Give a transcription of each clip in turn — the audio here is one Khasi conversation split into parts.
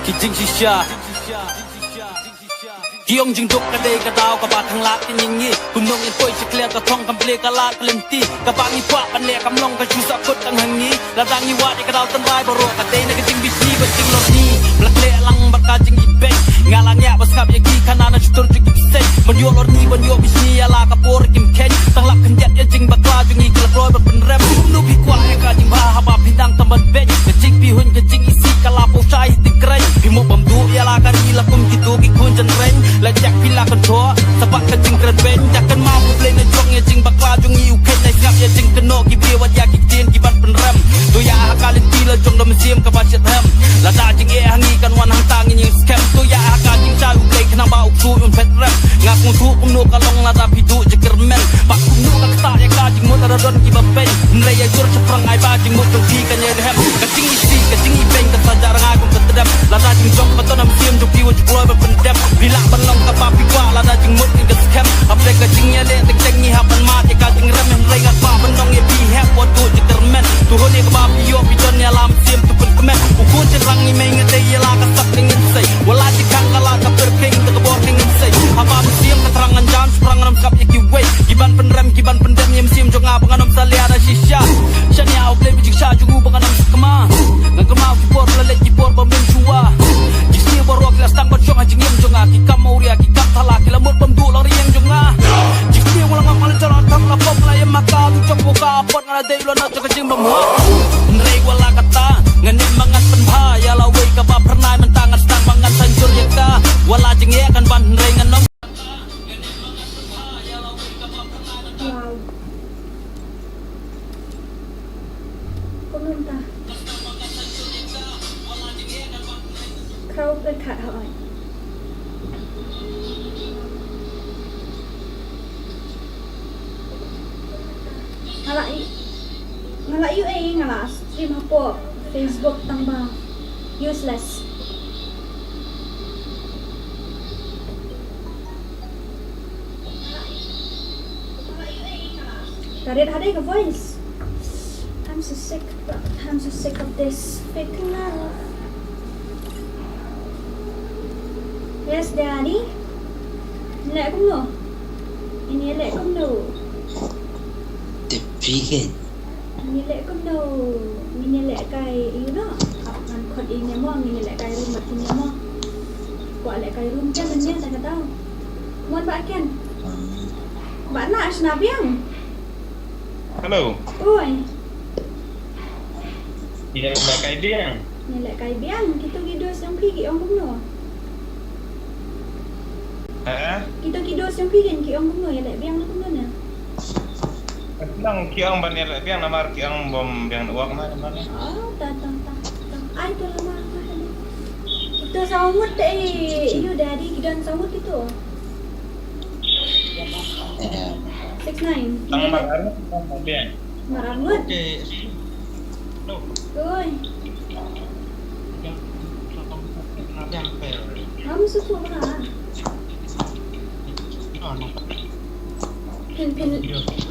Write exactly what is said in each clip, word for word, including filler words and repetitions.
Jingshisha. Ki ong jingduk ka dei ka daw kaba khang lad ka jingim. Kumno ngin poi sha khlieh ka thong kam plie ka lad ka lynti. Kaba ngi kwah ban leh kam long ka shu sahkut tang ha ngi. Lada ngi wad ïa ka daw tynrai baroh ka dei na ka jingbishni bad jinglorni. Ba la khleh lang bad ka jingibeiñ. Nga la ngiah ba sngap ïa ki khana na shutur jong ki bseiñ. Ban ïoh lorni ban ïoh bishni ïa la ka por kim kheiñ. Tang lap khyndiat ïa jingbakla jong ngi ki la kloi ban pynrem. Kumno phi kwah ïa ka jingbha haba phi dang tam ban beiñ. Ka jingpyrhuh ka jingisih ka la pynshai ha tyngkreiñ. Phi mut bam duh ïa la ka ri la kum kito ki khun jynreiñ. La jak phi la kyntoh sa bad ka jingkren beiñ. Ïa kynmaw U Blei na jong ïa jingbakla jong ngi u kheiñ. Nai sngap ïa jingkynnoh ki briew wat ïa ki ktien ki ban pynrem. To ïa ha ka lynti la jong da mynsiem kaba shitrhem. Lada jingeh ha ngi kan wan hangta ngin ïeng skhem. To ïa ha ka jingshai U Blei khnang ba u ksuid un phet rem. Nga sngewthuh kumno ka long lada phi duh jingkyrmen. Bad kumno ka ktah ïa ka jingmut lada don kiba beiñ. Hynrei ïa jur shaphrang ai ba jingmut jong phi kan ïai rhem. Ka jingisih ka jingibeiñ ka sa jah rngai kum ka tdem. Lada jingjop ka don ha mynsiem jong phi wat ju kloi ban pyndep. Phi lah ban long kaba phi kwah lada jingmut ngi ka skhem. Hapdeng ka jingïaleh teng teng ngi hap ban mad ïa ka jingrem. Hynrei nga kwah ban ong ïa phi hep wat duh jingkyrmen. To hun ïa kaba phi ïoh phi don ïa la mynsiem to pynkmen. U khun shynrang ngi mei nga dei ïa la ka sap ka ngin sei. Wat la jingkhang ka la ka pyrkhing ka bor ka ngin sei. Haba mynsiem ka thrang ngan jam shaphrang ngan ym sngap ïa kiwei. Ki ban pynrem ki ban pyndem ïa mynsiem jong nga ba ngan ym salia da shisha. Shaniah U Blei ba jingshah jong u ba ngan ym sakma. Ngan kynmaw ki por ba la leit ki por ba mynshwa. Jingsniew baroh ki la sdang ban shong ha jingim jong nga. Ki kam awria ki kam thala ki la mut bam duh lang riang jong nga. Jingsniew nga la ngam nga la jala tam la pom la ïam ha ka tu jong ka pot nga la dei la na jong ka jingbymhok. Hynrei wat la katta ngan ïam ma ngan pynbha ïa la wei kaba phyrnai mynta ngan sdang ba ngan sa jur ïa ka. Wat la jingeh kan ban hynrei ngan ym Wow. Kumno mynta? Khraw pyrkhat ha oi. Nga la i-, nga la ïohi nga la stream hapoh Facebook tang ba useless. Ka rit hadei ka voice. I'm so sick, I'm so sick of this fake love. Yes, daddy. Leh kumno? Ini leh kumno? Te phi keiñ. Ngin ïaleh kumno, ngin ïaleh kai ïa u noh. Hap ngan khot ïa ngi mo, ngin ïaleh kai room bad phi mo. Kwah leh kai room ken mynne ta ka daw. Mon ba ken. Ba na shna biang. Hello. Oi. Ïaleh kai biang. Ïaleh kai biang, kito ki dos jong phi ki ong kumno? Ha? Kito ki dos jong phi ki ong kumno, ïaleh biang na kumno na? Nang ki ong ban ïaleh biang namar ki ong bym biang network na namar. Oh, ta ta ta ta. Ai to lama lama tadi. Kito saw ngut te, ïu daddy ki don saw ngut kito. Six nine. Tang mar ar ngut, tang mar biang. Mar ar ngut. Oi. Ngam sukhu bha. Phin, phin,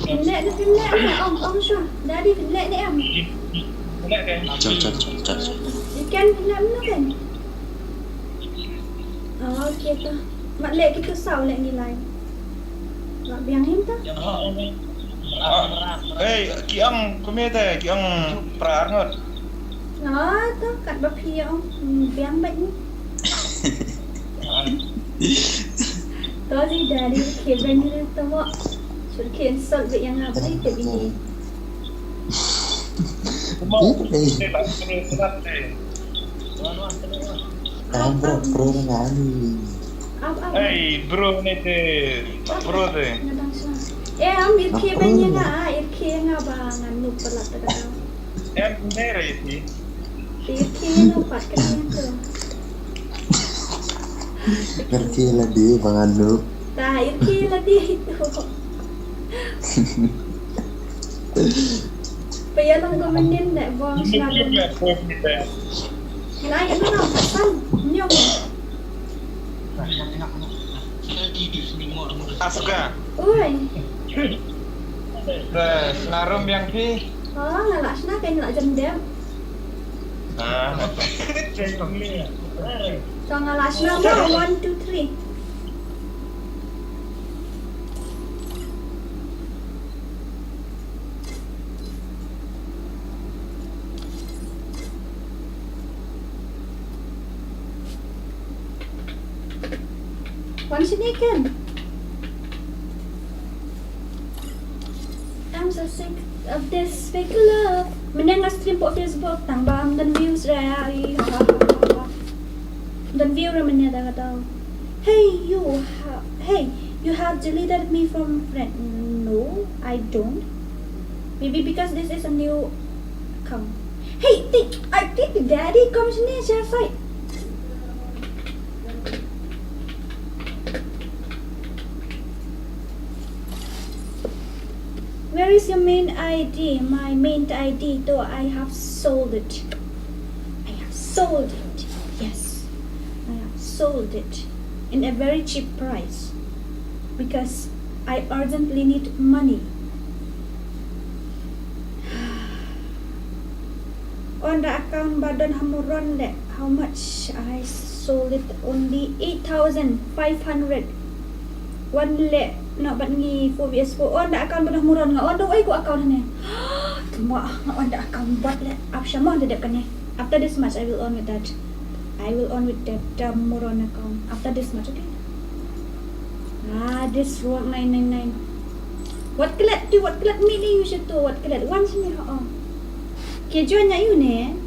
phin leh ne, phin leh ne, ong, ong shuwa. Daddy phin leh ne em. Chal, chal, chal, chal. Iken phin leh mano ken. Oh, okay to. Mat leh kito saw leh ngi lai. Mat biang him to. Ei, ki ong kumne te, ki ong phra ar ngut. Ah, to, katba phi ong, biang bad ni. To si daddy, ki bad ni to mo. Sur ki insult bad ïa nga bad te bini. Kumno? Ei. Te tak terus terus te. Am bro, bro na nga ni. Ap, ap. Ei, bro ne te, bro te. Nga dang shuwa. Eh, am irke ba ïa nga, irke ïa nga ba ngan nup palat ta ka. Em ne re ti. Irke ïa nga pat ka ïa nga. Irke la di ba ngan nup. Ta irke la di itu. Payalong ko mendin dek bong sinabu. Nai no no san nyong. Asuka. Oi. Te snarum yang phi. Oh, nga lah sna kan lah jam dem. Ah. Tong a last number, one, two, three. One second. I'm so sick of this fake love. Mynne nga stream pok Facebook tang ba ym don views ra. Don view ra mynne da ka dau. Hey you, ha- hey, you have deleted me from friend. No, I don't. Maybe because this is a new account. Hey, think I think daddy comes near your side. Where is your main I D? My main I D, though I have sold it. I have sold it. Yes, I have sold it in a very cheap price because I urgently need money. On the account ba don ha Muron de, how much I sold it? Only eight thousand five hundred. Wan leh noh bad ngi four V S four. On the account ba don ha Muron, nga on da uwei ko account ne. Tuma nga on the account bad leh. Ap sha mo da dep kane. After this match I will on with that. I will on with that uh, Muron account after this match, okay? Ah, this ruak nine nine nine. Wat klet tu, wat klet mi ni yu shitu, wat klet wan sini ha o. Ke join na yu ne?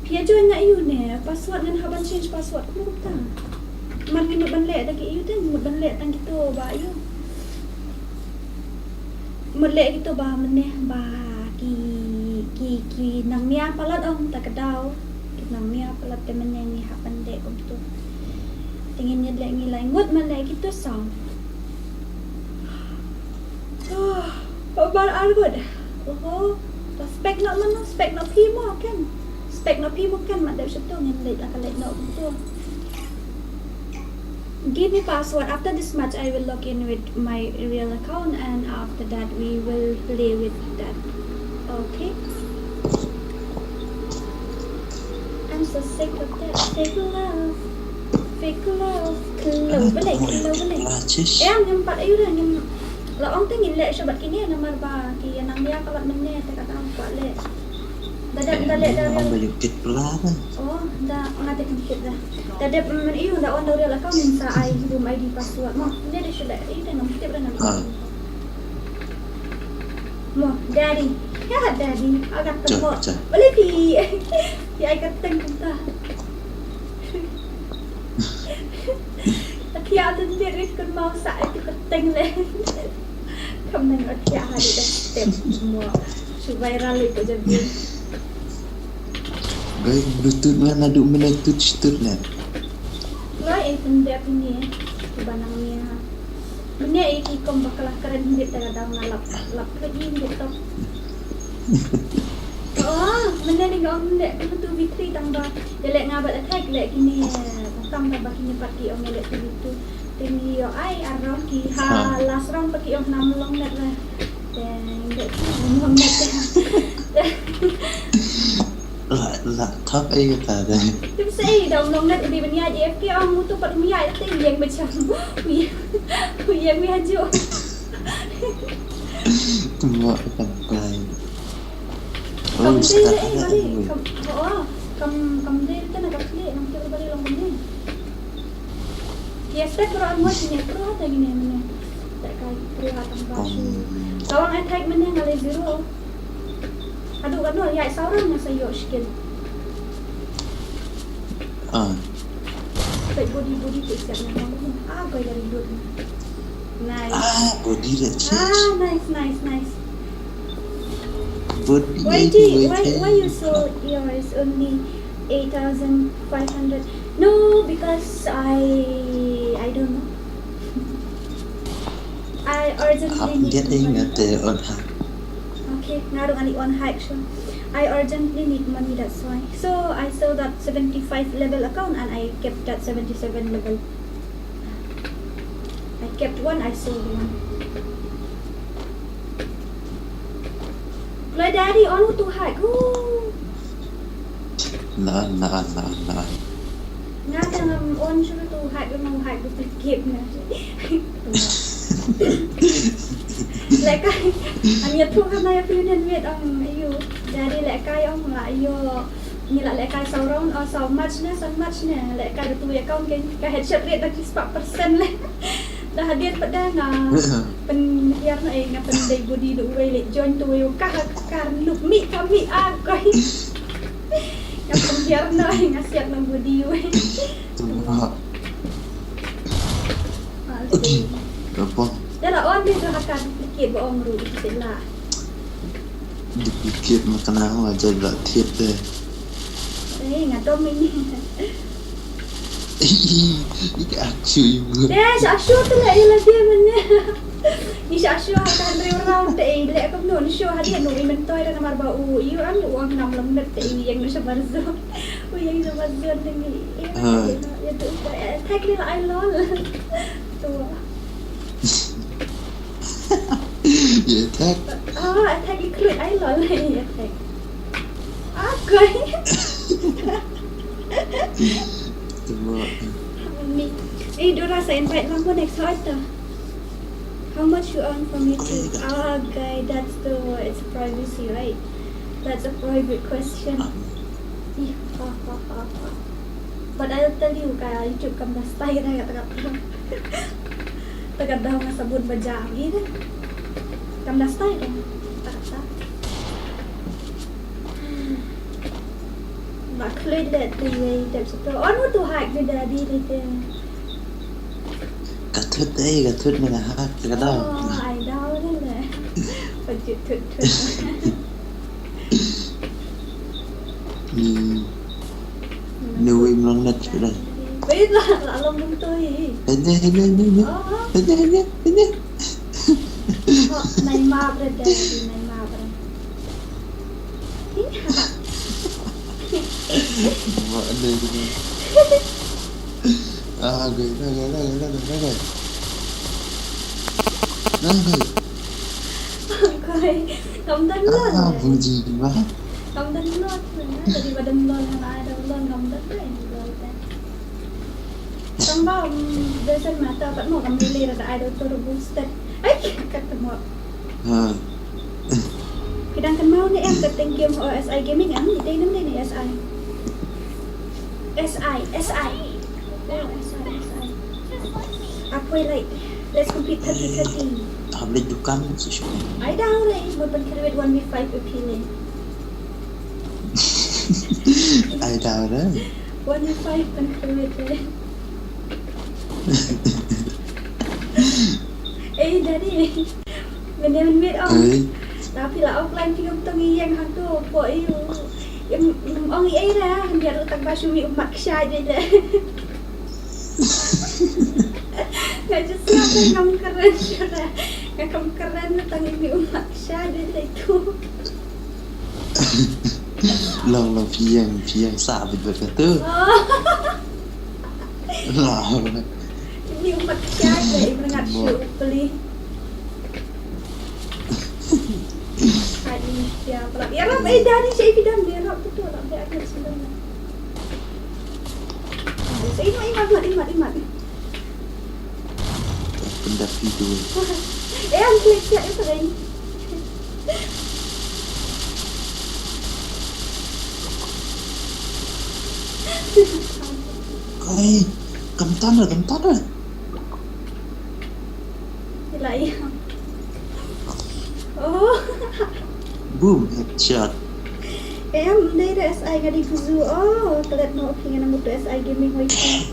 Pia join na yu ne? Password ngan haban change password. Kumno kumta? Man ngi mut ban leh da ki yu te, mut ban leh tang kitu ba yu. Mut leh kitu ba mynne ba ki ki ki nang mia palat ong ta ka daw. Ki nang mia palat te mynne ngi hap ban leh kumtu. Te ngin ïa leh ngi lai ngut man leh kitu song. Ba bar ar ngut. Oho. Ba spek noh mano, spek noh phi mo ken. Spek noh phi mo ken, mat dep shuto ngin leh la ka leh noh kumtu. Give me password. After this match, I will log in with my real account, and after that, we will play with that. Okay. I'm so sick of that fake love. Fake love. Kelo balik, kelo balik. Em, ngim pat ayu dah, ngim la ong te ngin leh shabat kini namar ba ki nang dia kalat mene te kata ong kwah leh. Da dep da leh da. Ba yu kit pla kan. Oh, da nga te kit da. Da dep men iu da on da real account min sa ai room I D password mo. Ne de shu da i te ngam tip da nam. Mo, daddy. Ya daddy. Agak temo. Balik pi. Ya ai kateng kumta. Atia lyndet ri kun mau sa ai tu kateng le. Kam nang atia ha di da step mo. Shu viral ri ko jabi. Gai bluetooth nga nadu mena tut stut ne. Gai ai pun dia pini. Kuba nang ni ha. Mene ai ki kom bakala karen hindit da daw nga lap lap kali hindit top. Oh, mene ni nga ong mene tu bitri tang ba. Ïa leh nga bad attack leh kine, eh, tang ba kine pat ki ong ïa leh tu bitu. Te ngi ïoh ai ar round ki ha last round pat ki ong nam long net lah. Te ngi leh tu long net. La la thap ai kata de. Te sei da long net u dei ban ïaid A F K ong mutu pat um ïaid te ïeng ba cham. U ïeng u ïeng wi hanju. Tengok kan play. Kam dei re, eh, bari. Kam, oh, kam, kam dei re, na ka pli, nam tu bari long ni. Yes, tak pro an mo sini pro ta gini mene. Tak kai pro ha tang ba shu. Kawang attack mene ngalai zero. Aduh, kan nol ya saurang na sayo skill. Ah. Baik body, body tu siap na. Ah, kau dari dulu. Nice. Ah, body dah change. Ah, nice, nice, nice. Body why lagi, did, why why, why you change? Sold yours only eight thousand five hundred? No, because I I don't know. I urgently need money. Update ingat eh on hack. Okay, nga ruh ngan on hack so. I urgently need money, that's why. So I sold that seventy-five level account and I kept that seventy-seven level. I kept one, I sold one. Kloi daddy on to hack. Ooh. Naan, naan, naan, naan. Nga te ngam on shuh tu hack, ngam hack duplicate na. Lehkai am ïathuh ka na ïa phi ne miet ong ïa u. Jadi lehkai ong la ïoh ngi la lehkai saw round, oh, saw match ne, saw match ne. Lehkai da tu account ka headshot rate da ki spah percent le. Da hadien pat da nga pynhiar na, eh, nga pyndei body da uwei le join tu uwei ka kar nuk mi ka mi a koi. Nga pynhiar na, eh, nga siat na body uwei. Tuma. Ah, Odi, rabang. Da la on de tu ha ka duplicate ba ong ruh ite la. Duplicate ma ka na ho aja la thied de. Eh, nga dom ini. Ika akshu ibu. Deh, sha shu tu la ila dia mene. Ni sha shu ha ka hynriew round te i le kam no shu ha dia no i mentoi da namar ba u i an u ang nam lam net te i yang no sha barzo. U yang sha barzo ni. Hai. Ya tu, eh, tag ni la ai lol. Tu. Ïa attack. Ah, attack i khlud ai lol. Ïa attack. Ah, koi. Tuma. Ni. Eh, Dora, sa invite lang mo next slot ta. How much you earn from YouTube? Ah, guy, that's the, it's privacy, right? That's a private question. Ih, ha, ha, ha, ha. But I'll tell you, ka YouTube kam da style na kata kata. Te ka daw nga sabun ba jam i de. Kam da style de. Ta ta. Ba khlud le te wei dep sito. Oh, no tu hack ni da di le te. Ka thut, eh, ka thut ni ka hack ka daw. Oh, ai daw de le. Ba ju thut thut. Hmm. Nui mlong na chira. Wei la, la long bun toi. Hene, hene, hene, hene. Oh, oh. Hene, hene, hene. Oh, nai ma bre de, nai ma bre. Ih, ha. Ma ane, hene. Ah, gai, gai, gai, gai, gai, gai. Gai, gai. Gai, kam dan lon. Ah, buji, ma. Kam dan lon, na. Jadi ba dan lon, na, ai dan lon, kam dan, ai, lon, te. Tang ba, um, doesn't matter, pat mo kam lili da ai do tur boosted. Ai, kat mo. Ha. Phi dang kynmaw ne em ka teng game o S I Gaming em, dei nam dei ne S I. S I, S I. Oh, S I, S I. Apoi like, let's complete thirty thirty. Tablet dukan su shu. Ai daw re, mo ban kyrwit one v five appealing. Ai daw re. One v five ban kyrwit re. Eh, daddy. Mene men met ong. Ei. Tapi la offline phi ngam tong ïeng hangto po ïu. Im, im ong ei ra, hyndia ruh tang ba shu mih u mat kshaid de. Nga just ngam kren shu ra. Nga kam kren tang mih u mat kshaid de tu. Long long phi ïeng, phi ïeng sa bit bit tu. Oh. Long. Ini umat siya, eh, mengat syu peli. Ai, ini siya pala. Ya Rab, eh, dari siya ipidan, ya Rab, betul, Rab, dia akan sedang. Saya nak imat, imat, imat, imat. Pendaki tu. Eh, ang klik siya, eh, sering. Ai, kam tan re, kam tan re. Ila ïa. Oh. Boom, headshot. Em, dei da S I nga dei kuzu. Oh, klet noh phi ngan mutu S I gaming wei phi.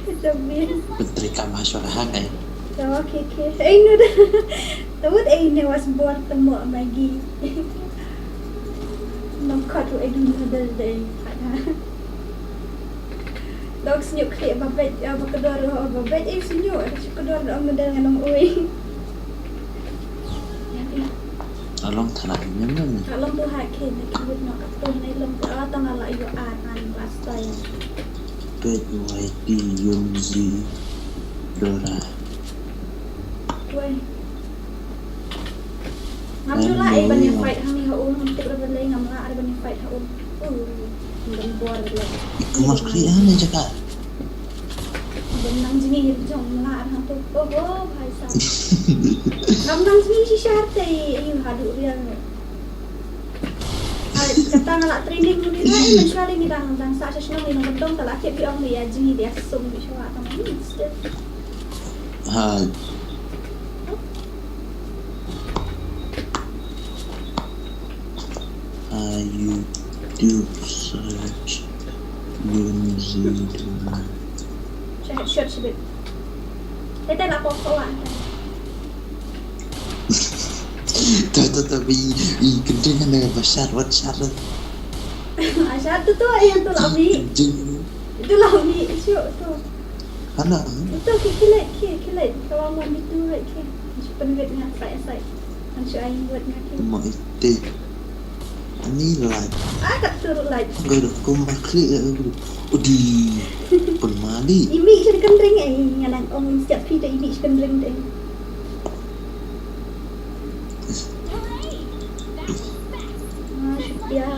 It's a win. Putri kam ha shwara ha kai. Okay, okay. Ei, no da. Tawut ei ne was bor temo magi. Nong khot u ei dun noodle dei. Dok snyuk khlieh babet, eh, ba kdor, eh, babet, eh, snyuk, eh, snyuk kdor dok noodle ngan ong ui. Along thana nyam nyam. Along tu ha khin, na ki wut nok atum na ilong tu, ah, tang ala yu ar ngan last time. Pet Y T Yunzi Dora. Wei. Ngam ju lah, eh, ban ïa fight hang Ha u ngam tip ra balei, ngam lah ra ban fight ha u. Uh, ngam bor balei. Kumar kri ane jaka. Ngam nang jngi jong ngam lah ra hangtu. Oh, oh, bhai sahab. Ngam nang jngi shisha te, ayu haduh riang. Ai, kata nga lah training duni na, eh, mynshuwa lei ngi dang, dang sah sha shnong, ngi nongkyndong, ta lah kit ki ong ïa jngi, ïa sum, mynshuwa tang ni. Hai. Hai, YouTube search Yunzi. Shit, shit, shit. Tete lah pok pok lah. Tuh, tuh, tuh, bi, i, kending ne ba shar, wat shar. Ah, shar tu, tu, eh, tu lah mi. Kending. Tu lah mi, shu, tu. Hana? Tu, ki, ki leit, ki, ki leit. Kawan wan di tu, leit, ki. Shu penwit nga, sai, sai. Kan shu ai wit nga, ki. Ma ite. Ani lait. Ah, kat tu lait. Gai da kum ba klik ya, gai da. Udi. Pun mali. Imi sha kynring, eh, nga nang ong siap phi da imi sha kynring de. Ah, shukriya.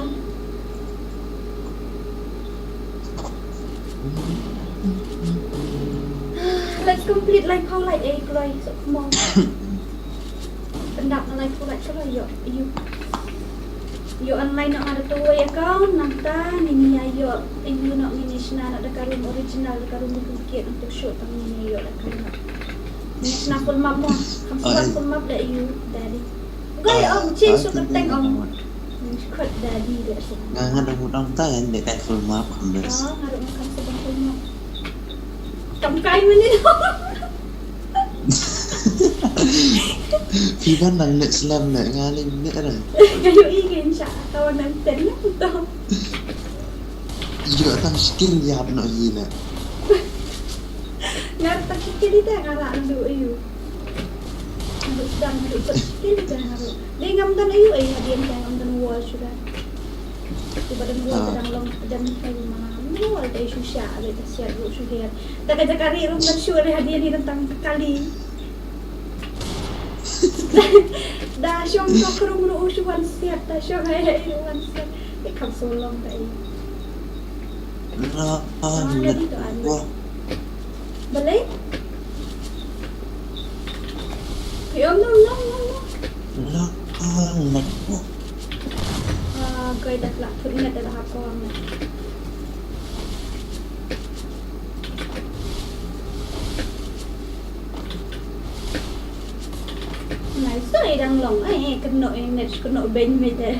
Let's complete lai phaw lai, eh, kloi, sok mo. Pyndap na lai phaw lai kloi, ïoh, ïoh. Ïoh online noh nga da tu wei account, nangta ngin ïa ïoh, ïoh noh ngin ïa shna noh da ka room original, da ka room duplicate, nangta shoot tang ngin ïa ïoh da ka room. Ngin ïa shna full map mo, kham shuwa full map da ïoh, daddy. Gai ong, change shu kyrteng ong. Ngin shu khot daddy da shu. Nga, nga da mut ong ta, ïa, da kai full map, kham best. Oh, nga ruh nga kham shu full map. Kam kai mynnin. Phi ban nang leh slem leh, nga leh leh ra. Nga ïohi kein sha ka wan nang ten na to. Ïoh tang skill ïap noh hi leh. Nga tang skill ita nga lah ndu ayu. Nga sdang nga skill ita nga. Dei ngam don ayu ai hadien ka ngam don wall shuda. Kiba don wall ka dang long, don kai ma ngam wall dei shu sha, dei ta siat ruh shu her. Ta ka jaka ri rum don shu dei hadien ni don tang kali. Da shong ka krung ruh shu wan siat, da shong ai ai ruh wan siat. Ki kham so long ta ai. Ra, ah, dei to ai. Balei? Ki ong nom nom nom nom. La, ah, la. Ah, kai dak la put ngat da ha ko ang. Nai so i dang long ai, kynnoh i net, kynnoh beiñ mi te.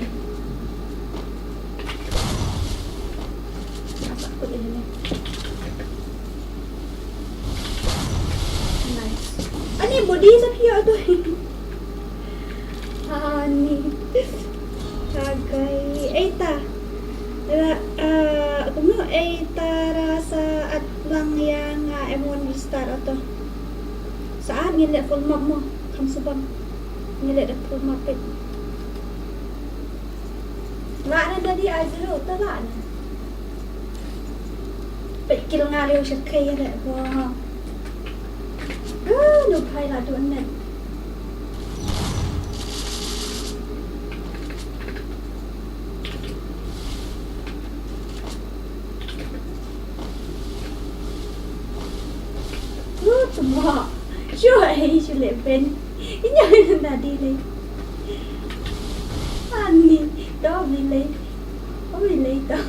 Asa kut i ne. Nice. Ani body sa phi ïoh tu. Ani. Hagai. Eita. Ra, ah, kumno eita ra sa at lang ïa nga em wan restart ato. Sa at ngin leh full map mo. Kham subang. Ngin leh da full map peit. Lah na dadi ai zero ta lah na. Peit kill nga leh sha kai re. Wow. Ah, no phai la duh net. Uh, tuma. Shu ai, shu leh ben. Inya na di leh. Ani, to bi leh. Oh, bi leh to.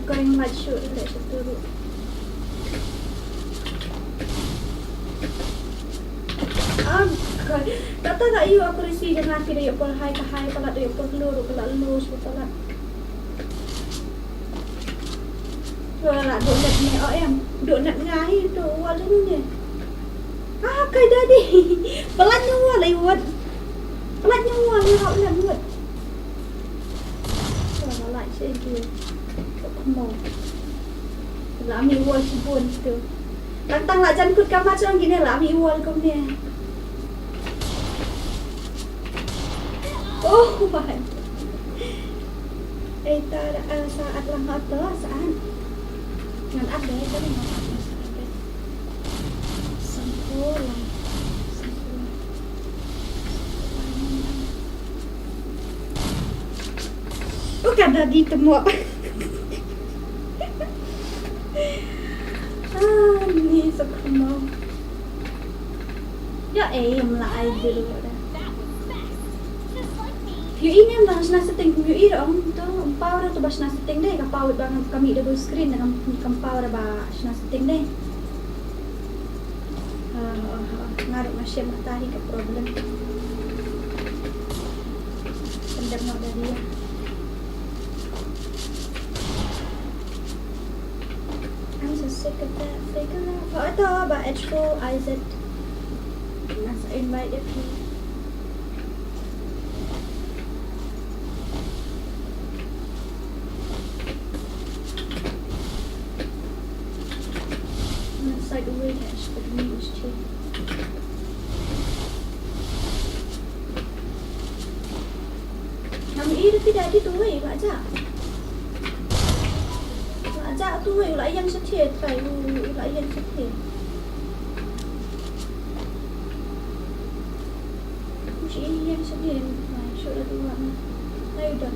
Going much shoot le satu ru. Am, kata ka ïoh aku risi jong nga ki da ïoh por high ka high, palat da ïoh por low ru palat low shu palat. Palat duh net ne, oh em, duh net nga hi tu wall ni ne. Ah, kai dadi. Palat ni wall ai wat. Palat ni wall ai wat. Wala la shi gi. Mo. La mi wall shi bun tu. Tang tang la jan kut kama chong gine la mi wall kumne. Oh my. Ei ta da, eh, saat lang hot tu saat. Ngan update tadi ngan update saat. Sempurna. Ka dadi tymok. Ah, ni sa khmau. Ya, eh, mla ai dulu da. Yu i ne mla shna setting, yu i da ong to, em power to ba shna setting de, ka power ba ngam kami double screen da kam, kam power ba shna setting de. Ah, ah, ah, nga ruh nga shem kata hi ka problem. Pendek noh dari ya. I'm so sick of that fake love. Oh, ito ba H four I Z. Nga sa invite ïa phi. Nga sa uwei ka H four ni usti. Ngam i da phi da di tuwei, la ja. La ja tuwei, la ïeng shatei, trai, u, la ïeng shatei. U shi ïeng shatei, trai, shu da tuwa na. Ayo don.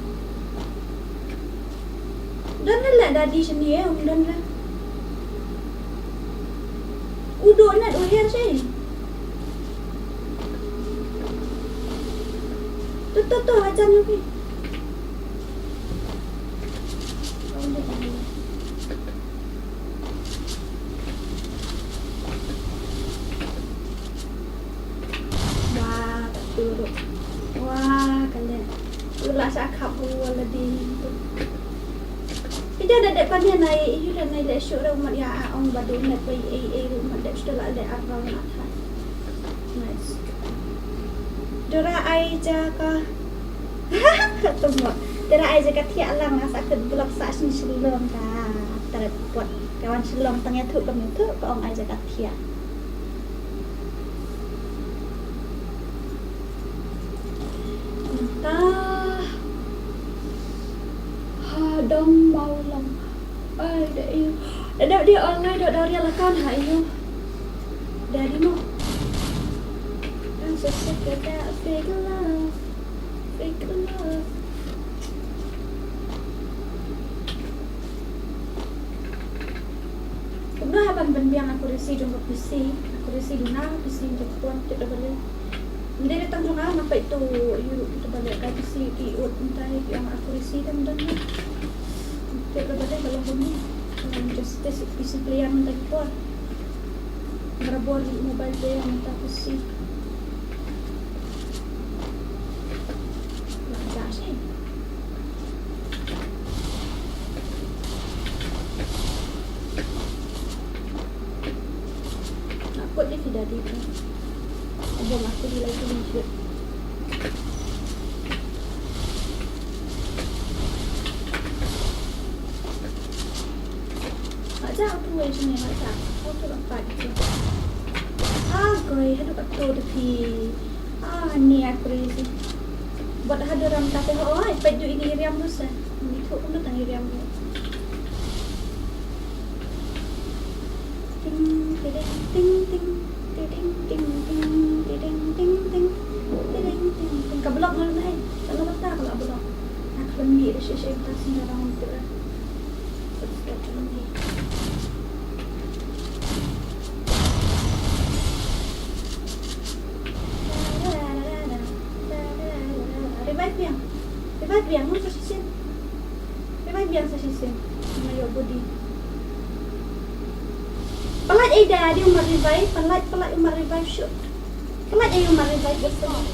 Don la dadi shane, um don la. U do na u her shi. To, to, to, hajan lagi. Wah, ka tu tu. Wah, ka leh. U la sa khap u la di tu. Ida da dep kan ïa nai, yu la nai leh shuh ra u mat ïa a ong ba du net ba ei ei u mat dep shuh la leh ar ba la tha. Nice. Dora ai ja ka. Ka tu mo. Dora ai ja ka thiah lang nga sa kut blok sa shin shin lom ka. Tara pot. Ka wan shin lom tang ïa thu ka mu thu ka ong ai ja ka thiah. Mynta ha dong Mawlong. Ai da ïa. Da dep dei online da dep ïa la kan ha ïa. Da dei mo. I'm so sick of that fake love. Fake love. Kumno haba ban biang accuracy jong ka P C, accuracy duna, P C jong ka pon, tip da balei. Nde da tang jong nga, nga peit to, ïu, tip da balei ka P C ki ut mynta ki ong accuracy dang dang. Tip da balei ka long kumne. Ka long justice P C player mynta ki por. Barabor mobile player mynta P C. Nga ja shi. Nga kut ïa phi da di tu. Abo nga kut ïa la ki link. Nga ja tu wei sini nga ja. Kau tu nampak tu. Ah, koi, haduh kat tu tu phi. Ah, ni aku resi. Buat haduh ram tapi, oh, ai, peit ïa ini iriam tu sa. Ini tu pun datang iriam tu. Ting, tiding, ting, ting, tiding, ting, ting, tiding, ting, ting, tiding, ting, ting. Ka block ngan ai. Ka block ta, ka block. Nak lem ni, dah shisha tas ni dah orang tu. Let's go to me. Revive biang. Revive biang, ngan sa shisien. Revive biang sa shisien. Nga ïoh body. Pynlait ei da, dei u mat revive, pynlait, pynlait u mat revive shuh. Pynlait ei u mat revive shuh.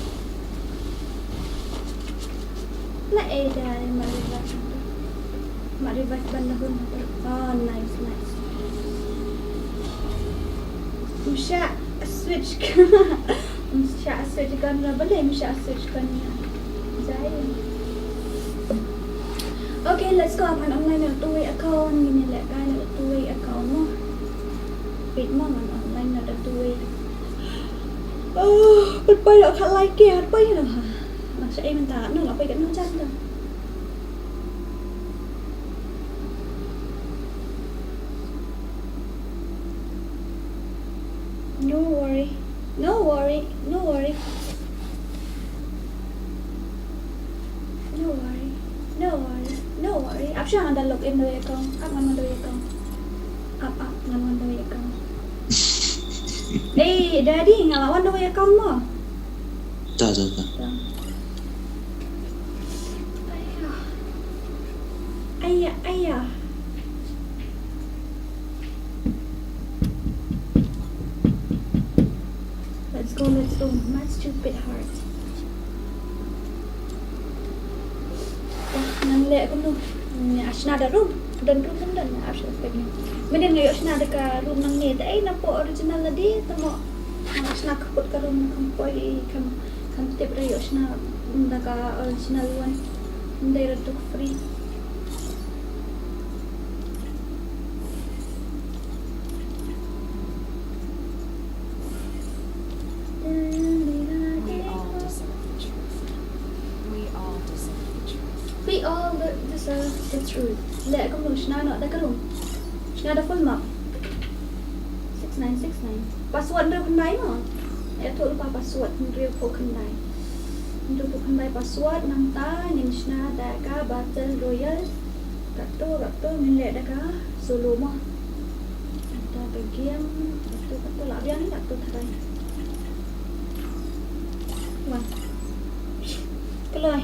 Pynlait ei da, u mat revive. Mat revive ban da hun. Oh, nice, nice. Ym shah switch. Ym shah switch gun ra balei, ym shah switch gun ra. Jai. Okay, let's go. Ngan online na tuwei account. Ngin leh kai na tuwei account mo. Wait mo, ngan online na tuwei. Oh, pat pai la khat like, pat pai la ha. Ngan sa ei mynta, no la pai kat no jan ta. No worry. No worry. No worry. No worry. No worry. Sha ngan da log in da wei account. Ap ngan wan da wei account. Ap ap ngan wan da wei account. Eh, Daddy, nga la wan da wei account mo. Ta ta ta. Aya. Aya, aya. Let's go, let's go. My stupid heart. Ngan leh kumno? Nga shna da room. Don room don don. Nga ap sha page ni. Mynnin nga ïoh shna da ka room nangne te ei na po original lade te mo. Nga shna ka kut ka room na kam poi kam kam tip ra ïoh shna da ka original one. Ndai ra duk free. We all deserve the truth. We all deserve the truth. We all de- deserve the truth. Leh kumno shna noh da ka room. Shna da full map. Six nine six nine. Password hynriew khyndai mo. Ïathuh lypa password hynriew phew khyndai. Hynriew phew khyndai password nangta ngin shna da ka Battle Royale. Katto katto ngin leh da ka solo mo. Nangta ka game katto katto la biang ni katto tharai. Wan. Kloi.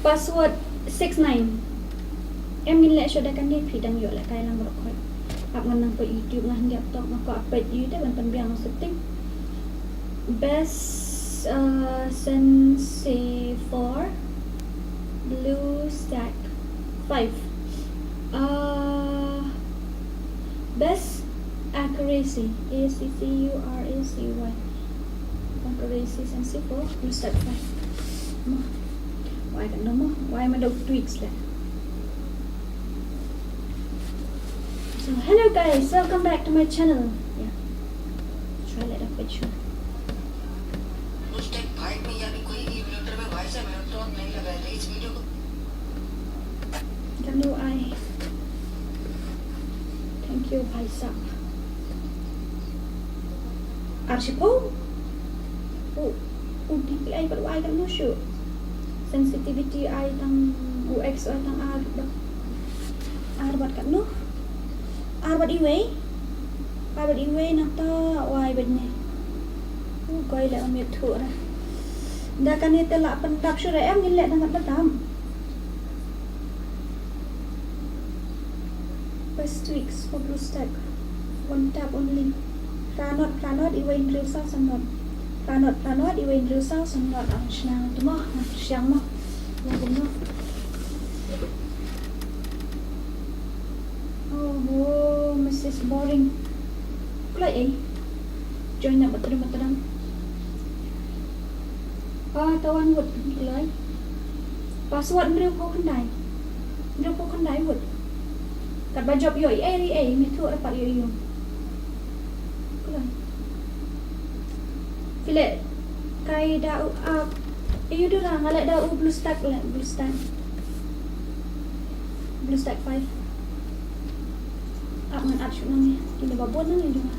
Password six nine. Em ngin leh shuh da kane phi dang ïoh lehkai lang baroh khoit. Ap ngan nang peit YouTube nga hynrei ap tok nga kwah peit YouTube ban pynbiang setting. Best uh, Sensi four Blue Stack five. Uh, best accuracy A C C U R A C Y. Accuracy Sensi four Blue Stack five. Mo. Why kan mo? Why ma dog tweaks leh? So hello guys, welcome back to my channel. Yeah. Try let up picture. उस टाइम फाइट में या भी कोई इम्यूलेटर में भाई साहब एलेक्ट्रॉन नहीं लगा है, तो इस वीडियो को W I. Thank you, भाई साहब. Arshipho. Oh, oh, D P I, but why don't you shoot? Sensitivity ai tang U X ai tang ar, ar bad katno? Ar bad iwei? Ar bad iwei nangta wai bad ne. U koi le ym ïathuh ra. Da kane te la pyndap shuh ra em ngin leh da ngat da dam. Best tweaks for blue stack. One tap only. Phra not, phra not, iwei hynriew saw san not. Phra not, phra not, iwei hynriew saw san not. Ang shnang tu mo, ang shnang mo. Lagu mo. Oh, oh, Missus Boring. Kloi ei. Join na matram matram. Ah, tawan wut kloi. Password hynriew phew khyndai. Hynriew phew khyndai wut. Katba jop ïoh ei ei ei, me thuh rapat ïoh ïoh. Kloi. Phi leh kai da u ap. Ïoh dura nga leh da u blue stack leh, blue stack. Blue stack five. Ap ngan ap shuh nangne. Kine ba bun nangne jong nga.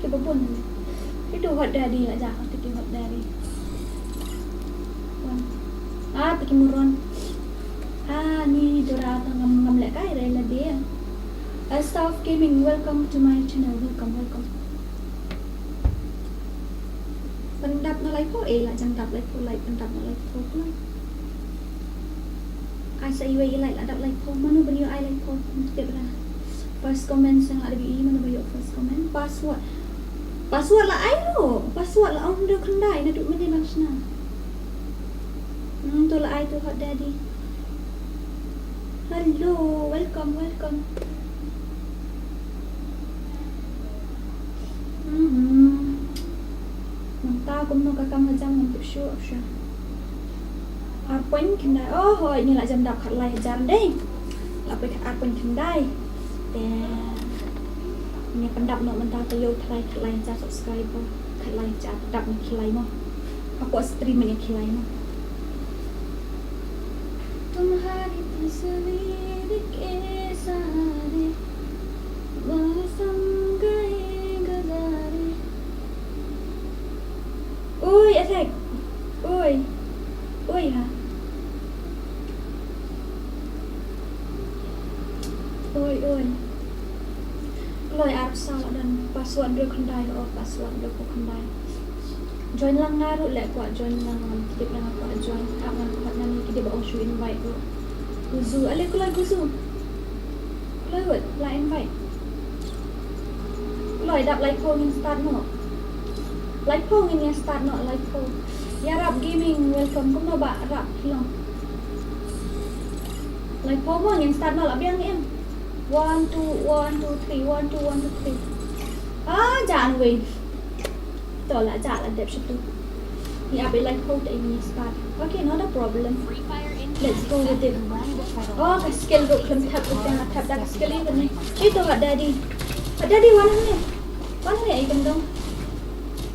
Ki ba bun nangne. Ki tu hot daddy la ja, ki tu hot daddy. Wan. Ah, piki muron. Ah, ni dura ta ngam ngam leh kai re la dia. Uh, Staff Gaming, welcome to my channel. Welcome, welcome. Pyndap na lai phew, eh, la jang dap lai phew, lai pyndap na lai phew. Ai sa iwei i lai la dap lai phew, mano ban ïoh ai lai phew, tip ra. First comment sa nga da bi i, mano ba ïoh first comment. Password. Password la ai ruh, password la ong hynriew khyndai, naduh mynne ban shna. Hmm, to la ai to hot daddy. Hello, welcome, welcome. Mhm. Nangta kumno ka kam ka jam ngan tip shuh, ap shuh. Ar point khyndai. Oh, hoi, ngi la jam dap khatlai hajar dei. La poi khat ar point khyndai. Te ngi pyndap noh mynta ka ïoh tharai khatlai hajar subscriber. Khatlai hajar dap ngi khlai mo. Hapoh stream ngi khlai mo. तुम्हारी तस्वीर के सहारे मौसम गए गुजारे। Oi, Athek. Oi. Oi, ha. Oi. Kloi arphew saw la don password briew khyndai, oh, password briew khyndai. Join lang nga ruh leh kwah join lang, ngam tip lang kwah join. Ap ngan kwah ngan ki dei ba ong shu invite ruh. Guzu, ale kloi guzu. Kloi wut, la invite. Kloi dap laiphew ngin start noh. Laiphew ngin ïa start noh, laiphew. Ïarap Gaming, welcome. Kumno ba rap long. Laiphew mo ngin start noh, la biang em. One, two, one, two, three, one, two, one, two, three. Ah, jan wei. To la ja la dep shitu. Ngi ap i laiphew te ngi start. Okay, not a problem. Let's go with it. Oh, ka skill ruh khlem thap, ka tang thap da ka skill i kane. Ito, Hot Daddy. Hot Daddy, wan hangne. Wan hangne, ai kandong.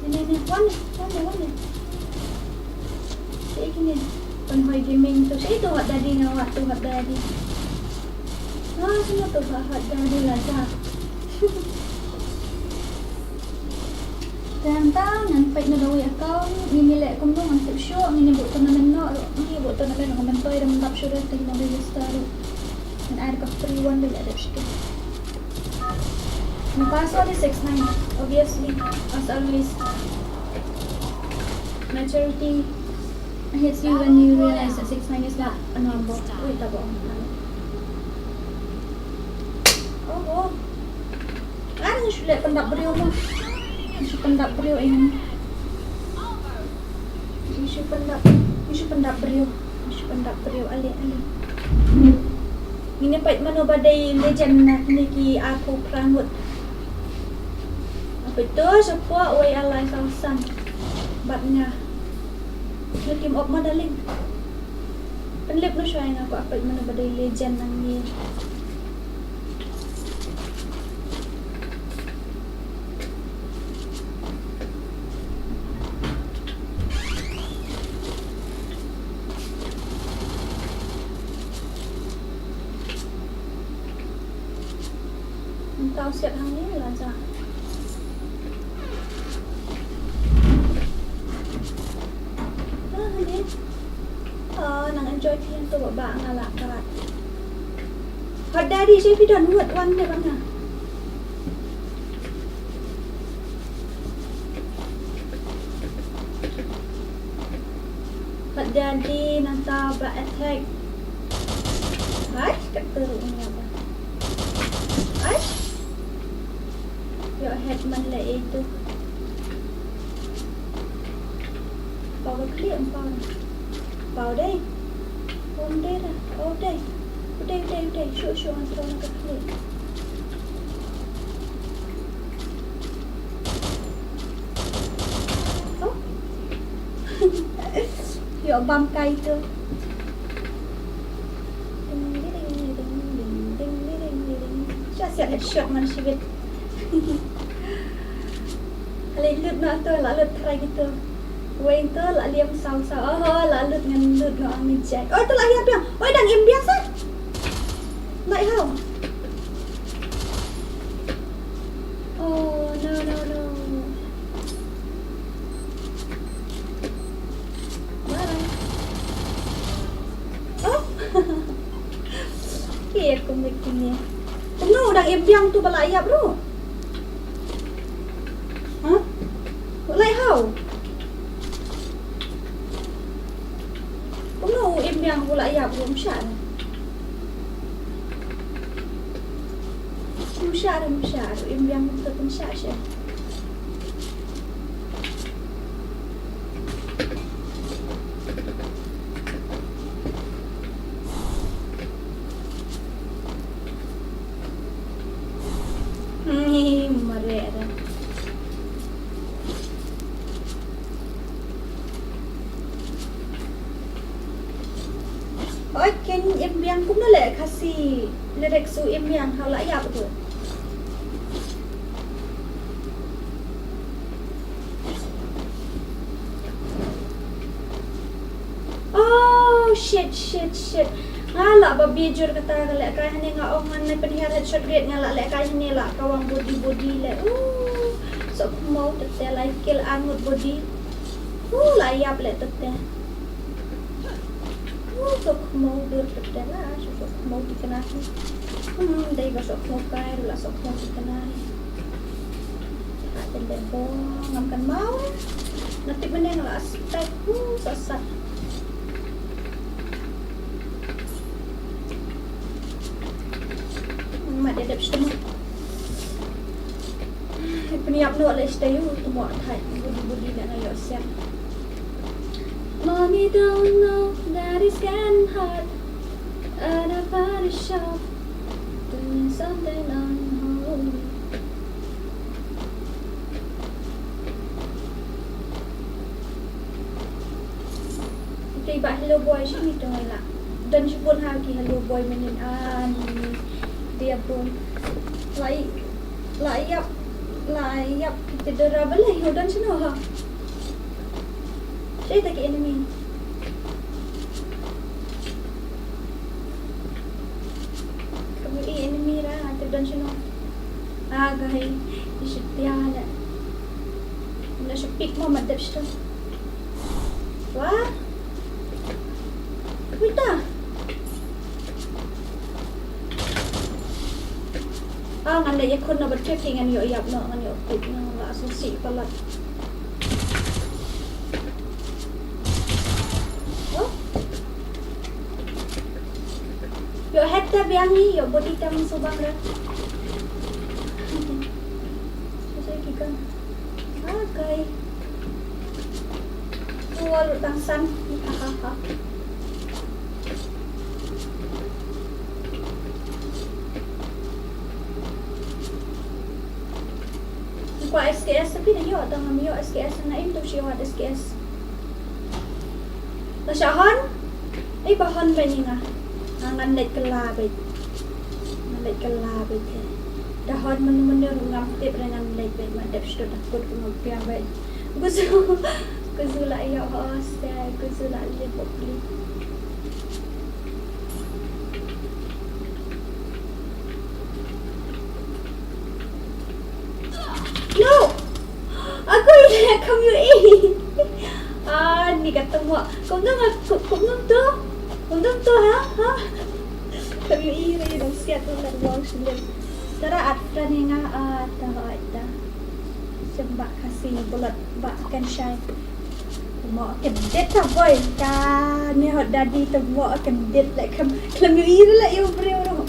Ni, ni, ni. Wan, wan, wan. Ai kane. Pynhoi Gaming tu. Ito, Hot Daddy, nga wad tu, Hot Daddy. Ah, sino tu, Hot Daddy la ja. Tang tang ngan peit na dawei account, ngin ïa leh kumno ngam tip shuh, ngin ïa buh tournament noh, ngin ïa buh tournament, ngam myntoi, ngam dap shuh ruh, te ngin register ruh. Ngan ai ka free one, dei la dep shuh. My password is six nine, obviously, as always. Maturity hits you when you realize that six nine is not a number. Wait, double. Oh, oh. Nga dang shu leh pyndap briew mo. Nga shu pyndap briew, eh. Nga shu pyndap, nga shu pyndap briew. Nga shu pyndap briew, ale, ale. Ngin ïa peit mano ba dei legend na kine ki arphew phra ngut. Nga peit to shapoh wei, ar lai, saw, san. Bad nga. Nga team up ma, darling. Pynlip noh shuwa ïa nga, kwah peit mano ba dei legend na ngi. Mynta u siat hangne la ja. Ah, hangne. Ah, nang enjoy phi hangto ba, ba nga la krat. Hot Daddy, sha phi don ngut, wan ne bad nga. Hot Daddy, nangta ba attack. Ai, kat tu ruh nga ba. Ai. Ïoh head man la itu. Pau ka khlieh, pau. Pau dei. Pau dei dah. Oh, dei. Utai, utai, utai. Shuh, shuh, ngan throw na ka khlieh. Oh. Ïoh bam kai tu. Ding, ding, ding. Sha siat headshot man shibit. Ale lut noh to, la lut trai kito. Wei to la liam saw saw. Oh, la lut ngan lut noh ang ni jai. Oh, to la hiap biang. Oi, dang im biang sa. Nai hau. Oh, no, no, no. Bye. Oh. Ki kumne kumne. Kumno u dang im biang tu ba la ïap ruh. Hah? Lai hau. Kumno u im biang u la ïap ruh, ym shah. Ym shah, ym shah, u im biang u pynshah shah. Ngi mareh da. Oi, ken im biang kumno leh Khasi lyrics u im biang, hau la ïap tu. Oh, shit, shit, shit. Nga lah ba biejur kata ka lehkai hangne, nga ong ngan pynhiar headshot grade, nga lah lehkai hangne lah ka wang body, body leh. Uh, soh khmiew tete, lai kill arngut body. Uh, la ïap leh tete. Uh, soh khmiew dur tete lah, soh khmiew tikna hi. Hmm, dei ba sohkhlokai ruh la sohkhlok ïa kane. Ka dei ba ngam kynmaw. Nga tip mynne nga la spek, uh, sat sat. Mat ïa dep sdom. Pynïap noh leh sdei u, u mo thait budi budi leh nga ïoh siat. Mommy don't know that it's getting hot at a body shop. Doing something unholy. Ite ba hello boy shini to ngai la. Don shibun ha ki hello boy mynnin ani. Dia bun. Lai, lai ïap, lai ïap kita dora balai ho don shino ha. Shai ta ki enemy. Kami i enemy ra, ate don shino. Ah, gai, i shitia la. Mula shapik mo madep shito. Wah. Wita. Ah, ngan da yakun na batek ngan ïoh ïap no, ngan ïoh pik no, la susi palat. Oh. Ïoh head ta biang ni, ïoh body ta meng subang re. Shisha ki kan. Okay. Tua lu tang san. Ha ha ha. Kwa S K S tapi na ïoh tang ngam ïoh S K S na im tu shi ïoh S K S. La shah hon? Ei ba hon ba ni nga. Nga ngan leit kylla beit. Ngan leit kylla beit te. Da hon mynno mynno ruh ngam tip re ngan leit beit ma dep sdot da kut ku ngam piang beit. Ku zu, ku zu la ïoh hos te, ku zu la lip bok lip. No! Aku ini kamu i. Ah, ni kata mo. Kumno nga, ku-, kumno to? Kumno to, ha? Ha? Kamu i re dong siat tu nak buang sulit. Tara at frani nga, ah, tara at da. Sembak kasih bulat bak kan syai. Mo kendit ka boy ka ni hot daddy to mo kendit lek kam klem yu i lek yu briew ro.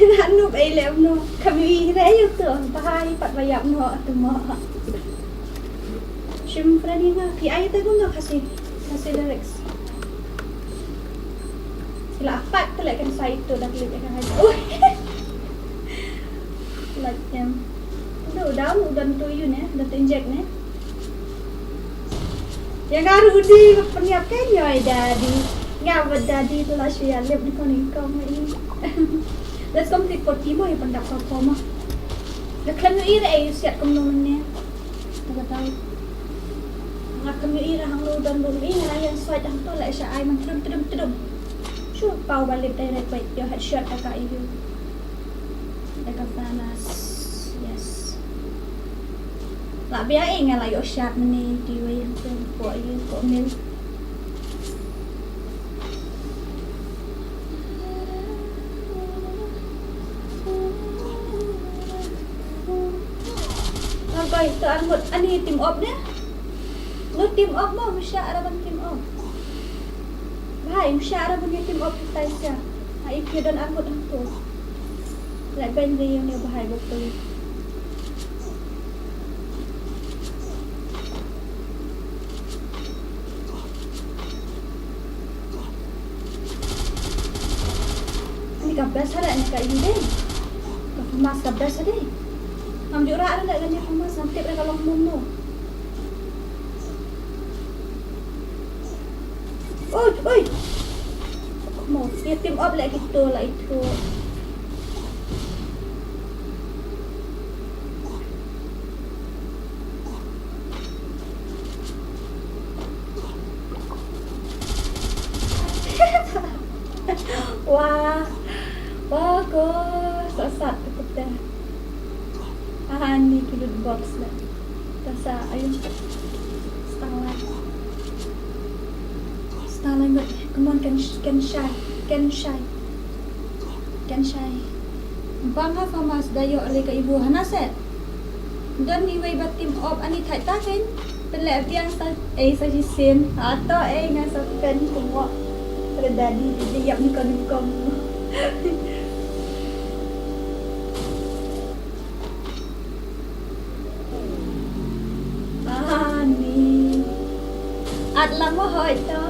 Na nu bai lek no kam yu i re yu to bahai pat bayap no to mo. Shim frani nga pi ai ta gum no kasi kasi lyrics. Sila apat te lek kan sai to dak lek kan hai. Oi. Like em. Udah, udah, udah tu yu ne, udah tu injek ne. Ya nga ruh di pynïap kan ïa daddy. Nga bad daddy tu la shu ïalip ni kon ni kom ni. Let's complete forty mo ïa pyndap ka koma. Nga khlem ïohi re ai siat kumno mynne. Nga tau. Nga khlem ïohi re hangno don bun i nga la ïeng swait hangto la sha ai man tdum tdum tdum. Shu paw ba lip direct bait ïoh headshot ka ka i yu. Da ka Thanos. Yes. La biang i nga la ïoh shot mynne, di wei hangto, ko ïu, ko mil. Ngan koi to armut ani team up ne? No team up mo, msha ara ban team up. Bhai, msha ara ban team up kita isya. Ha, if you don't armut hangto. Like ben ri yung ne bhai bok puli. Ni ka best ha dei, ni ka yu dei. Ka FAMAS ka best ha dei. Ngam ju rah re leh kane FAMAS, ngam tip re ka long mano. Oi, oi. Mo, ïa team up leh kito la itu. Wah. Wah, ko sat sat ka kata. Ah, ni ki loot box la. Ta sa, ayun. Starlight. Starlight, come on, can sh-, can shy. Kan shai. Kan shai. Bang ha FAMAS da ïoh lei ka ibu hana se. Don iwei ba tim op ani thait ta kein. Pynleh biang sa ei sa shisien. Ato ei nga sa pen kumwa. Pada dadi di ïap ni kon kom. Ani. At lang mo hoi to.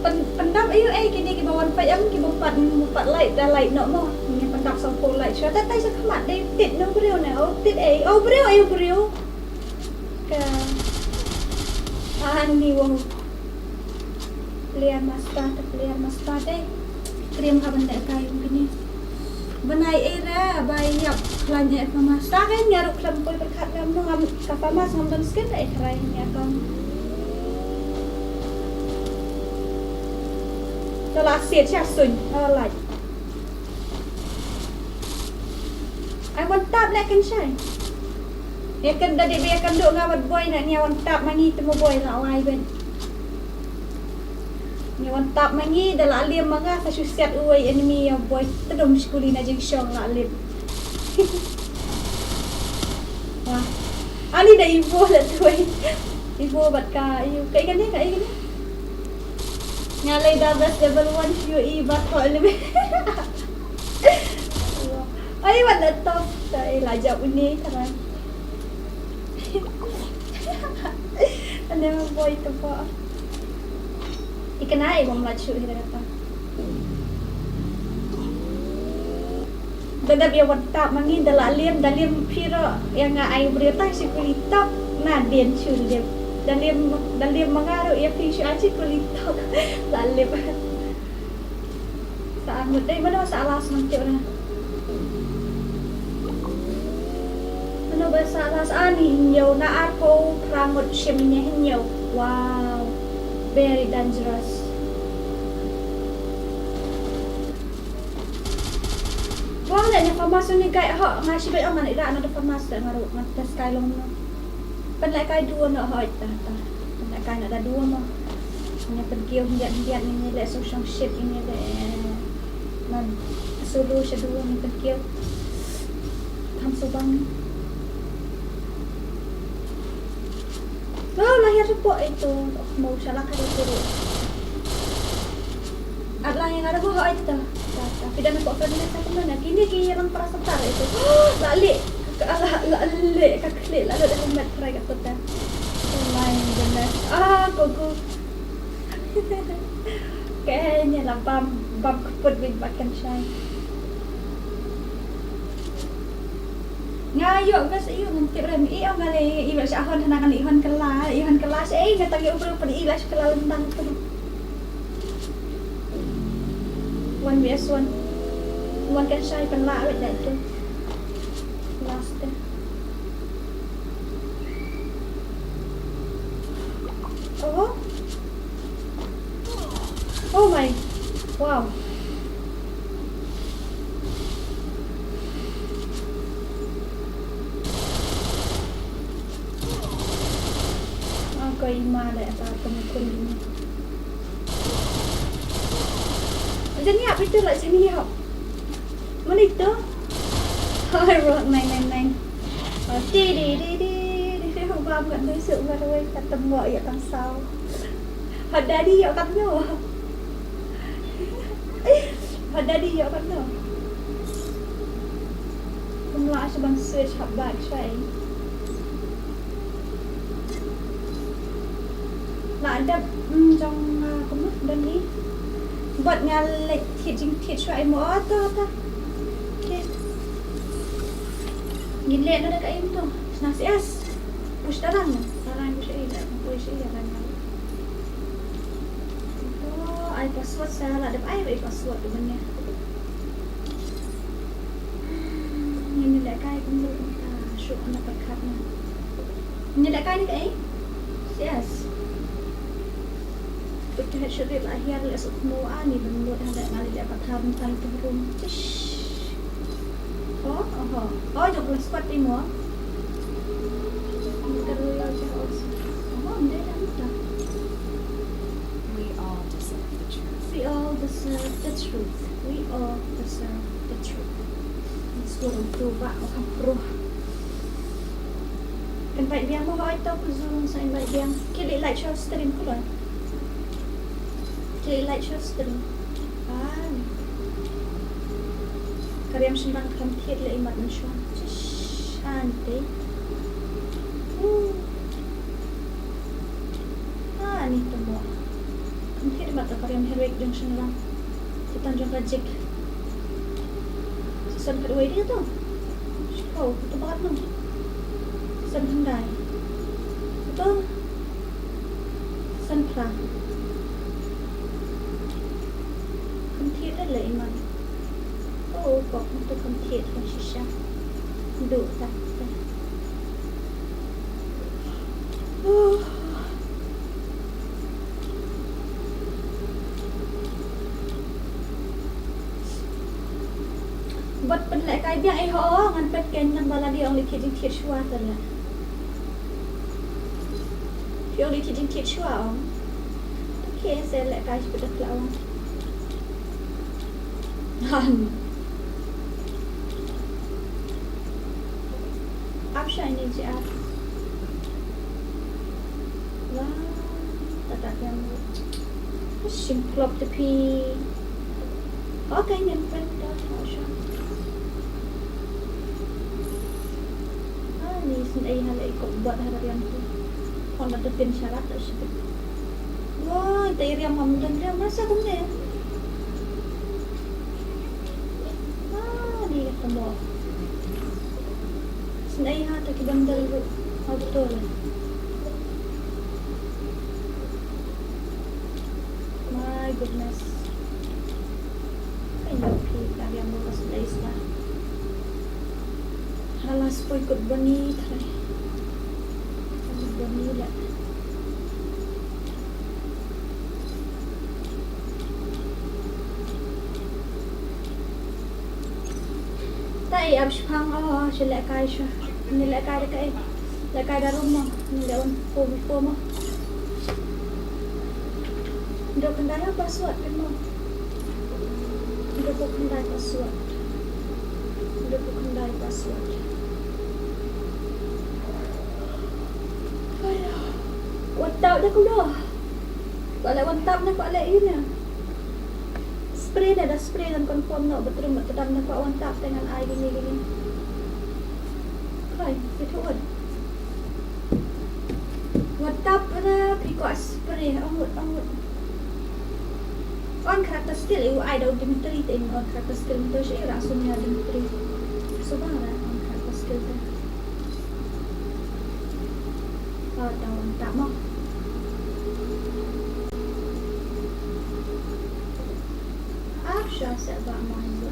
Pyn, pyndap ayu ei kini kiba wan peit em kiba pat, pat light da light noh mo. Ngi pyndap sawphew light. Shuwa tai tai sha khmat dei tit no briew ne. Oh tit ei. Oh briew ei briew. Ka. Ani wow. Player master, te player master dei. Krim ha ban leh kai kum kine. Bnai ei ra ba ïap khlaiñ eh FAMAS. Ta kan ïa ruh khlem poi pyrkhat ngam no ngam ka FAMAS ngam don skin da ei tharai ïa kam. To la siat sha suiñ. To la. Ai wan tap leh kan shai. Ïa kan da dei ba ïa kan duh nga bad boi na ïa wan tap ma ngi te mo boi la wai ben. Ngi wan tap ma ngi da la liam ma nga sa shu siat uwei enemy ïa boi tedom skuli na jingshong la liam. Wah. Ani da ibo la tuai. Ibo bad ka iu kai kane kai kane. Nga lei da best level one shu i ba tho lebe. Ai wat la top ta i la jap uni taran. Ane ma boy to po. Ikena i bom la chu hi da kata. Da dap ïa wan tap ma ngi da la liam da liam phi ruh ïa nga ai briew tang shi kuli top na dien shu liam. Da liam da liam ma nga ruh ïa phi shu ai shi kuli top la liam. Sa ngut dei mano sa las man tip na. Mano ba sa las ani hynñiew na arphew phra ngut shim ïa hynñiew. Wow. Very dangerous. Wow, leh na FAMAS ni gai ho nga shi bai ong ani ra na da FAMAS da nga ruh nga test kai long no. Pynleh kai duo no ho ta ta. Pynleh kai na da duo no. Nga pynkiew hyndiat hyndiat ni leh so shong shit ni leh na solo sha duo ni pynkiew. Tham so bang. Oh, lahir sepo itu. Mau salah kali itu. At lang ïa nga da mo hoi ta. Ta, ta. Phi da na ko friendly sa kumno na. Kini ki rang para satar itu. La leh. Ka la la leh ka klik la leh da helmet try ka tota. Oh my goodness. Ah, ko ko. Kayaknya la bam bam keput wit bakan shai. Nga ïoh best ïoh ngam tip rem ïoh nga le ïoh sha hon hana kan ïoh hon kala ïoh hon kala sha ei nga tang ïoh bro padi ïoh sha kala lendang tu. One vs one. One kan shai pynlah wet dah tu. Last deh. Oh. Oh my. Wow. Ako ima da ata kemukun ini. Janiap itu lah janiap. Mana itu? Hai rock nine nine nine. Ti di di di di di bam kat tu suk kat wei kat tembok ïa tang sau. Hot daddy ïoh katno. Hot daddy ïoh katno. Kum lah shu ban switch hot bike shai. Lah dep jong nga kumno don ni. Bad nga leh thied jingthied shai mo ta ta. Okay. Ngin leh na da ka im tu. Sna si as. Push tarang. Tarang push ai da. Push ai da. Ai password sa la dep ai ba i password tu bane. Ngin leh kai kumno kumta shu na perkat na. Ngin leh kai ni kai. Yes. Put ka headshot rit la hiar leh suk mo ani ben lut hada ngali leh pathar tang tu rum. Tish. Oh, oh. Oh, jok leh squad ti mo. Kita lu ya jok. Oh, ndai dah mudah. We all deserve the truth. We all deserve We are the sound, the truth. Let's go to Tuba, Okam Pro. Kan bait biang mo, oi to ku Zoom sa in bait biang. Ki leh live show stream ko la. Ki leh live show stream. Ah. Ka riam shymbang kam thied leh imat mynshuwa. Shanti. Woo. Ah, ni to mo. Kam thied imat ka riam heroic jong shymbang. Ki tang jong ka jik. San khatwei dei to. Shiphew, to ba nang. San khyndai. To. San phra. Kam thied leh imat. Oh, kok to kam thied ka shisha. Duh ta. Oh. Bad pynlehkai biang ei ho, ngan pynken ngan ba la dei ong leit thied jingthied shuwa te leh. Phi ong leit thied jingthied shuwa ong. Okay, sa lehkai shi pynlehkai ong. Han. Ap shai ni ji ap. Wah, ta ta piang. Shim klop te phi. Okay, ngan pynta ta sha. Ah, ni syn ei ha leh i kop bot ha ka riam tu. Hon da pyn sharat ta shi. Wah, te i riam ngam don riam masa kumne. Ah, ni ka mo. Syn ei ha ta ki bandar ru. Outdoor. My goodness. Kaei phi ka riam mo ka syn ei sa. Hala spoi kut bani thrai. Kut bani la. Ta i ap shipang, oh, shi lehkai sha. Ni lehkai da kaei. Lehkai da rum mo. Ni leh wan po po mo. Ndo khyndai ha password kan mo. Ndo ko khyndai password. Ndo ko khyndai password. Ayo. Wat tap da ko do. Ba leh wan tap na ba leh ina. Spray da, da spray ngan confirm noh, ba trum ba tdam na ba wan tap te ngan ai kine kine. Kai, itu wan. Wan tap na phi ko spray, ong wut, ong wut. Wan character skill, i u ai da u Dimitri te, wan character skill, mynta shi ra sum ïa Dimitri. So ba ra wan character skill te. Ba da wan tap mo. Ap sha seh ba ma ïa.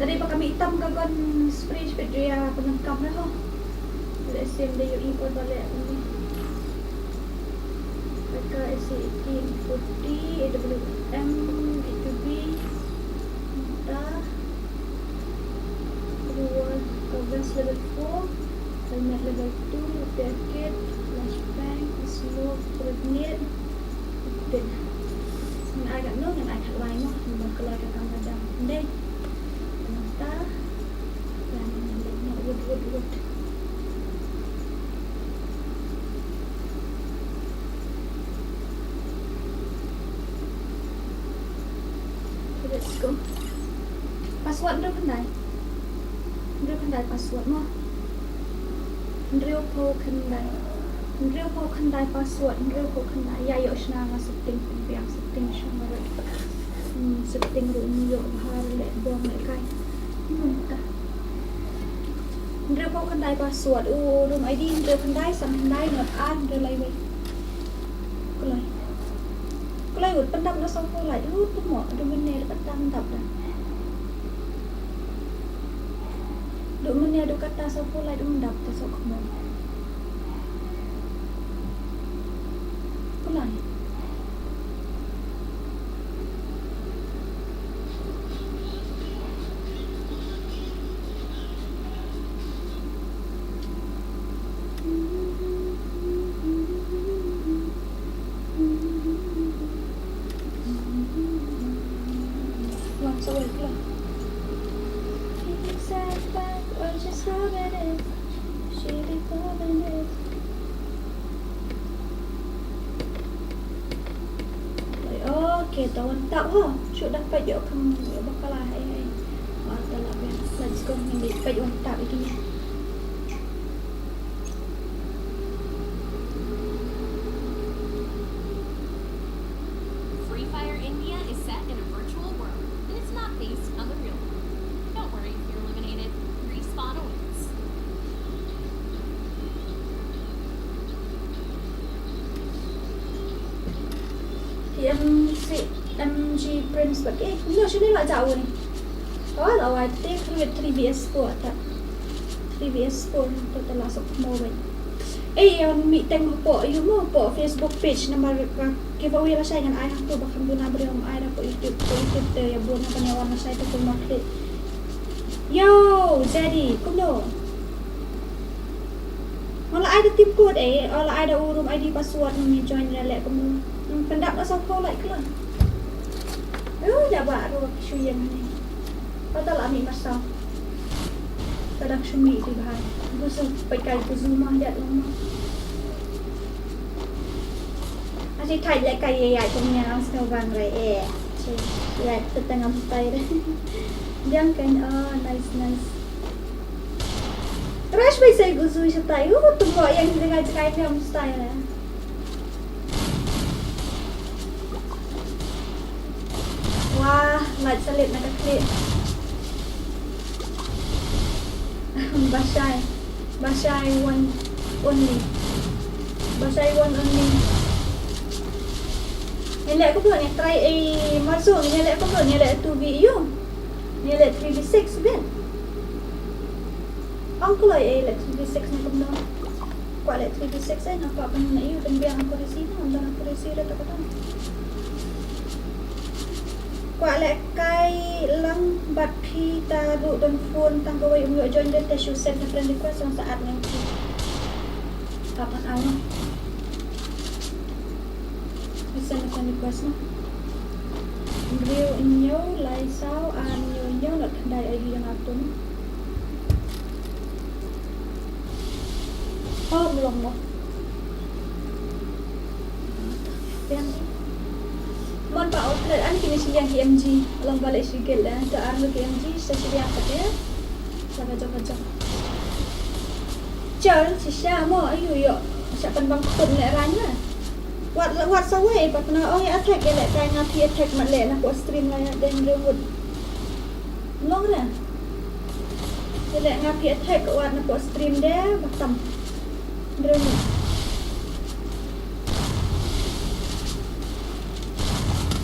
Tadi ba ka mih tam ka gon spray spray ïa pyndonkam re ho. Leh sim da ïohi por ba leh uni. Ka S C eighteen forty, A W M, A two B, ta, reward, ka vest level four, helmet level two, repair kit, flashbang, smoke, grenade, tin. Ngan ai katno, ngan ai khatlai mo, ngan ban kloi ka kam ka jam. Dei. Ngan ta. Ngan, ngan, ngan, wut, wut, wut. Let's go. Password hynriew khyndai. Hynriew khyndai password mo. Hynriew phew khyndai. Hynriew phew khyndai password. Hynriew phew khyndai. Ïa ïoh shna nga setting pynbiang setting shong nga. Hmm, setting ruh ngi ïoh bha leh bong leh kai. Hmm, ta. Hynriew phew khyndai password. U room I D hynriew khyndai, san khyndai, nod ar, hynriew lai wei. Kloi. Kloi wut pyndap na sawphew lai. U tu mo, du mynne da kata pyndap da. Du mynne da kata sawphew lai, du pyndap da sawphew mo. Kloi. So wait, yeah. He sat back while she's rubbing it. She be loving it. Okay, ta wan tap ho. Shu da peit ïoh kham ïoh bakla hai hai. Ah, ta la biang. Let's go. Ngin peit wan tap ïa kine. Free Fire India is set in a virtual world, but it's not based on the real world. Don't worry if you're eliminated. Respawn awaits. Ki M C, M G Prince bad, eh, no, shini la jaw ni. Oh, la wai te, three, three V S four ta. Three V S four, to ta la sok mo bai. Eh, ïa mih teng mo po, ïa mo po Facebook page namar ka giveaway la shai ngan ai hangto ba kham duna briew ym ai da po YouTube, po YouTube te ïa bun ha ban ïa wan la shai te kumno click. Yo, Zeddy, kumno? Nga la ai da team code eh, nga la ai da u room I D password, ngi join ïa leh kumno. Hmm, pyndap na sawphew like la. Yo, da ba ruh shu ïeng ni. Pata la mih marsaw. Ka dang shu mih ti bha. Gu shu peit kai gu shu ma ïa long ma. Ashi thait leh kai ïa ïa kum ïa ang sngewbang re eh. Shi ïa te tang am tai re. Jang kan, oh, nice, nice. Rush bai sai gu shu shatai. Uh, tu mo ïa ni jaka jaka ïa am style eh. Wah, light sa leit na ka clip. Bashai. Bashai one only. Bashai one only. Ngi leh kumno, ngi try, eh, masuk, ngi leh kumno, ngi leh two V U. Ngi leh three V six bit. Ong kloi, eh, leh three V six ne kumno. Kwah leh three V six eh, nga kwah ban na ïoh ban biang accuracy na, ym don accuracy ruh ta ka dang. Kwah leh kai lang bad phi ta ruh don phone tang kawei, ym ïoh join de, te shu send na friend request, nga sa add ngan phi. Half an hour. Shu send na friend request na. Hynriew hynñiew lai saw ar hynñiew hynñiew, not khyndai, ai ïa nga tu. Oh, ym long mo. Biang. Mon ba outlet, ani kine shiliang ki M G. Long ba leh shigel eh. Te ar ki M G sa shiliang pat eh. Sa ka jong ka jong. Chal shisha mo, ayu ïoh. Sa pynbang khun leh rang na. Wat, wat sa wei, pat na ong ïa attack, ïa leh kai nga phi attack mat leh na ko stream la ïa deng reward. Long re. Ïa leh nga phi attack wat na ko stream de, ba tam. Reward.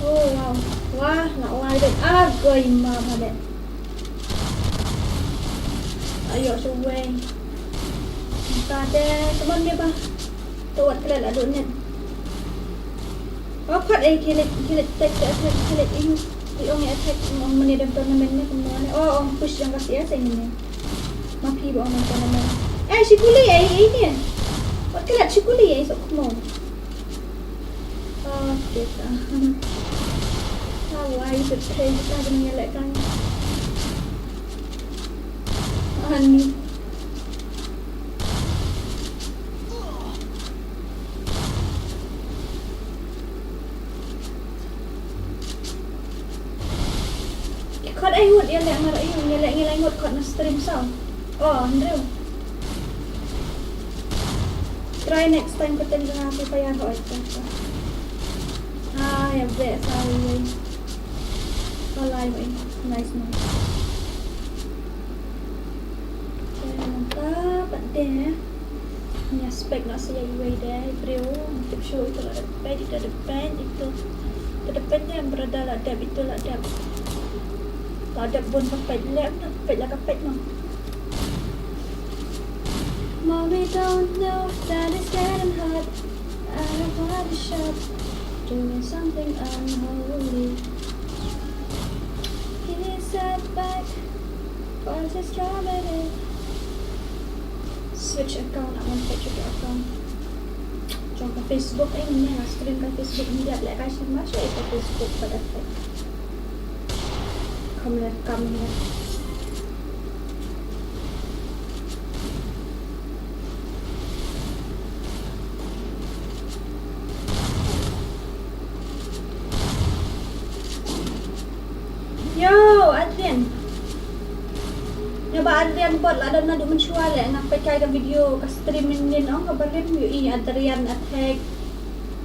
Oh, wow. Wah, na wai de. Ah, goi ma ma de. Ayo, sa wei. Ka de, teman de ba. To wat klet la dun net. Wa phat eh kilit, kilit tek tek tek kilit ing. Ki ong eh tek ong mane dem tournament ne kumno ne. Oh, ong push jong ka C S eh mane. Ma phi ba ong tournament. Eh, shikuli eh, eh ne. Wat klet shikuli eh, sok mo. Oh, kita. Hawaii, sut kret kita kena ngelek kan. Ani. Khot ai ngut ïa leh mar ayu, ïa leh ngi lai ngut khot na stream saw. Oh, hynriew. Try next time ka teng jong nga Free Fire hoi. Ah, ïa beh saw ïa. Ka lai wei. Nice, nice. Te mynta pat de. Nga expect noh sa ïa iwei de i briew. Tip shuh ito la dep peit, ito dep peit, ito. Ito dep peit ne, brother, la dep, ito la dep. La dep bun ka peit lem, na peit la ka peit noh. Mommy don't know that it's getting hot. I don't wanna shop. Doing something unholy. He sat back while she's coming in. Switch account, I want to switch account. Jong ka Facebook, eh, ni nga stream ka Facebook, ni leh leh ka shim ma sha ka Facebook pada ka. Kam ïa. Yo, Adrian. Ïa ba Adrian bot la don naduh mynshuwa leh, nga peit kai ka video ka stream mynnin, ong ka ba rim, ïohi Adrian attack.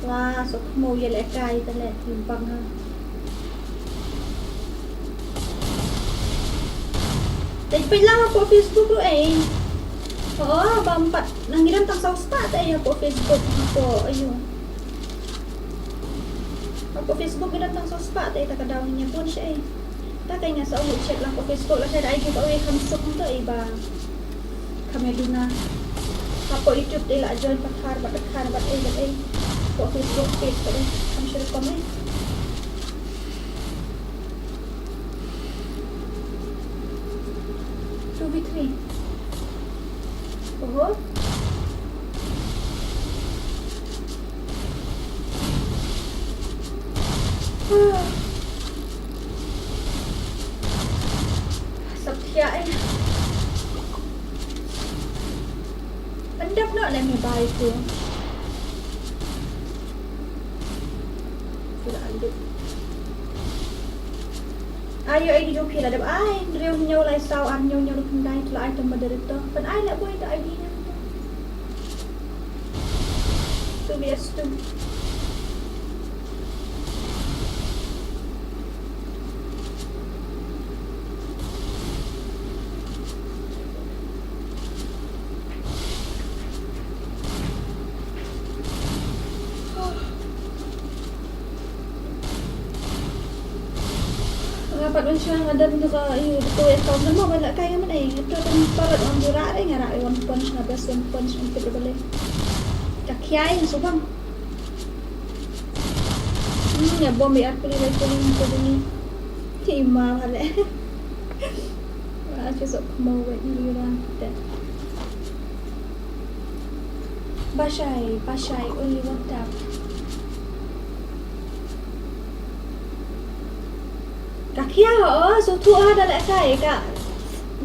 Wa, sok mo ïa leh kai ta leh, ïa bang ha. Te peit lang hapoh Facebook ruh ei. Oh, bam pat. Nang ngi don tang saw spah te hapoh Facebook hapoh, ayu. Hapoh Facebook ngi don tang saw spah te ta ka daw ngi ïa bun sha ei. Ta ka nga sa ong check lang hapoh Facebook la shai da ai giveaway kham suk to ei ba. Kham ïa duna. Hapoh YouTube te la join pathar bad pathar bad ei bad ei. Hapoh Facebook page bad ei. Kham shu rukom ei. Two v three. Oho. Sap thiah ei. Pyndep noh lem ïa bai tu. Tu la lut. Ayo, I D jong phi la dep ai hynriew hynñiew lai saw ar hynñiew hynñiew khyndai, to la ai te moderator. Pyn ai leh boi to I D ïa to. Tu bias tu. Nga pat mynshuwa nga don ka, ïa, ka account namar ba la kai nga mynne, nga to tang parot ong ju rah re, nga rah one punch, nga best one punch, nga tip re balei. Ka khiai nga subang. Hmm, nga bom ïa ar puli lai puli nga to duni. Ti ma bale. Wa, shu sok mo wet ni wan te. Bashai, bashai, only one tap. Ka khia ho, so thu ha da leh kai ka.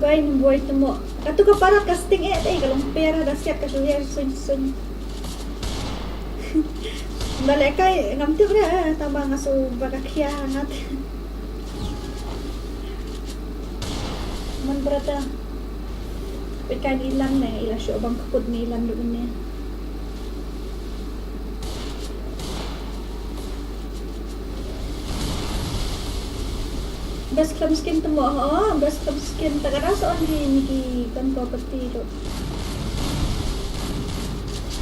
Goi ni boi temo. Ka tu ka parat ka sting eh, eh, ka long pera da siat ka shu hiar sun sun. Da leh kai ngam tip re, eh, tama nga so ba ka khia ngat. Mon brata. Peit kai ni Ilan ne, ila shu bang kput ni Ilan du ne. Best khlem skin temo ho, best khlem skin ta ka da so on di ni ki kan property tu.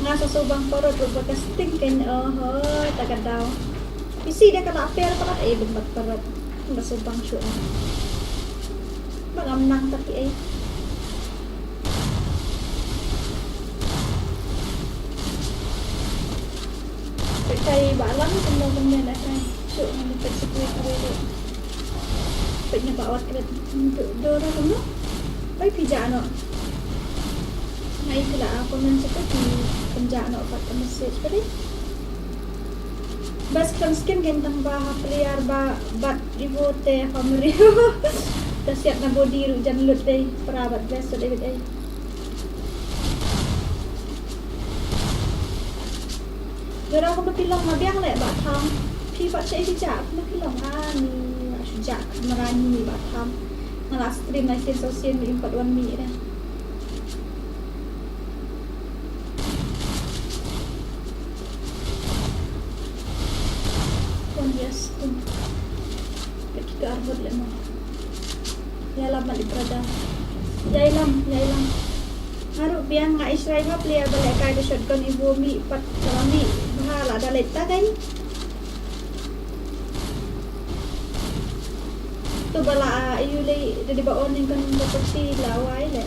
Nga sa so bang parot ruh ba ka sting ken, oh, ta ka daw. Isi da ka la per parot, eh, bym pat parot. Nga so bang shu. Ba ngam nang tapi, eh. Peit kai ba lang kumno kumne na kai. Shu ngan peit shu kui kui. Peit na ba wat kret. Do do ra kumno. Bai phi ja no. Ngai phi la comment shu peit phi pynja no pat ka message peit. Best khlem skin ken tang ba ha player ba bat Evo te ha mri. Ta siat na body ruh jan lut dei. Pra bat best dei dei. Dara kumno phi long ma biang leh ba tham. Phi pat sha phi ja kumno phi long ani. Shu ja kamra ni ba tham. Nga la stream lai sien saw sien ba im pat wan mih re. Kon yes kun. Ka ki ka arbot le mo. Ïalam mali brother. Ïalam, ïalam. Nga ruh biang nga i shrai ma player ba leh kai da shotgun Evo mih pat ba mih. Bha la da leh ta kai. To ba la, ah, ïu lei da dei ba on ning kan ba pati la wai le.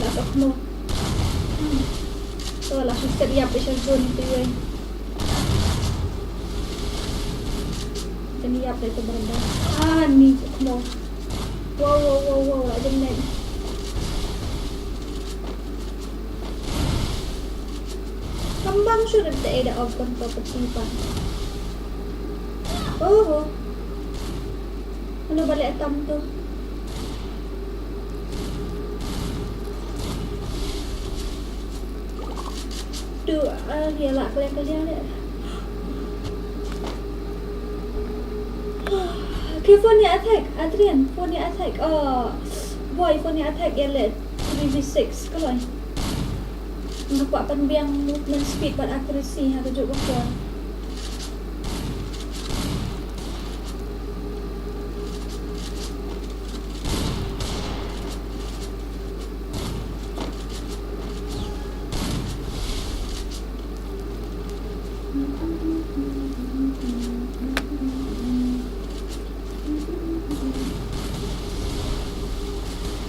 La ka khmo. Hmm. To la shu set ïap i shar zone to wai. Kan ïap le to ba da. Ah, ni ka khmo. Wow, wow, wow, wow, la jan le. Kambang shu da te da open property pa. Oh. Ano ba leh tam tu. Tu, ah, ïa la kaliang kaliang leh. Okay, phone ïa attack, Adrian, phone ïa attack. Oh, boy, phone ïa attack ïa leh three v six, kaloi. Nga kwah pynbiang movement speed bad accuracy ha kajuh ka por.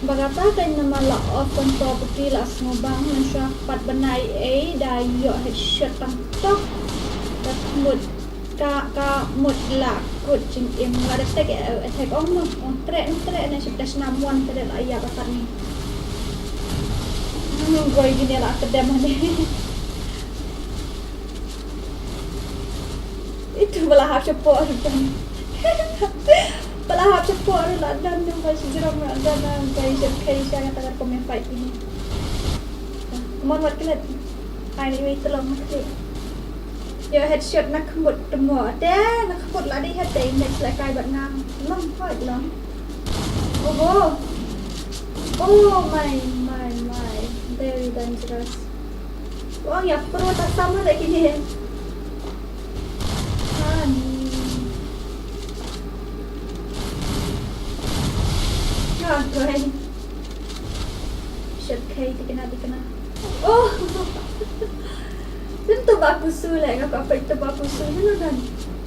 Ba kata kein namar la off control property la sngewbang, mynshuwa pat bnai ei da ïoh headshot tang tok. Da khmut ka, ka mut la kut jingim, la da tek, eh, attack ong noh, ong treh, ong treh ne ship dash nam wan ka da la ïa ba pat ni. Hmm, goi gini la kedem ni. Itu ba la hap shapoh ruh dan. Ba la hap shapoh ruh la dan, nang ba shi jrong la dan, nang ba shi kai sha kata ka komen fight ini. Come on, wat klet. Ai, ni wei telong klet. Ïoh headshot na khmut temo. Te na khmut la dei head te, next la kai bad nang. Long fight long. Oh, oh. Oh my, my, my. Very dangerous. Ong ïa pro ta sama lagi ni. Ani. Oi. Shit, kai, tikna, tikna. Oh. Ym tebak kusu leh, nga kwah peit tebak kusu ni, no, dan.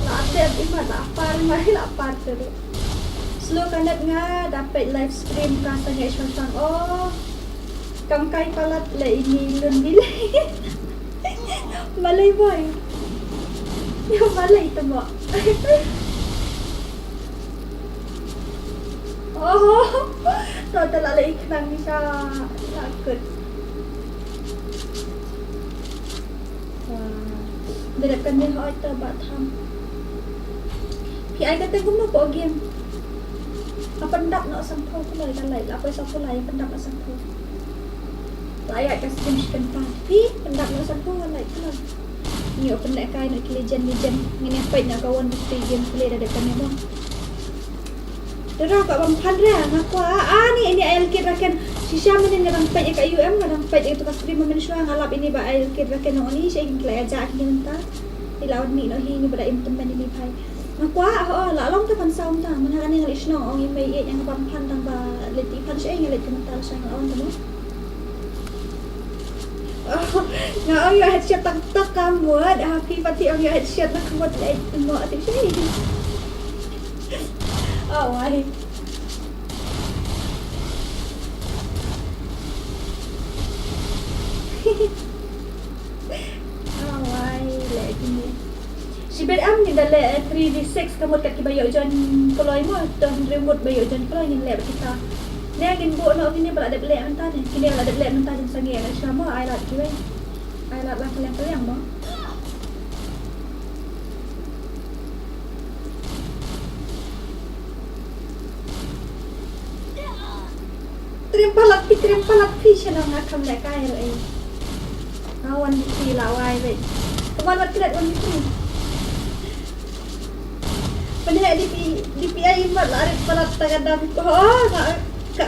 La dep imat, la par, mai la par tu. Slow ka net nga, da peit live stream ka sangeh shong shong. Oh. Kam kai palat leh ini lun bilei. Balei boy. Ïa balei tu mo. Oh. To te la leh iknang ni sa la kut. Wah. Dep kane hoi ta ba tham. Phi ai kata kumno po game. A pyndap noh sangtho pulai ka lai, la poi sa pulai pyndap noh sangtho. La ïa ka stream shi kynta. Phi pyndap noh sangtho ka lai pulai. Ngi o pynlehkai noh ki legend legend. Ngin ïa peit noh ka one v three game play da dep kane mo. Dara ka bam phan re nga kwah. Ah, ni ini ai lkit raken. Shisha mynnin nga dang peit ïa ka U M, nga dang peit ïa ka stream mynshwa, nga lap ini ba ai lkit raken, nong ni sha kin klai aja ki mynta. Ila wan ni no hi ni ba da im tymmen ini phai. Nga kwah, oh, la long ta phan saum ta. Mynha kane nga leit shnong ong i mei ïa nga bam phan tang ba leit ti phan sha nga leit ki mynta sha nga ong ta mo. Oh, nga ong ïa headshot tak tak ka mut. Ha phi pati ong ïa headshot na ka mut leit mo ati sha. Oh, wai. Oh, wai, leh kine. Shibit am ngi da leh three v six ka mut kat kiba ïoh join kloi mo, to hynriew ngut ba ïoh join kloi ngin leh bad kita. Ne ngin buh noh kine ba la dep leh mynta ne. Kine ba la dep leh mynta jin sangeh na sha mo, ai lad kiwei. Ai lad la kaliang kaliang mo. Trem palat phi, trem palat phi, sha nong nga kham lehkai ruh ei. Nga wan phi la wai beit. Ka wan wat klet wan phi. Pynheh D P, D P I mat la rit palat ta ka dam ko. Oh, ka, ka,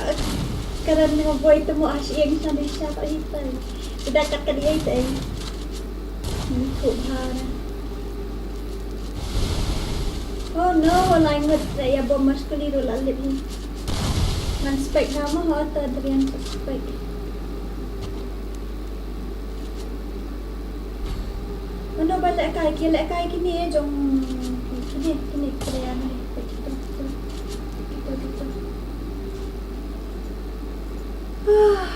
ka ran nga boi temo ha shi ïing sha ni sha ka hi tai. Ida kat ka di ai tai. Ni ko bha na. Oh no, lai ngut la ïa bom maskuli ruh la lip hi. Ngan spike nga mo ho ta Adrian spike. Mano ba lehkai ki lehkai kine jong kine kine kine ya kine kito kito kito kito. Ah.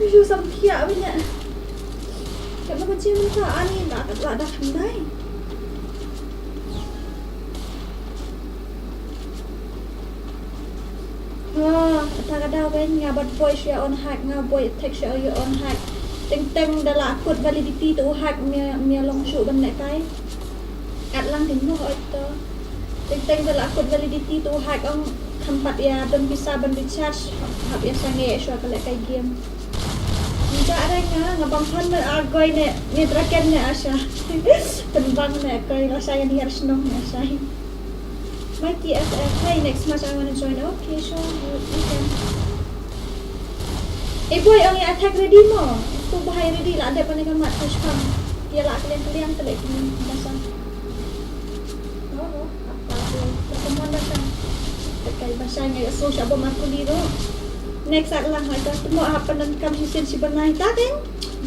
Yu sam kia banya. Kata ba jim ta ani la la da khandai. Ha, ta ka da wen nga bad boy shu on hack nga boy tech shu on hack. Teng teng da la kut validity tu hack mia mia long shu ban lehkai. At lang ding mo hoi to. Teng teng da la kut validity to hack ong kham pat ïa don pisa ban recharge hap ïa sangeh shuwa ka lehkai game. Nja areng nga nga bang phan me a goi ne ne draken ne asha. Tembang ne koi la sha ïa ni ar shnong ne asha. Mikey F F, hey, next match I wanna join. Okay, sure, you, you can. Eh boy, ang ïa attack ready mo. Tu bahai ready la dep ane ka mat push pang. Ïa la kaliang kaliang te leh kini masa. Oh, oh, apa tu? Pertemuan basang. Tekai basang ïa so sha bom aku liro. Next at lang hai ta temo apa nan kam shisien shi banai ta deng.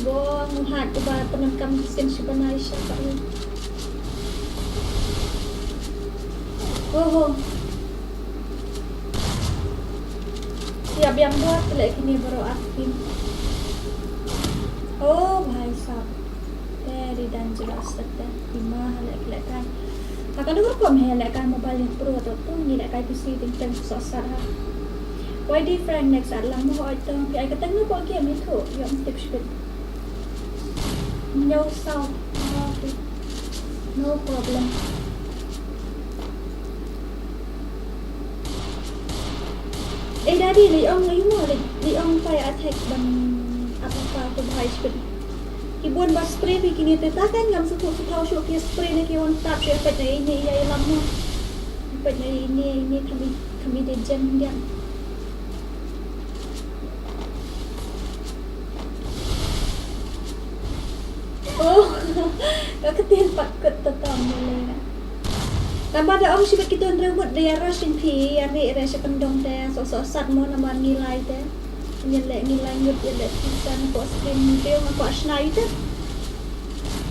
Bo nguhat tu ba penan kam shisien shi banai sha ka. Oho. Ïa biang bor te leh kine baroh arphew. Oh bhai sahab. Very dangerous te. Ima ha leh lehkai. Ha ka dei rukom ha lehkai mobile ïa pro to tu ngi lehkai P C ding teng soh sat ha. Y D Frank next at lang mo hoi to phi ai ka teng no ko game itu. Ïa um tip shibit. No sound. Okay. No problem. Eh, daddy, lei ong, lei ong, lei, lei ong, pa ïa attack ban apa pa tu bhai spin. Ki bun ba spray phi kine te ta kan ngam sukut sukau shu ki spray ne ki one tap shu pet ne ini ïa lam mo. Pet ne ini, ini kami, kami de jen dia. Oh, ka ktien pat kut ta tam ni le. Tang ba da ong shibit ki don rewut da ïa rush ïa phi, ïa ri re sha kyndong te, soh soh sat mo namar ngi lai te. Ngi le ngi lai ngut ïa le phi ta na ko screen ni te, nga ko shna ite.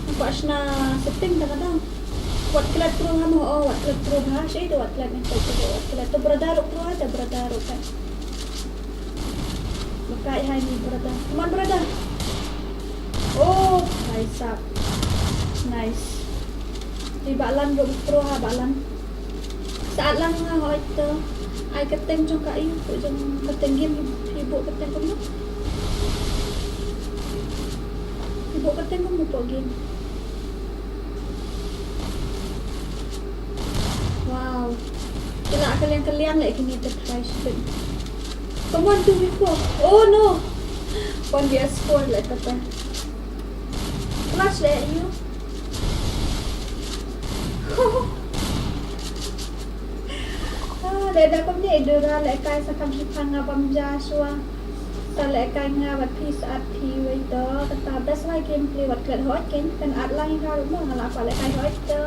Nga ko shna setting ta ka dang. Wat klet pro ha mo, oh, wat klet pro ha, shi ite wat klet ni, wat klet, wat klet. To brother pro ha, to brother pro ha. Makai hai ni brother. Come on, brother. Oh, bhai sahab. Nice. Ni ba lan ruh pro ha ba lan. Sa at lang ha hoi to. Ai ka teng jong ka ïu, ko jong ka teng game, hi bo ka teng ko mo. Hi bo ka teng ko mo po game. Wow. Kila kaliang kaliang le kini te try shibit. Come on, two v four. Oh no. One v four le kata. Clutch le ïu. Ah, le da kumne Dora le kai sa kam shi phang nga bam ja shuwa. Sa le kai nga wat phi sa at phi wei to. Kata best lai gameplay wat klet hot ken kan at lang ka ruh mo nga la pa le kai hot to.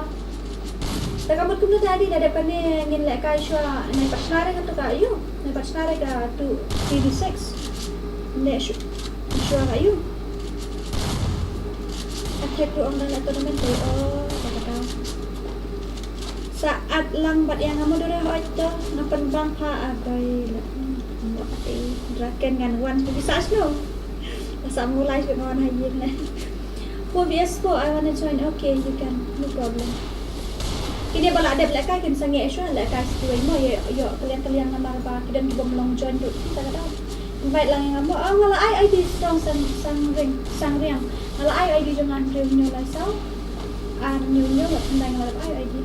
Ta ka mut kumno ta di da dep kane ngin lehkai shuwa nai pat shna re ka tu ka ïu. Nai pat shna re ka tu T V six. Ne shu-, shuwa ka ïu. Attack tu ong da na tournament te o da ka ta. Sa at lang bad ïa nga mo dore hoi to nga pynbang pha a goi la. Mo te draken ngan wan tu bisa snow. Sa mulai shu ngan ha yin ne. Four V S four, I wanna join. Okay, you can. No problem. Kine ba la dep lehkai kin sangeh shuwa lehkai shuwa mo ïoh ïoh kaliang kaliang namar ba ki don ki bym long join ruh kita ka dang. Invite lang ïa nga mo. Ah, nga la ai I D strong sang sang ring sang riang. Nga la ai I D jong nga hynriew hynñiew lai saw. Ar hynñiew hynñiew la tendang nga la ai I D.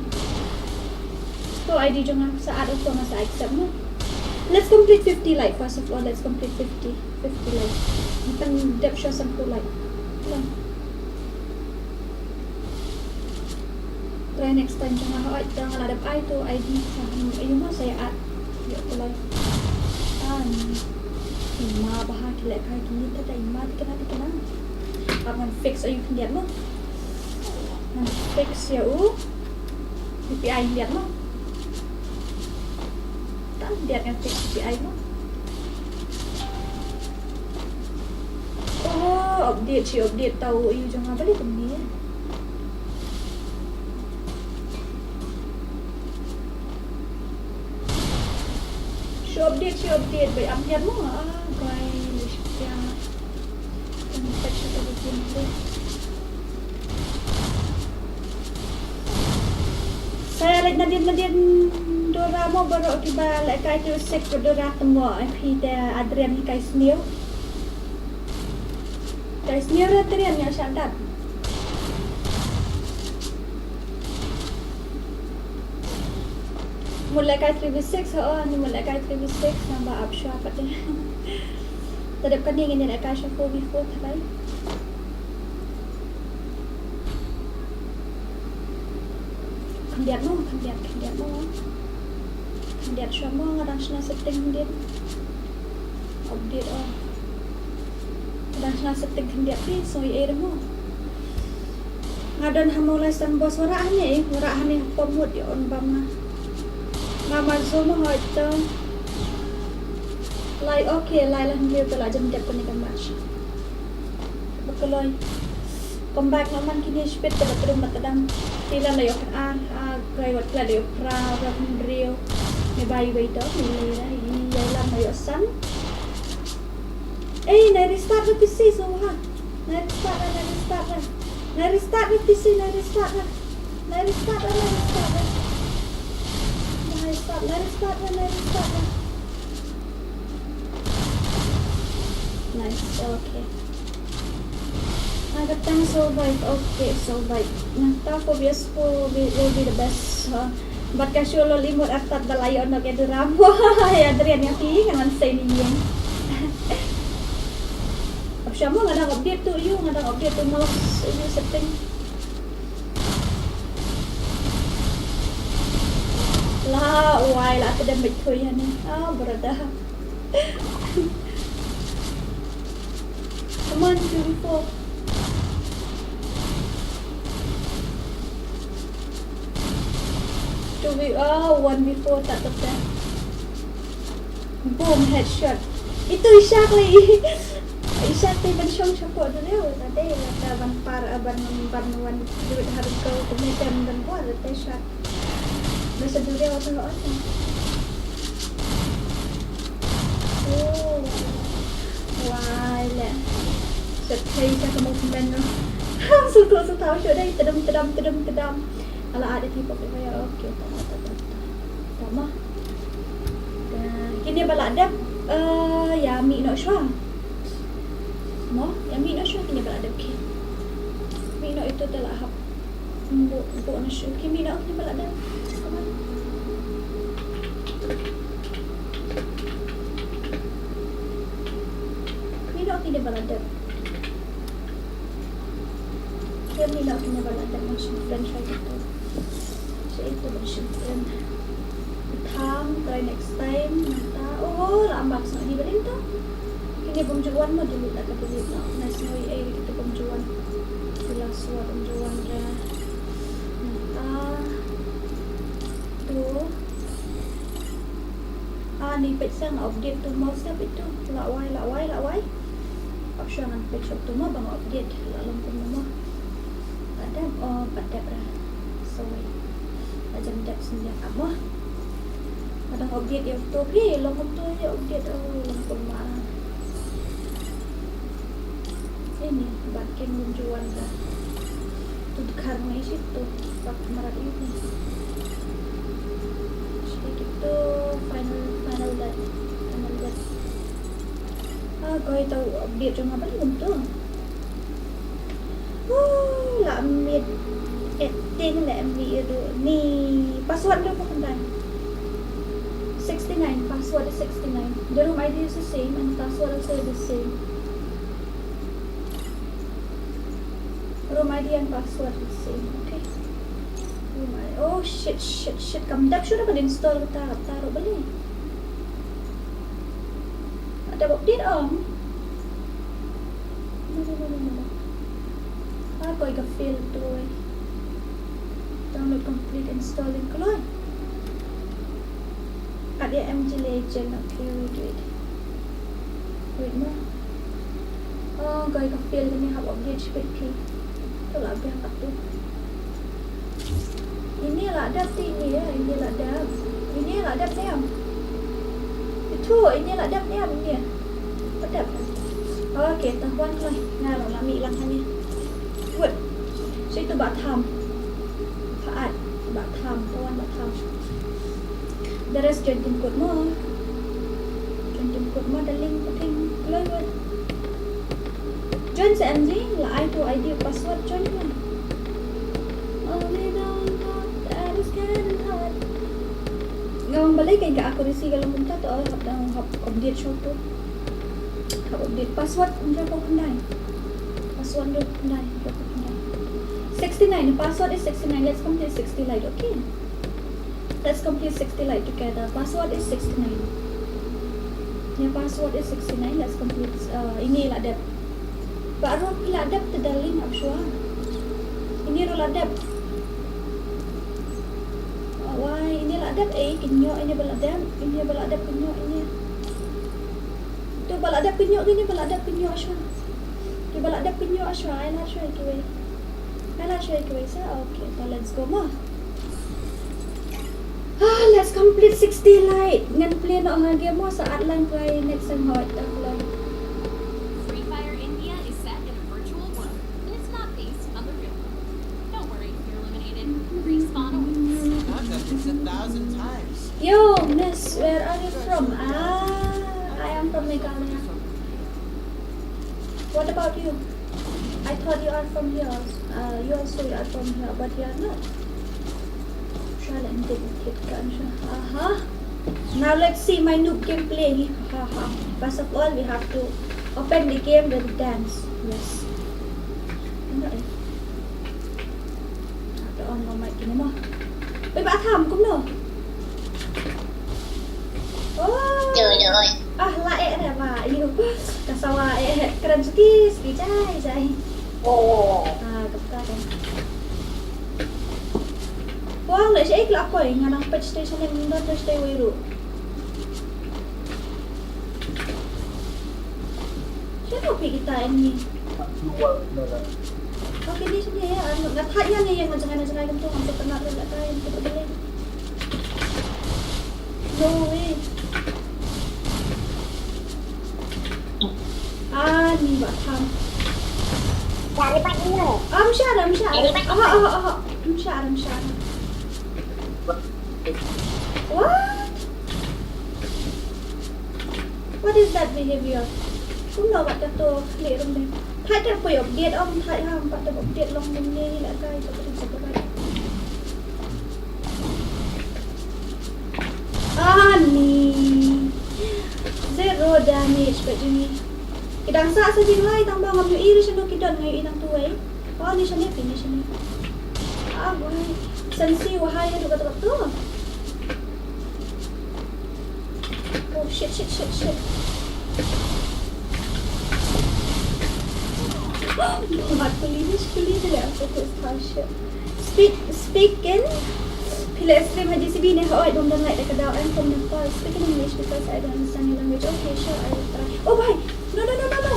To I D jong nga sa add to nga sa accept mo. Let's complete fifty like first of all. Let's complete fifty. Fifty like. Ngan dep shuwa sanphew like. Lang. Try next time jong nga hoi da nga la dep ai to I D sa ïu mo sa ïa add. Ïa to like. An. Ima ba ha ki lehkai kine ta da ima tikna tikna. Ap ngan fix ïa u khyndiat mo. Ngan fix ïa u. U P I khyndiat mo. Tang diat ngan fix U P I mo. Oh, update shi update tau ïu jong nga balei kumne. Shi update shi update bai am diat mo. Ah, bai le shi pia. Kan fetch ïa ka gameplay. Sa ïa leit nadien nadien Dora mo baroh kiba lehkai tu sek ko Dora temo ïa phi te Adrian hi kai sniew. Kai sniew re Adrian ïa sha dat. Mut lehkai three v six, oh, ni mut lehkai three v six, namba ap shuwa pat de. Te dep kane ngin lehkai sha four v four tharai. Khyndiat mo, khyndiat, khyndiat mo. Khyndiat shuwa mo, nga dang shna setting khyndiat. Update, oh. Nga dang shna setting khyndiat phi, so ei mo. Nga don ha Mawlai Sambos, warah hangne, eh, warah hangne ha pom mut ïa on bam nga. Nga ma zoom hoi to. Lai, okay, lai la hynriew te la jan dep kane ka match. Ba kloi. Comeback nga man kine shipit te ba trum ba tdang. Te la ïoh khatar, ah, kai wat kla ïoh phra, ba hynriew. Ne bai bai to, ne lei ra, ïa la ïoh san. Ei, nai restart ra P C so ha. Nai restart ra, nai restart ra. Nai restart ra P C, nai restart ra. Nai restart ra, nai restart ra. Nai restart, nai restart ra, nai restart ra. Nice, okay. Nga ka tang survive, okay, survive. Nangta four V S four will be, will be the best. Ha. Bad ka shu lol imut artat da la ïoh noh ïa Duram. Wah, ïa Adrian ïa phi kan wan sei ni ïeng. Ap sha mo nga dang update to ïu, nga dang update to mouse ïu setting. La wai la te dem bit thui hani. Ah, brother. Come on, two v four. Two v, oh, one v four tak kata. Boom, headshot. Itu Ishak lagi. Ishak te ban shong shapoh duriaw. Tadi lada ban par, ah, ban, ban wan duit harga tu meter ban buat te Ishak. Masa duriaw tu. Oh. Wai le. Set kai sa ka movement no. Sutu sutu shu dei tedam tedam tedam tedam. Ala ada ti pop ya. Okay, ta ta ta ta. Ta ma. Kine ba la dep, eh, ïa mih noh shuwa. Mo, ïa mih noh shuwa kine ba la dep ki. Mih noh itu te la hap. Buh, buh noh shuwa. Ki mih noh kine ba la dep. Come on. Mih noh kine ba la dep. Ki mih noh kine ba la dep, ban shim friend shuwa kito. Sa ito ban shim friend. Tham, try next time, nangta. Oh, la marks noh hi ba dei to. Kine bym ju wan mo, delete la ka delete noh. Nice mo, eh, kito bym ju wan. Ki last word bym ju wan ra. Nangta. To. Ah, ni peit sa nga update to mo step itu. La wai, la wai, la wai. Ap shuwa ngan peit shop to mo ba nga update. La long kumno mo. Pat dep, oh, pat dep ra. Sorry. La jan dep synñiang ap mo. Nga dang update ïa to phi, long kumto ïa update, oh, long kumno. Ini, bad kin bym ju wan ra. Tu dkhar ngi shi tu, bad marat ini. Shi kito final, final that, final that. Ah, koi tau update jong nga ba kumto. Huh, la mid eighteen la mid itu. Ni password ruh pun kan. Sixty-nine, password is sixty-nine. The room I D is the same and password also is the same. Room I D and password is the same. Okay. Room I D. Oh shit, shit, shit. Kam dep shuh ban install kata, kata ruh beli. Ada update om. Mano, mano, mano. Ah, koi ka fail tu, eh. Download complete, installing kloi. Kat ïa M G Legend, okay, wait, wait. Wait mo. Oh, koi ka fail kane, hap update shipit phi. To la biang kat tu. Ini la dep ti ini ïa, ini la dep. Ini la dep ne em. Itu, ini la dep ne em ini. La dep. Okay, ta wan kloi. Nga ruh la mih lang hangne. Wait. Sa itu ba tham. Pha at ba tham, ta wan ba tham. The rest join team code mo. Join team code mo, darling, pating kloi wait. Join sa M G, la ai tu I D password join mo. Only don't know that is getting hard. Balei ka accuracy ka long kumta, to hap dang hap update shwa to. Hap update password, ym dei ko khyndai. Password ym dei ko khyndai, ym dei ko khyndai. Sixty-nine, password is sixty-nine. Let's complete sixty light, okay? Let's complete sixty light together. Password is sixty-nine. Your password is sixty-nine. Let's complete. Uh, ini la dep. Baroh phi la dep te darling, ap shuwa. Ini ruh la dep. Wai, ini la dep, eh, kynjoh ini ba la dep, ini ba la dep kynjoh ini. Tu ba la dep kynjoh ini, ba la dep kynjoh shuwa. Ki ba la dep kynjoh shuwa, ai la shuwa kiwei. Ai la shuwa kiwei sa, okay, to let's go mo. Ah, let's complete sixty light. Ngan play noh ha game mo, sa at lang try next time hot ta lang. Free Fire India is set in a virtual world, but it's not based on the real world. Don't worry, you're eliminated. Respawn awaits. I've done this a thousand times. Yo, miss, where are you from? Ah, I am from Meghalaya. What about you? I thought you are from here. Uh, you also are from here, but you are not. Sha la ding kit kan sha. Aha. Now let's see my noob gameplay. Ha ha. First of all, we have to open the game with dance. Yes. Ano eh? Have to on my mic kine mo. Wait, ba tham kumno? Oh. Yo, yo. Ah, la eh re ba. Yo. Ka sawa eh kren suki suki jai jai. Oh. Ah, ka pta kan. Wang le shi ek la koi ngan ang pet station yang ngan pet station wei ru. Siapa pi kita ini? Okay, di sini ya. Anu, ngat hat ya ni yang ngajang ngajang kan tu, ngam tu kena tu, ngat hat yang tu boleh. No way. Ah, ni ba tham. Dari pat ni. Am shara, am shara. Dari pat ni. Aha, aha, aha. Am shara, am shara. What? What is that behavior? Kumno ba ta to klik rum deh. Thait ter poi update ong thait ha, ba ta update long rum ne la kai ta poi update. Ani. Zero damage ba juni. Ki dang sah sa jinglai tang ba ngam ïohi ri shano ki don, nga ïohi tang tu wei. Oh, ni shane phi, ni shane. Ah, wai. Sensi wahai ïa tu kata tu. Oh, shit, shit, shit, shit. Mat puli ni, puli ni le aku tu, ah, shit. Speak, speak in. Phi la stream ha G C B ne, hooid, bym don light da ka daw, I'm from Nepal. Speak in English because I don't understand your language. Okay, sure, I will try. Oh, bhai. No, no, no, no, no.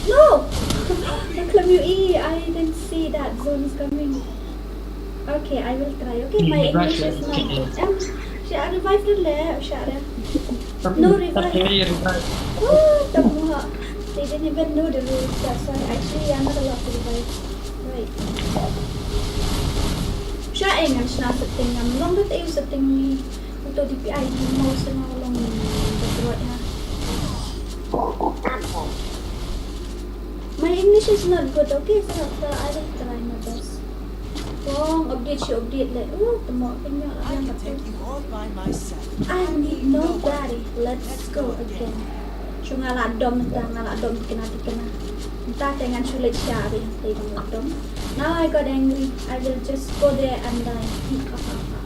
No. Khlem ïohi, I didn't see that zone is coming. Okay, I will try. Okay, my English is not. Em, sha revive ru le, sha re. No revive. Oh, the moha. They didn't even know the rules. That's why actually I'm not allowed to revive. Right. Sha, eh, ngam shna setting, ngam long da te setting ni. Untuk D P I ni mouse nga long da buat ha. My English is not good, okay? So, so I will try my best. Wrong, update, shi update le. Uh, temo kenya la. I can take you all by myself. I need nobody. Let's go again. Shu nga la dom mynta, nga la dom tikna tikna. Mynta te ngan shu leit sha ri te ngan la dom. Now I got angry. I will just go there and die. Hi, ha, ha, ha.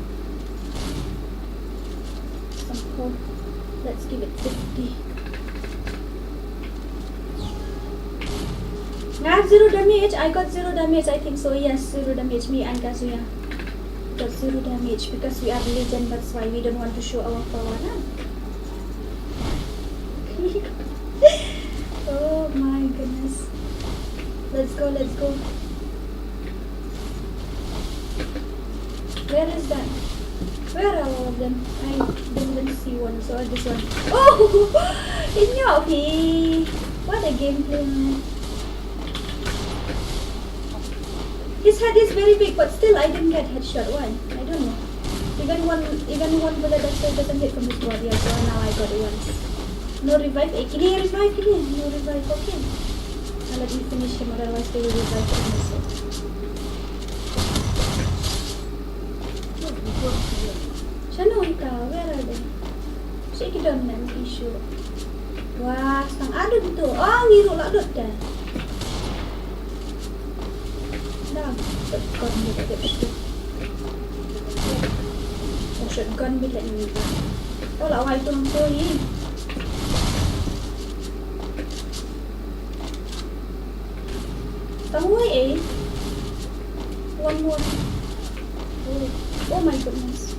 Somehow. Let's give it fifty. I have zero damage. I got zero damage. I think so. Yes, zero damage. Me and Kazuya got zero damage because we are legend. That's why we don't want to show our power, na? Oh my goodness. Let's go, let's go. Where is that? Where are all of them? I don't even see one. So this one. Oh! Inyok phi. What a gameplay, man. His head is very big, but still I didn't get headshot. Why? I don't know. Even one, even one bullet doesn't, doesn't hit from this body. So now I got one. No revive. Eh, kini revive kini. No revive. Okay. Now let me finish him, otherwise they will revive him also. Shan Ka, where are they? Shi ki don ne issue. Wah, sang adun tu. Oh, ngi ruh la lut da. Da, shotgun bit la dep. Oh, shotgun bit la ni. Oh, la wai tu tu ni. Tang wai eh. One more. Oh, oh my goodness.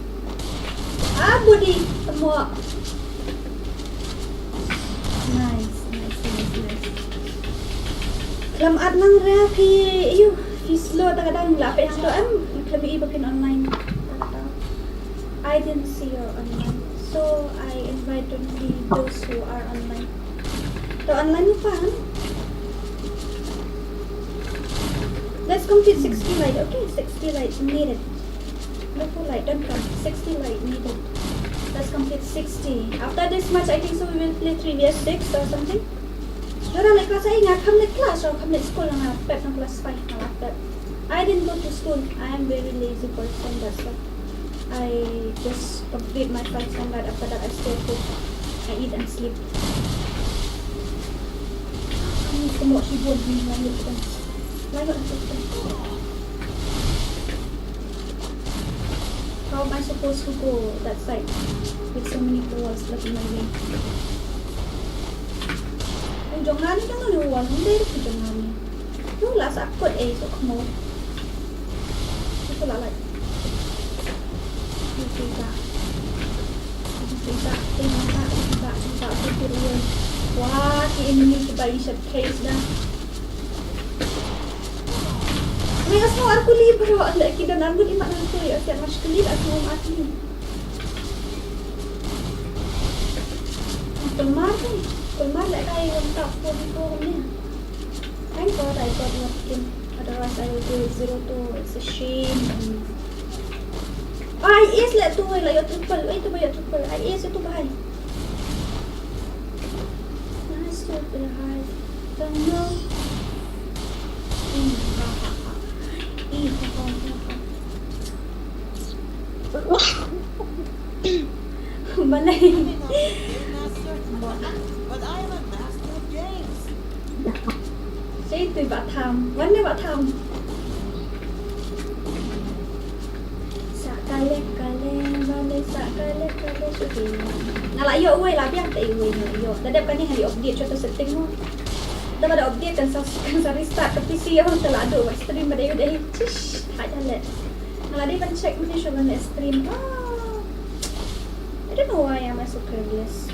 Ah, body. Tang wai. Nice, nice, nice, nice. Khlem at nang re phi, ayu, phi slow ta ka dang la phi hang to em, khlem i ba phin online. I didn't see your online, so I invite only those who are online. To online mo pan. Let's complete sixty light, okay? Sixty light needed. No, four light, don't come. Sixty light needed. Let's complete sixty. After this match, I think so we will play three v six or something. Jora leh class ai nga kham leh class, or kham leh school nga pep na class five nga la pep. I didn't go to school. I am very lazy person, that's why. I just complete my five standard. After that, I stay at home. I eat and sleep. Ani semua sibuk di langit kan. Langit aku kan. How am I supposed to go that side with so many walls blocking my way? Ong jong nga ni, jong nga ni wall, hindi ko jong nga ni. Tu la sa kot eh, so kmo. Ito la like. Ito la. Ito la. Ito la. Ito la. Ito la. Ito la. Wah, ki enemy ki ba i shot case na. May asno ar kuli bro, anda ki don ar kuli mat nang kuli, asya mas kuli, asno ar kuli. Kulmar kan, kulmar leh kai wan tak ko di ko ni. Thank God I got one skin. Otherwise I will go zero two. It's a shame. I ace leh tu, leh yo triple. Ai tu ba yo triple. I ace tu ba hai. Nice to be high. Don't know. Ih, ha, ha, ha. Ih, ha, ha, ha, ha. Balei? But I am a master of games. Sei tu ba tham. Wan ne ba tham. Sa kale kale, bale sa kale kale, shuti. Nga la ïoh uwei la biang te uwei nga la ïoh. Da dep kane nga la update shwa tu setting mo. Da ba da update kan sa, kan sa restart ka P C ïoh te la duh ba stream ba da ïoh dei. Chish, ha jale. Nga la dei ban check mynne shuwa ban leh stream. Ah. I don't know why am I so careless.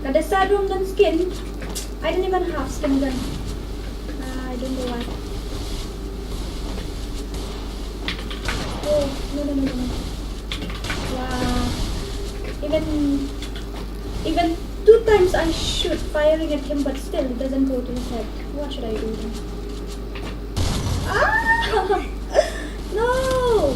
Ka Desert Room don skin. I don't even have skin gun. I don't know why. Oh, no, no, no, no, no. Wow. Even, even two times I shoot firing at him, but still it doesn't go to his head. What should I do then? Ah! No!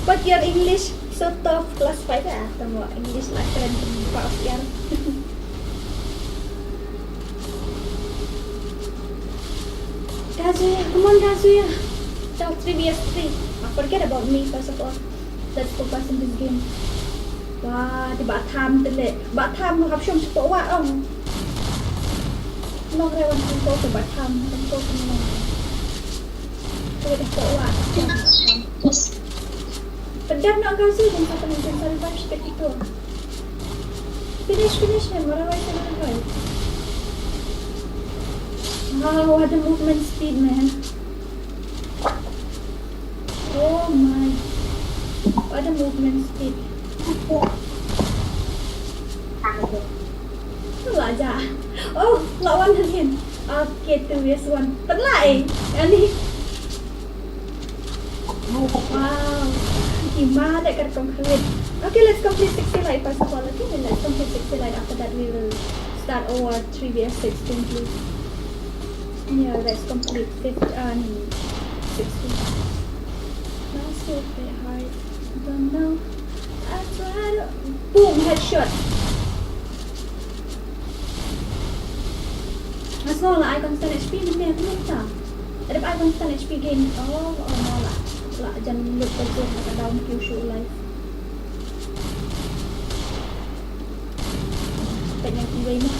But your English so tough, class five eh, tamo English la kren pa siar. Kazuya, come on Kazuya. Tau three v three. Ah, forget about me first of all. Let's focus in this game. Wah, te ba tham te leh. Ba tham hap shong shuwa ong. Nong re wan ko te ba tham, ko te nong. Ko te ko wa. Pedam na Kazuya, dan kata mungkin salvage ke itu. Finish, finish him, otherwise I will revive. Wow, what a movement speed, man. Oh my. What a movement speed. Lah ja. Oh, lawan Alien. Okay, two vs one. Pernah eh. Ani. Wow. Ima da kar kong khalid. Okay, let's complete sixty light first of all. Okay, then let's complete sixty light. After that, we will start our three v six gameplay. Yeah, let's complete fifty, uh, sixty. Now still play hard. Don't know. I try to. Boom, headshot. Nga sngew la ai constant H P mynne kumta. Dep ai constant H P game. Oh, oh, no la. La jan lut ka zone ka down queue shu life. Peit ïa kiwei mo.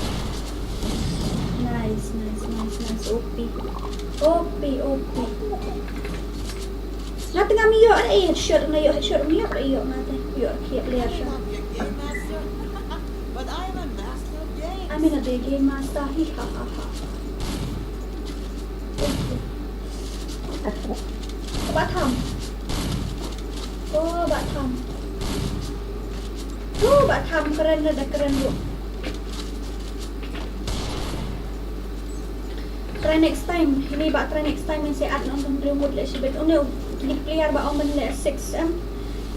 Nice, nice, nice, nice. O P. O P, O P. Nga tengah ïoh, eh, headshot, nga ïoh headshot, nga ïoh, ïoh, nga teh, ïoh, kiap ler sha. But I'm a master of games. I'm in a big game master, hi ha ha ha. Ba tham. Oh, ba tham. Oh, ba tham, kren, da kren ruh. Try next time. Ini ba try next time, ngan sa add noh tang briew mut leh shibit. Une u player ba ong ban leh six em.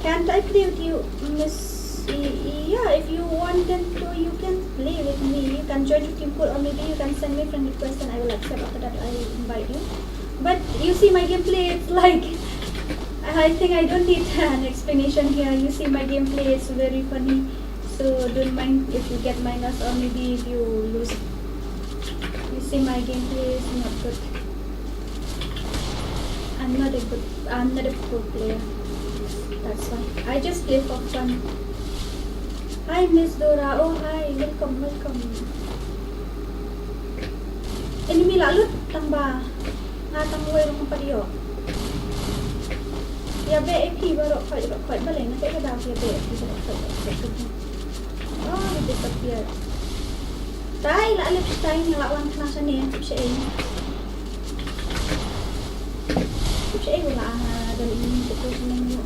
Can't I play with you, Miss? Yeah, if you want then to, you can play with me. You can join the team pool or maybe you can send me friend request and I will accept. After that, I invite you. But you see my gameplay, it's like, I think I don't need an explanation here. You see my gameplay, it's very funny. So don't mind if you get minus or maybe if you lose. You see, my gameplay is not good. I'm not a good, I'm not a pro player. That's why I just play for fun. Hi, Miss Dora. Oh, hi. Welcome, welcome. Enemy la lut tang ba nga tang wei ruh pat ïoh. Ïa beh ïa phi baroh khoit baroh khoit, balei nga teh ka daw ïa beh ïa phi baroh khoit baroh khoit. Oh, they disappear. Tai la lip tai nga la wan kena shane, tip sha ei. Tip sha ei wala ah, dan ini betul seneng.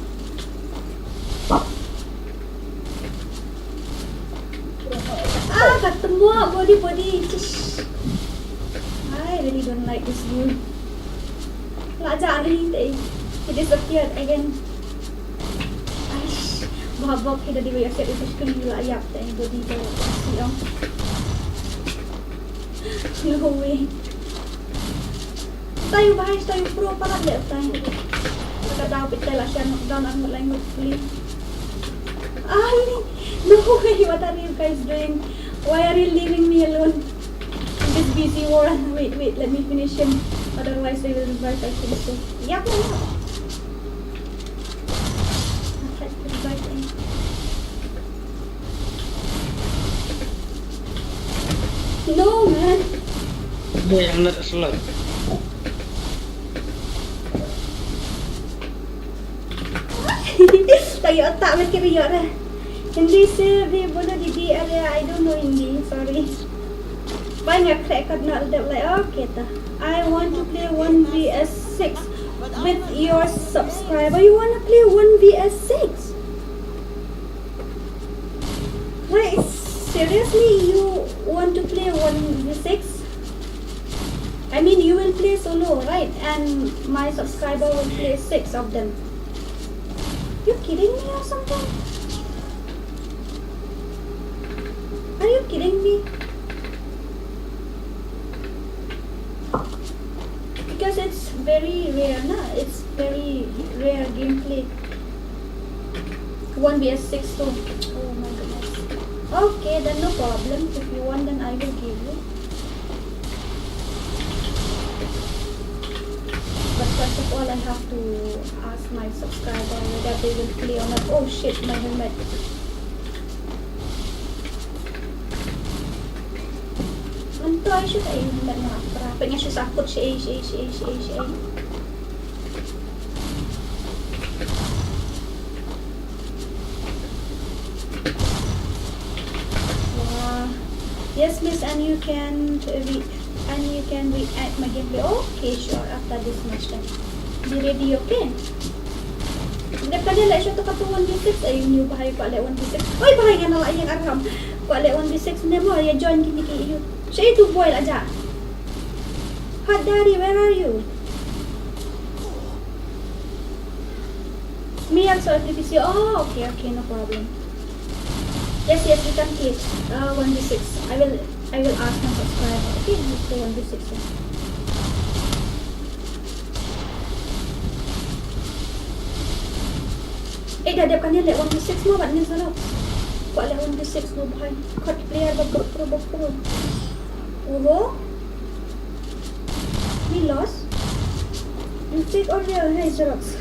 Ah, ka tymbuh body body. Cish. I really don't like this game. La jah ni te. He disappeared again. Aish. Bah bah kita di wayah set itu sekali la yap te body tu. Siang. No way. Tayo bahai, tayo pro palat leh tayo. Ka daw peit la shan knockdown ang lai ngut pli. Ai, no way, what are you guys doing? Why are you leaving me alone in this busy war? Wait, wait, let me finish him. Otherwise they will revive, I think so. Yep, yep. I tried to revive him. No, man. Dai, I'm not a slug. Tayo otak mikir ïoh dah. Hindi se bhi bolo didi, arey, I don't know Hindi, sorry. Bye nga khreh kat na dep lai. Okay ta. I want to play one v six with your subscriber. You wanna play one v six? Like, seriously, you want to play one v six? I mean, you will play solo, right? And my subscriber will play six of them. You kidding me or something? Are you kidding me? Because it's very rare, na? It's very rare gameplay. One v six too. Oh my goodness. Okay, then no problem. If you want, then I will give you. But first of all, I have to ask my subscriber whether they will play or not. Oh shit, my helmet. Ngan try shuh ei, ngan try. Peit nga shu sakut sha ei, sha ei, sha ei, sha ei, sha ei. Wah. Yes, miss, and you can re-, and you can react my gameplay. Okay, sure, after this match then. Be ready, okay? Dep kane leh shuh to katto one v six, eh, ïa une u bhai kwah leh one v six. Oi bhai, nga la ïeng arham. Kwah leh one v six ne mo, ïa join kine ki ïa u. Sha ïa utu u boi la jah. Hot Daddy, where are you? Me also F D P C. Oh, okay, okay, no problem. Yes, yes, we can play. Uh, one v six. I will, I will ask my subscriber. Okay, let's play one v six then. Eh, da dep kane leh one v six mo, bad ne zero. Kwah leh one v six mo bhai. Kat player ba pro, pro, ba pro. Oho. Fake or real? Hey, Xerox.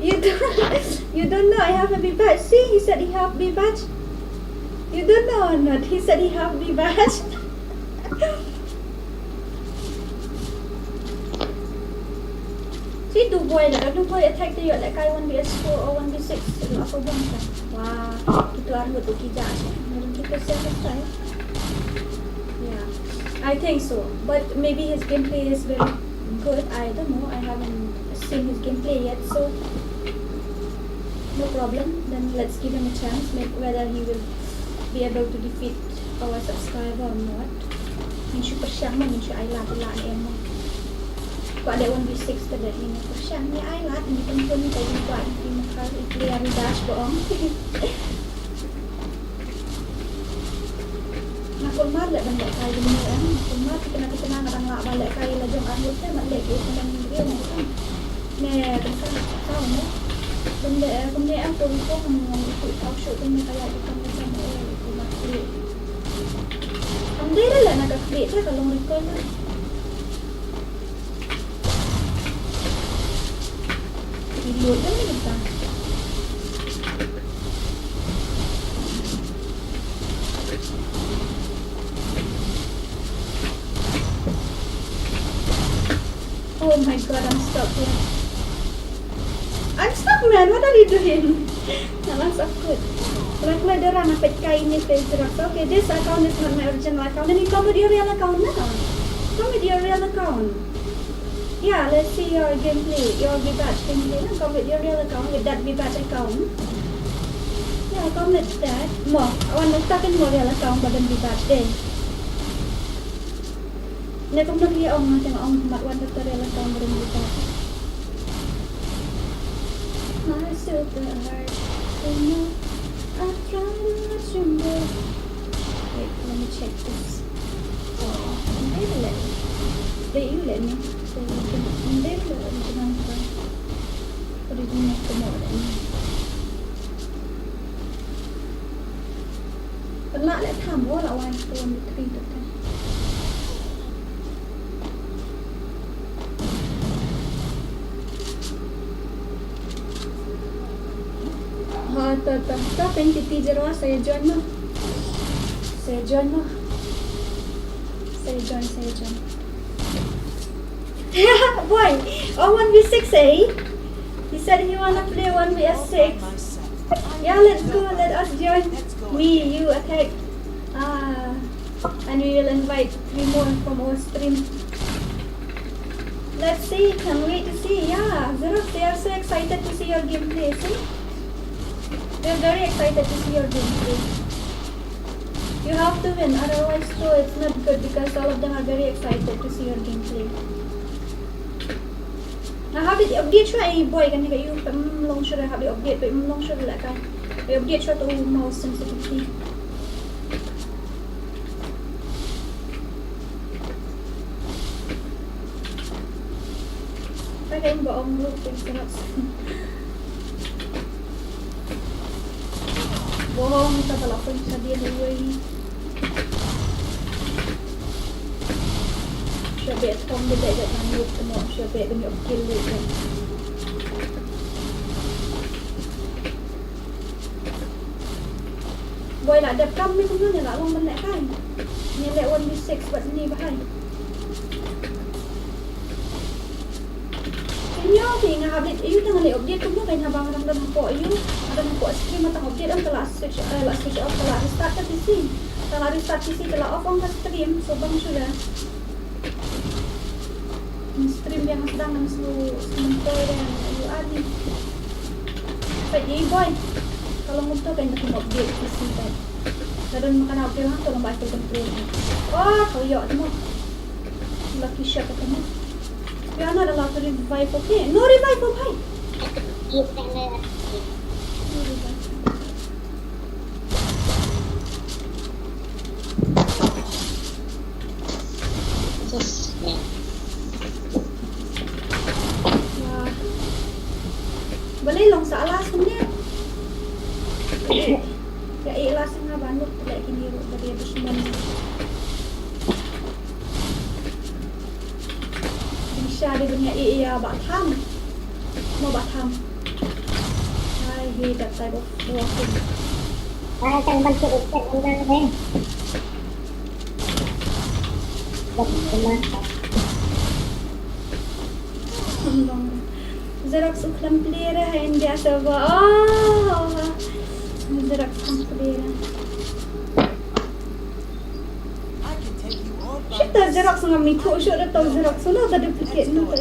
You don't, you don't know I have a B badge. See, he said he have B badge. You don't know or not? He said he have B badge. See, two boy la, two boy attack te ïoh lehkai one V S four or one V six. Ïoh aku bang ka. Wah, kita armut tu kita aja. Mereka kita siapa saya? Yeah, I think so. But maybe his gameplay is very good. I don't know. I haven't seen his gameplay yet, so no problem. Then let's give him a chance, may- whether he will be able to defeat our subscriber or not. Ngin shu pyrshang mo, ngin shu ai lad ïa lad em mo. Kwah dei one v six te dei, ngin pyrshang, ngin ai lad, ngin pynpun, ngin kwah, ngin pynmukal, ngin pynleh dash ba ong. Nga kulmar leh ban lehkai jong ngi em. Nga kulmar, thikna thikna nga dang lah ban lehkai la jong arngut te, mat leh ki comment hynriew mo kan. Ne kan sa sa mo. Ban leh kumne em, to ko ngam ngam ïohi thaw shuh kumne ka ïa ki kam ka jam, eh, kumar klik. Kam dei leh na ka klik te ka long recoil na. Reload lang ni kita. Oh my God, I'm stuck here. I'm stuck, man. What are you doing? Nga lang sah kut. Khlem khlem da rang, nga peit kai ine page rak. Okay, this account is not my original account. Then you come with your real account na. Come with your real account. Yeah, let's see your gameplay, your B badge gameplay. Then come with your real account, with that B badge account. Yeah, come with that. Mo, I want to start in mo real account, but then B badge dei. Ne kumno phi ong, nga te nga ong mat wan da real account, but then B badge. My super heart, you know, I try to let you go. Wait, let me check this. Oh, they let me. They, you let me. So you can, they let me. What did you make the more than me? Pynlah leh tham, oh, la wan, two, three, two, three. Ha, to, to, to, thank you, teacher, sa ïa join mo. Sa ïa join mo. Sa ïa join, sa ïa join. Boy, oh, one v six, eh? He said he wanna play one v six. Yeah, let's go, let us join. Me, you, attack. Ah, and we will invite three more from our stream. Let's see, can't wait to see. Yeah, Xerox, they are so excited to see your gameplay, see? They're very excited to see your gameplay. You have to win, otherwise, so it's not good because all of them are very excited to see your gameplay. Nga hap update shuwa ei boy, kane ka ïoh pynlong shuwa, hap update pynlong shuwa la ka. Update shuwa to mouse sensitivity. Ka dei ba ong ruh pynserap. Bohong, ka la pynshadien uwei. Sha beh thong beh beh nan lut mo, sha beh beh kill lut. Boy, la dep kam ni kumno ne la long ban leh kai. Ngi leh one v six bad ni bahai. Nyo ti nga update ïa u tang leh update kumno kai, haba nga dang don hapoh ïa u, nga don hapoh stream, tang update ong ka la switch, eh, la switch off, ka la restart ka P C. Ka la restart P C, ka la off ong ka stream, so bang shuwa. Stream biang sdang nang slu smen toy dang ïa u ani. Peit ïa i boy. Ka long kumto kan kum update P C kan. Ka don makanan update lang, ka long ba control. Oh, ka ïoh tu mo. Lucky shot ka tu mo. We are not allowed to revive, okay? No revive, oh bhai. No revive. Wah. Balei long sa last minute? Ya, eh, last nga ban luk leh kine ruh ba dei dushman. Jadi punya iya ba tham. Mo ba tham. I hate that type of walking. Ah, kan ban tu ucap orang ni. Xerox u khlem plie re ha India server. Oh, Xerox u khlem plie re. Shita Xerox ngam ithuh shuh da tang Xerox u la da duplicate na ka.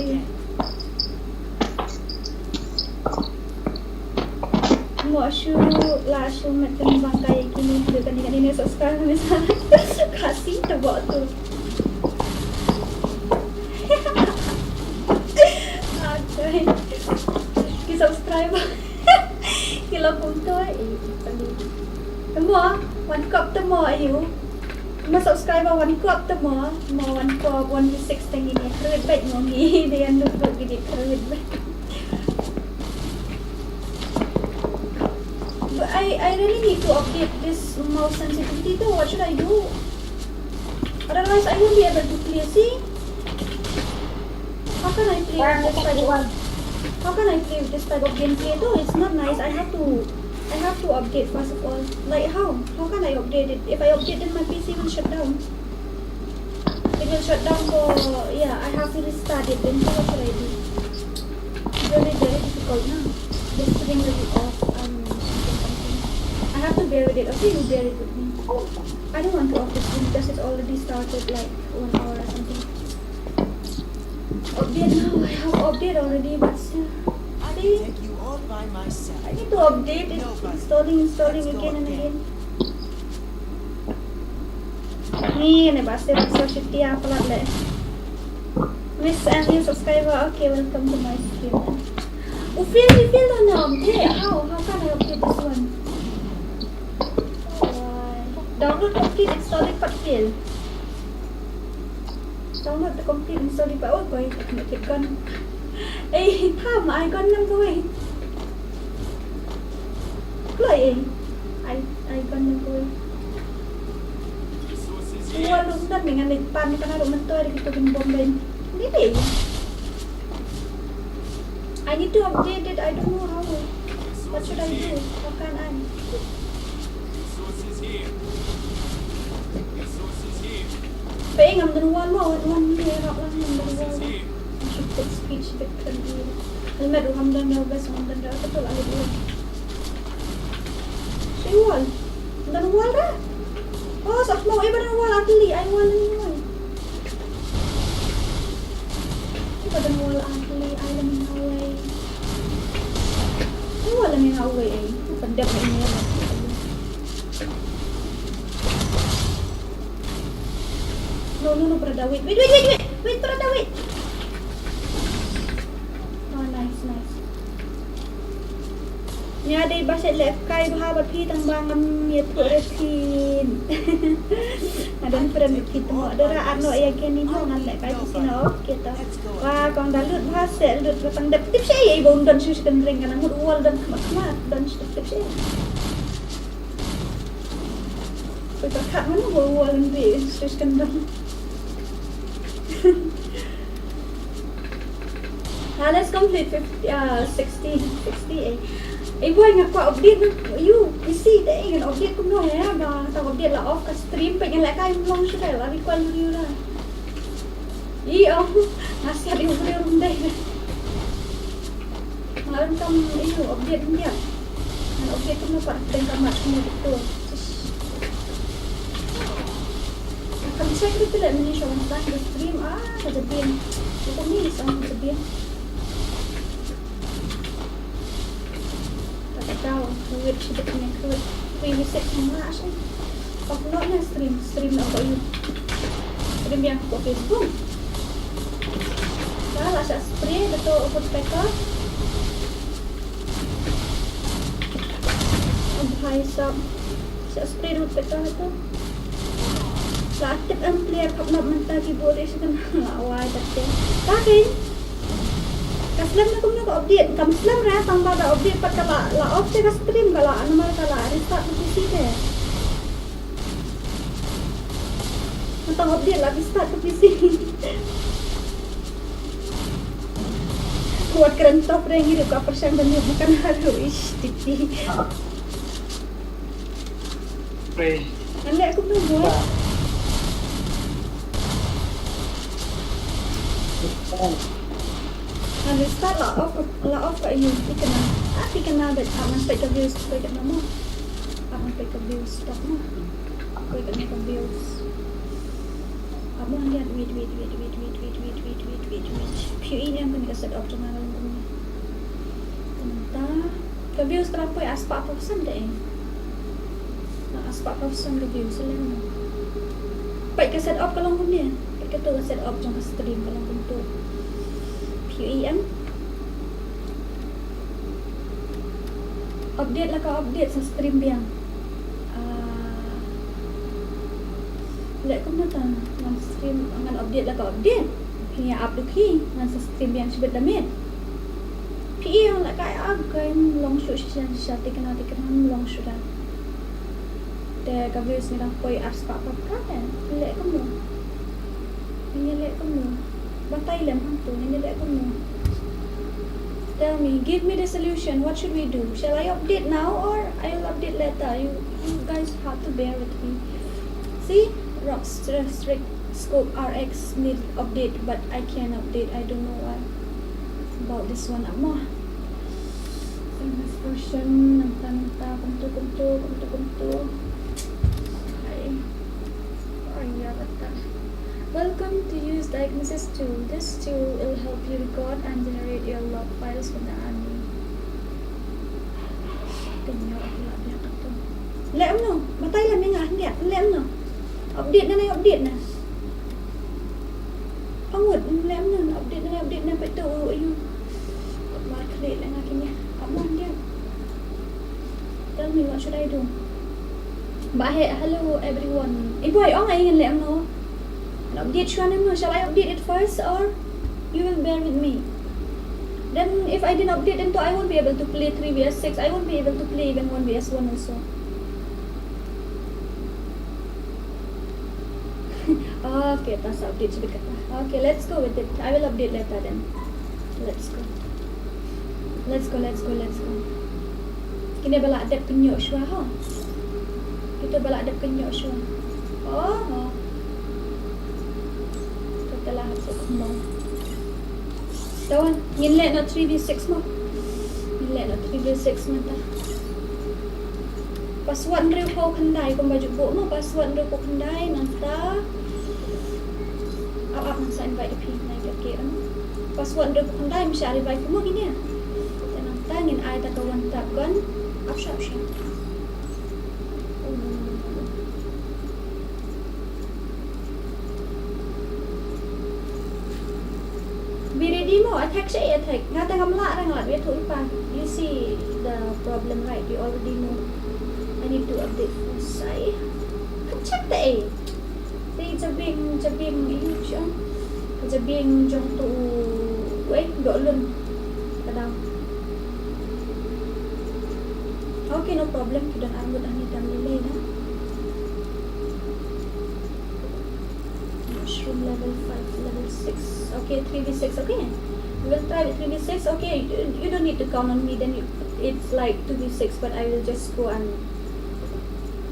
Mo shu la shu met kani bang kai kini tu kani kani ne subscribe ne sa. Kasi ta bo tu. Aduh. Ki subscriber. Ki la pum tu eh. Tamo, one cup tamo ayu. Ma subscriber one cup tamo, ma one cup one v six tang ini. Khrut bait mo ngi. Dia nut bait gidi khrut bait. But I, I really need to update this mouse sensitivity though. What should I do? Otherwise, I won't be able to play. See? How can I play with this type of, how can I play with this type of gameplay though? It's not nice. I have to, I have have to update first of all. Like how? How can I update it? If I update, then my P C will shut down. It will shut down for, yeah, I have to restart it. Then what should I do? It's really very difficult now. This thing will be off. Um, something, something. I have to bear with it. Okay, you bear it with me. I don't want to off this thing because it's already started like one hour or something. Update now. I have update already, but still. I think I need to update it. Installing, installing again and again. Ni ne ba sir, so shit ya palat le. Miss and new subscriber. Okay, welcome to my stream. U fail, u fail on the update. How? How can I update this one? Why? Download complete, installing but fail. Download the complete, installing but, oh boy, make it gone. Eh, tham, ai gone nang kawei. Kloi eh. Ai, ai gone nang kawei. Tua lum dan dengan lit pan kana ru mentua di kitu bin bom ben. Ni dei. I need to update it. I don't know how. What should I do? How can I? Pei ngam don wall mo, wan wan ni rap lang ngam don wall. Should put speech bit kan di. Helmet ruham don nervous, ngam don nervous, betul lah gitu. Sing wall. Don wall dah. Oh, sok mo, eh, don wall, atli, ai wall ni mo. Ka don wall ugly, ai la min hawei. Ai wall la min hawei, eh. Ka dep na email. No, no, no, brother, wait, wait, wait, wait, wait, wait, brother, wait. Oh, nice, nice. Nga dei ba shet lehkai bha bad phi tang ba ngam ïathuh re phi. Nga don friend bad phi tang ba dei ra arno ïa kine mo ngan lehkai phi sino kita. Wa kong da lut bha se lut ba tang dep tip shet ïa i ba un don shu shu kan ring kana ngut wall don khmat khmat don shu tip shet. Ko ka khat man wall wall ngi shu shu kan don. Ha, let's complete fifty, uh, sixty, sixty eh. Eh boy, nga kwah update na, you, you see, te eh, ngan update kumno eh, ba, nga tang update la off ka stream, peit ngan lehkai mlong shuh la, require lu la. Ih, oh, nga siat ïa u briew ruh ym dei. Nga ong kam, ïa, update ym dei. Ngan update kumno pat, dang ka mat kumno betul. Kam check ruh te leh mynne shuwa ban start ka stream, ah, ka jabin. Ka kumne shuwa ka jabin. Ka ka daw, ka wit shi bit ne ka wit. Ka wit sek ne nga shi. Ka kumno ne stream, stream na ka yu. Stream biang ka Facebook. Ka la sha spray da to uput peka. Bhai sab. Sha spray da uput peka to. Sa tip em player khap nop mynta keyboard ïa shi kan la wai ta te. Ka kein. Ka slem na kumno ka update. Kam slem re tang ba da update pat ka la, la off te ka stream ka la normal ka la restart ka P C te. Tang update la restart ka P C. Wat kren top rank hidup ka persiang dan hidup makan haru ish titi. Pre. Ande aku belum buat. Ande start la off la off ka iu ti kena. Ah ti kena bet aman pek ka views pek kena mo. Aman pek ka views stop mo. Pek kena ka views. Amo lihat wait wait wait wait wait wait wait wait wait wait wait. Phi ïohi ne em kane ka set up jong nga ka long kumne. Mynta ka views ka la poi arspah percent de. Na arspah percent ka views lem. Peit ka set up ka long kumne. Peit kato ka set up jong ka stream ka long kumto. Phi ïohi em. Update la ka update sa stream biang. Ah, leh kumno ta ngan stream ngan update la ka update. Phi ïa up duh phi ngan sa stream biang shibit da miet. Phi ïa la ka up ka long shu shisha shisha tikna tikna long shu da. Te ka views ngi dang poi arspah pat ka te. Leh kumno. Ngi leh kumno. Batai lem hangto ngi leh kumno. Tell me, give me the solution. What should we do? Shall I update now or I will update later? You, you guys have to bear with me. See, Rock Str- Strict Scope R X need update, but I can't update. I don't know why about this one. Amo. Famous version, nanta nanta, kumto kumto, kumto kumto. Hai. Oh iya, betul. Welcome to use diagnosis tool. This tool will help you record and generate your log files from the army. Tengok aku lah biar kata. Leh mno, batai lah mengah dia. Leh mno. Update na, update na. Angut, leh mno, update na, update na, betul ayu. Mar klik leh ngah kini. Apa dia? Tell me what should I do? Bah, hey, hello everyone. Eh boy, ong ai ngin leh mno. Update shuwa ne mno. Shall I update it first or you will bear with me? Then if I didn't update, then I won't be able to play three v six. I won't be able to play even one v one also. Okay, pas update shibit kata. Okay, let's go with it. I will update later then. Let's go. Let's go, let's go, let's go. Kine ba la dep kynjoh shuwa ho. Kito ba la dep kynjoh shuwa. Oh, oh. Kata la hap sa kumno. Tawan, ngin leh na three v six mo. Ngin leh na three v six mynta. Password hynriewphew khyndai kumba ju buh mo, password hynriewphew khyndai nangta. Ap ap ngan sa invite phi na ka ke. Password hynriewphew khyndai mynta revive mo kine. Te nangta ngin ai ta ka one tap gun. Ap shap shap. Be ready mo, attack sha attack. Nga tang ngam lah rang lah, wait hold pa. You see the problem, right? You already know. I need to update first. Ai. Kan check ta eh. Te jabieng, jabieng, eh, shu. Jabieng jong tu, eh, doh lun. Kadang. Okay, no problem. Ki don armut ani dang lele na. Mushroom level five, level six. Okay, three v six, okay? We will try with three v six. Okay, you, you don't need to count on me, then you, it's like two v six, but I will just go and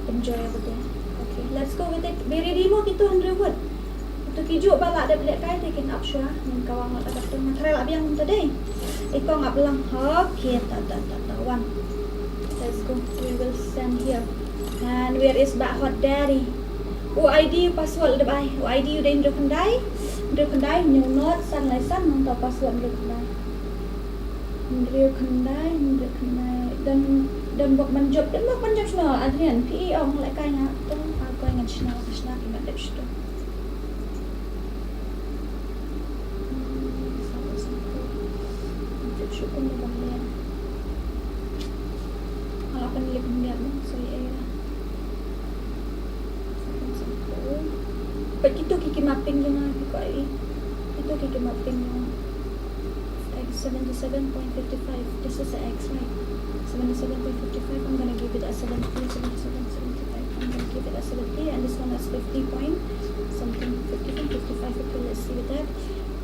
enjoy over there. Okay, let's go with it. Be ready mo, kito hynriew ngut. Kito ki juh ba la dep lehkai te kin ap shuwa. Ngin kawang la ka dap tu. Nga try la biang kumta dei. Ïa kong ap lang. Okay, ta ta ta ta. One. Let's go. We will stand here. And where is Bah Hot Daddy? U I D, u password la dep ai. U I D u dei hynriew khyndai. Hynriew khyndai, hynñiew nod, san lai san, nangta u password hynriew khyndai. Hynriew khyndai, hynriew khyndai. Don, don bok ban jop, don bok ban jop shano, Adrian, phi ong lehkai nga, to, a koi ngan shna, ka shna ki mat dep shito. Hmm, satu, satu. Jop shito mo ban leh. Ala pan lip ngan mo, sorry, eh. But kito ki ki mapping jong nga, ki ko ai. Kito ki ki mapping jong nga. X seventy-seven point fifty-five. This is the X, right? Seventy-seven point fifty-five. I'm gonna give it a seventy, seventy-seven, seventy-five. I'm gonna give it a seventy, and this one is fifty point something, fifty point fifty-five. Okay, let's see with that.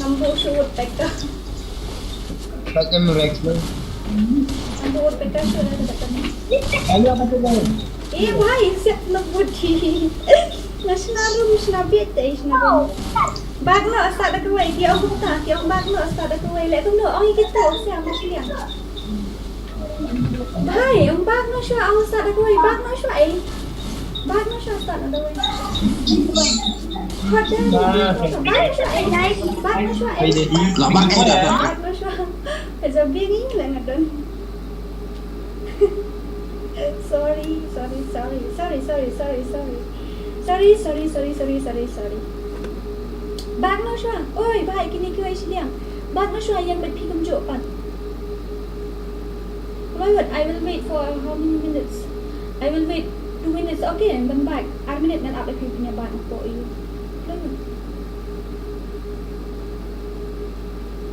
Nambu shuh peka. Pakai merek lu. Nambu peka shuh dah dekat ni. Ayo apa tu dah? Eh, wai, siap nambu di. Nga shna rum, shna bit, eh, shna rum. Bak noh, stad da kawei, ki ong kumta, ki ong bak noh, stad da kawei. Leh kumno, ong ïa kito, siap, ma shiliang. Bhai, ong bak noh shuwa, ong stad da kawei, bak noh shuwa, eh. Bak noh shuwa, stad noh da kawei. Hot dah, bak noh shuwa, eh. Bak noh shuwa, eh. Lah bak, eh, dah, dah. Bak noh shuwa. Aja bini lah ngadon. Sorry, sorry, sorry. Sorry, sorry, sorry, sorry. Sorry, sorry, sorry, sorry, sorry, sorry. Bak noh shuwa. Oi, bhai, kine kiwei shiliang. Bak noh shuwa, ïeng bad phi kumjuh pat. Kloi wait, I will wait for how many minutes? I will wait two minutes. Okay, ban bak. Ar minit ngan ap ïa phi phin ïa bak noh ko ïa. Kloi wait.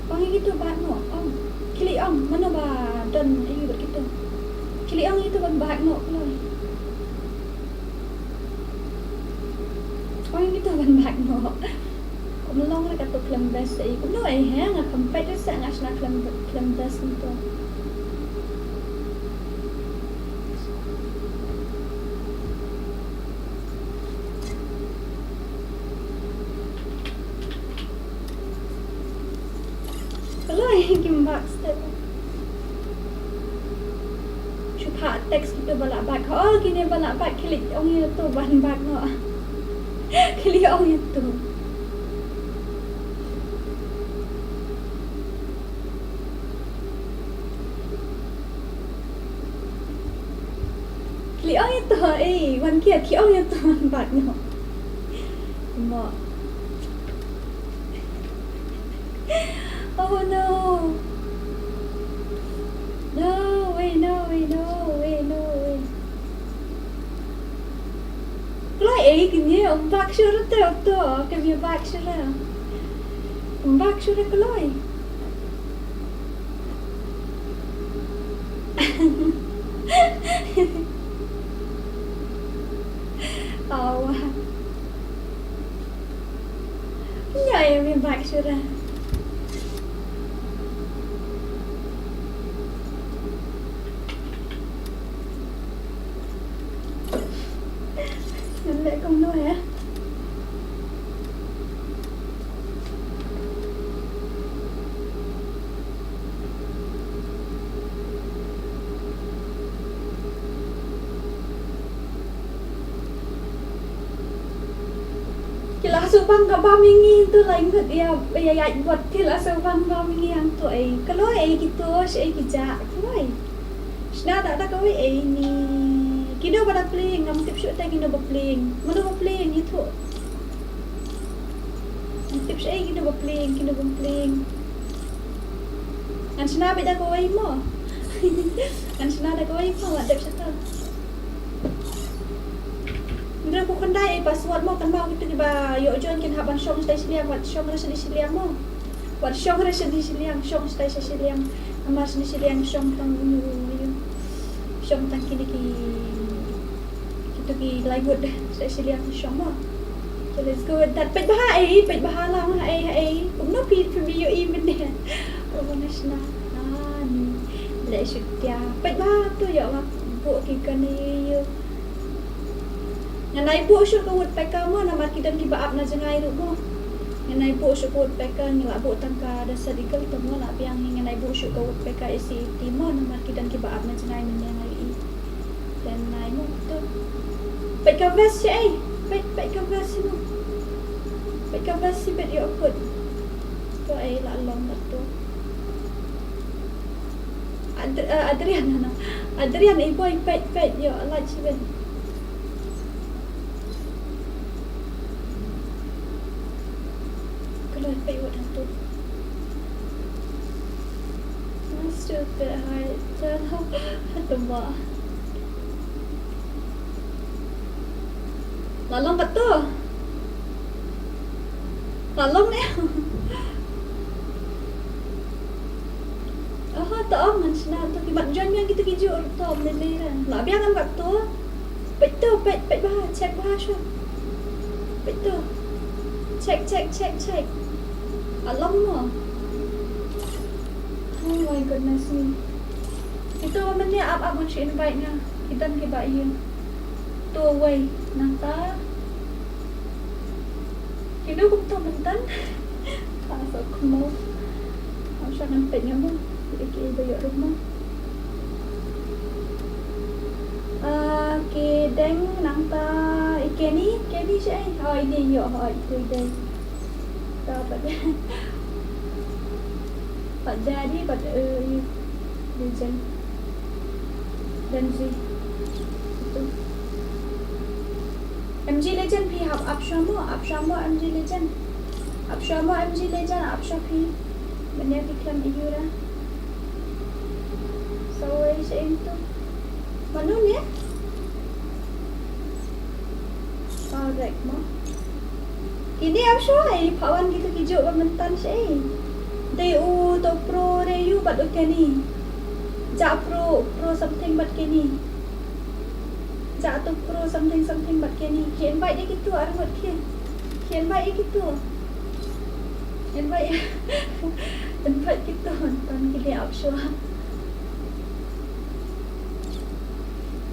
Ong ïa kito bak noh. Ong. Khie leit ong mano ba don ïa bad kito. Khie leit ong ïa kito ban bak noh kloi. Ong ïa kito ban bak noh. Kum long re kato khlem best ei. Kumno ei he nga khlem peit re sa nga shna khlem khlem best nto. Kloi kim bak step. Shu phah text kito ba lah bak. Oh, kine ba lah bak khie leit ong ïa to ban bak noh. Khie leit ong ïa to. To, ei, wan khia, khia ong ïa to, wan bak noh. Mo. Oh no. No way, no way, no way, no way. Kloi ei kine, ym bak shuh ruh te to, kem ïa bak shuh ruh. Ym bak shuh ruh kloi. Awa. Ïa, ïa, me bak shuh ruh. Ngan leh kumno ïa? Ki la shu bang ka bam ïa ngi hangto, lai ngut ïa, ïa ïaid bot, ki la shu bang bam ïa ngi hangto ei. Ka loi ei kito, shaei ki jah, ka loi. Shna da da kawei ei ni. Kino ba da playing, ngam tip shuh te kino ba playing. Mano ba playing, ïathuh. Ngam tip shaei kino ba playing, kino bym playing. Ngan shna beit da kawei mo. Ngan shna da kawei mo, wat dep shata. Hynrei phi khyndai ei password mo, kynmaw kito kiba ïoh join kin hap ban shong shatai shiliang, wat shong re shatai shiliang mo. Wat shong re shatai shiliang, shong shatai sha shiliang. Namar shatai shiliang shong tang ïu ïu. Shong tang kine ki, kito ki lai ngut shatai shiliang shong mo. So let's go with that. Peit bha ha ei, peit bha lang ha ei, ha ei. Kumno phi, phi ïohi mynne. Oh, nga shna. Ah, ni. Leh shutia. Peit bha to ïoh nga buh ki gun ïu ïu. Ngan ai buh shuh ka woodpecker mo, namar ki don kiba ap na jngai ruh mo. Ngan ai buh shuh ka woodpecker, ngi la buh tang ka desert eagle te mo, la biang hi, ngan ai buh shuh ka woodpecker A C A T mo, namar ki don kiba ap na jngai mynne nga ïohi. Te nai mo to. Peit ka vest shaei. Peit, peit ka vest mo. Peit ka vest shibit ïoh kut. To ei la long kato. Ad-, eh, Adrian, no, no. Adrian, ei boy, peit, peit, ïoh, light shibit. Kloi peit wat hangto. Stupid heart. Jangan hau. Aduh, mak. La long kato. La long ne. Aha, to ong ngan shna to, ki mat join biang kito ki juh to, me lei ra. La biang ngan kato. Peit to, peit, peit bha, check bha shuh. Peit to. Check, check, check, check. La long mo. Oh my goodness me. Kito mynne ap ap ngan shu invite nga. Ki don kiba ïa. To wei nangta. Kino kumto mynta. Ka sa kumno. Am sha ngan peit nga mo. Ïa ki ba ïoh ruh mo. Ah, ki deng nangta ïa Kenny, Kenny shaei. Oh, ine ïoh, oh, ito i deng. Ta pat. Pat Daddy, pat, eh, ïa. Legend. Gen Z. Ito. M G Legend phi hap ap shuwa mo, ap shuwa mo M G Legend. Ap shuwa mo M G Legend, ap shuwa phi. Mynne phi khlem ïa u ra. Sa wei sha ïing to. Mano ne? Correct mo. Kine ap shuwa ei, pha wan kito ki juh ba mynta shaei. Dei u to pro re ïu bad u Kenny. Jah pro, pro something bad Kenny. Jah to pro something something bad Kenny. Ki invite ïa kito ar ngut ki. Ki invite ïa kito. Invite. Invite kito. Tang kine ap shuwa.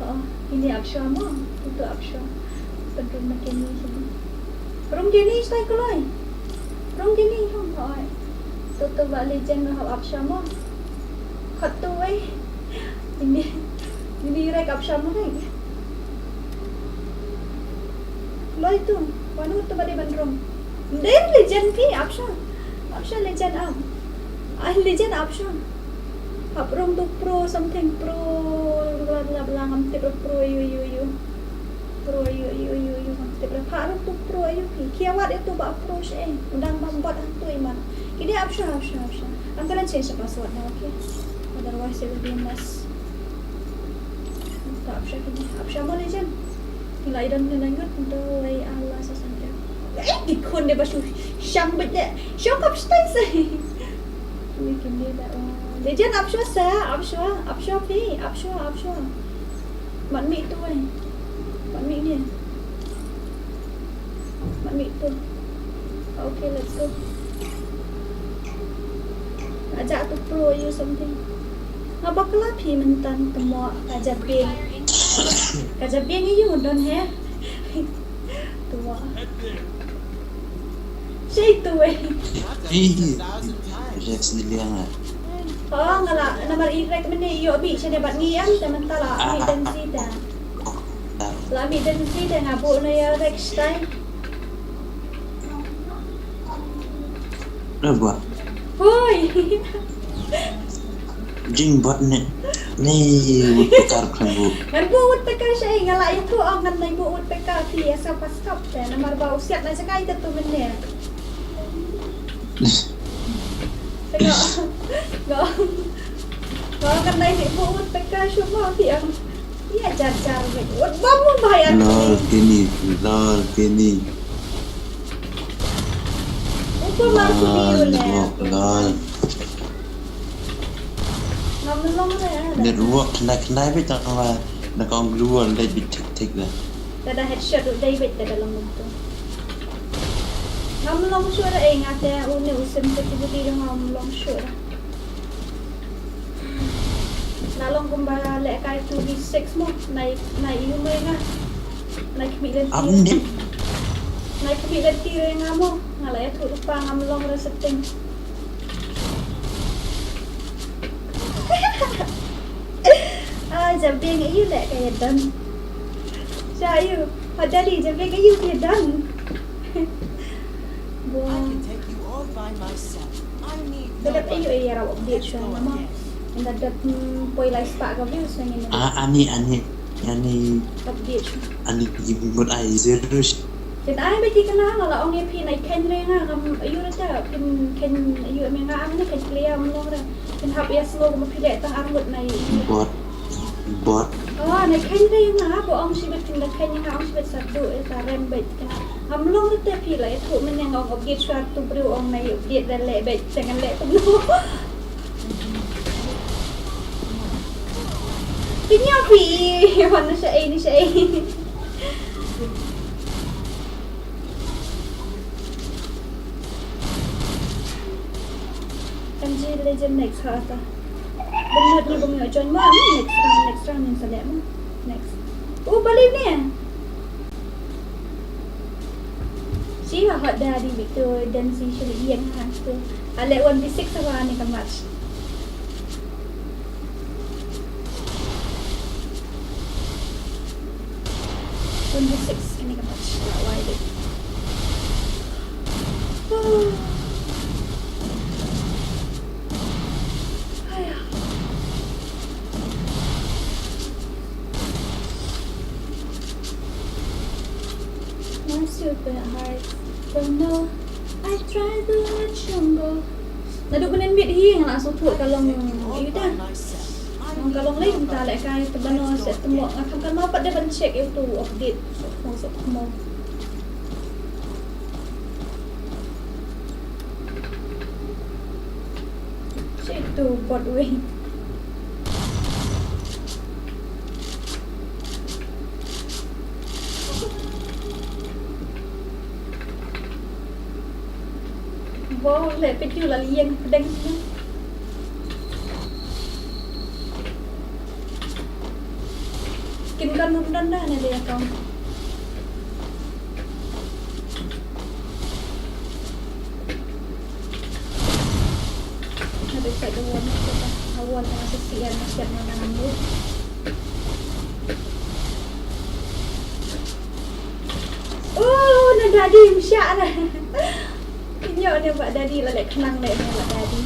Oh, kine ap shuwa mo. Kito ap shuwa. Pynrung ma Kenny shuwa. Rung Kenny shatai kloi. Rung Kenny rung oi. To to ba Legend hap ap shuwa mo. Khat to wei. Ini, ini rek ap shuwa mo rek. Kloi to. Wan to ba dei ban rung. Dei Legend phi ap shuwa. Ap shuwa Legend ap. Ai Legend ap shuwa. Hap rung tu pro something, pro bla bla bla, ngam tip pro ïu ïu ïu. Pro ïu ïu ïu ïu, ngam tip. Hap rung tu pro ïu phi. Ki ïa wad ïa tu ba pro shi eh. U dang bam bot hangtu imat. Ki dei hap sha, hap sha, hap sha. I'm gonna change the password now, okay? Otherwise it will be a mess. Ta hap sha ki dei, hap sha Mobile Legend. Ngi la i don ne ngut ntu wei ala sa san ka. Eh, ki khun de ba shu shang bit de. Shong kap stai sai. Ni kin ni da. Legend hap sha sa, hap sha, hap sha phi, hap sha, hap sha. Mat mi tu wei. Mat mi ni. Mat mi tu. Okay, let's go. Aja tu pro ïu something. Nga bakla phi mynta temo ka jabieng. Ka jabieng ïu don he. Temo. Shi tu eh. Ih, ih. Res di liang ah. Oh, nga la namar i rek mynne ïoh bih shane bad ngi em te mynta la mih den si te. La mih den si te nga buh na ïa rek stai. Dah buat. Hoi. Jing buat ni. Ni woodpecker kan bu. Ngan buh woodpecker sha i nga la ïathuh ong ngan nai buh woodpecker phi ïa sa pas kap te namar ba u siat na jaka ita tu mynne. Tengok. Tengok. Tengok kan nai buh woodpecker shuwa phi ong. Ïa jar jar wit. Wat bam mo bai an. Lol kini, lol kini. Upa mar kini ule. Lol. Ngam long re. Network khnai khnai bit tang ba na kong glue leit bit thik thik da. Lada headshot u dei bit da long tu. Ngam long shuh re eh nga te une u sensitivity da ngam long shuh re. Nga long kumba lehkai two v six mo, nai, nai ïu mo ïa nga. Nai khmih lynti. Am nim. Nai khmih lynti re nga mo. Nga la ïathuh lypa ngam long re setting. Ah, jabieng ïu leh ka ïa don. Sha ïu. Ha dali jabieng ïu ka ïa don. Bua. I can take you all by myself. I need no. Dadap ayu ay yaraw update shuwa nama. Dadap, mm, poi lai spah ka views na ngin. Ah, ani, ani, ani. Update shuwa. Ani ki mut ai zero. Kin ai ba ki kena nga la ong ïa phi nai khein re nga ngam ayu re ta phin khein ayu me nga am ne khein clear am long re. Phin hap ïa slow ma phi leh tang ar ngut nai. Bot. Bot. Oh, nai khein re nga ba ong shi bet phin da khein nga ong shi bet sa du e sa rem bet. Ngam long te phi la ïathuh mynne nga ong update shuwa tu briew ong nai update da leh beit te ngan leh kumno. Pynïoh phi wan na sha ei ni sha ei. Kan ji legend next ha ta. Bynnud ni bym ïoh join ma, hmm, next round, next round ngin sa leh ma. Next. Oh, baliw ne. Shi ha hot da di bit tu dan si shuli ïeng ha tu. A leh one v six ha ni ka match. One v six kane ka match la wai bit. Haya. My super heart don't know. I try to let you go. Naduh mynnin bit hi nga la sngewthuh ka long ïa uta. Long ka long lei mynta lehkai te ban ong seh te mo nga kham kan ma pat de ban check ïa utu update. Sngewthuh mo. Shit, tu bot wei. Bot leh peit ïu la liang pdeng sini. Kin kan rum dan da ne de kong. Nga dei sa da wan, da wan nga sa sian, nga sian nga nang ngut. Oh, na dadi msha na. Nyo ne ba dadi la lek nang ne ba dadi.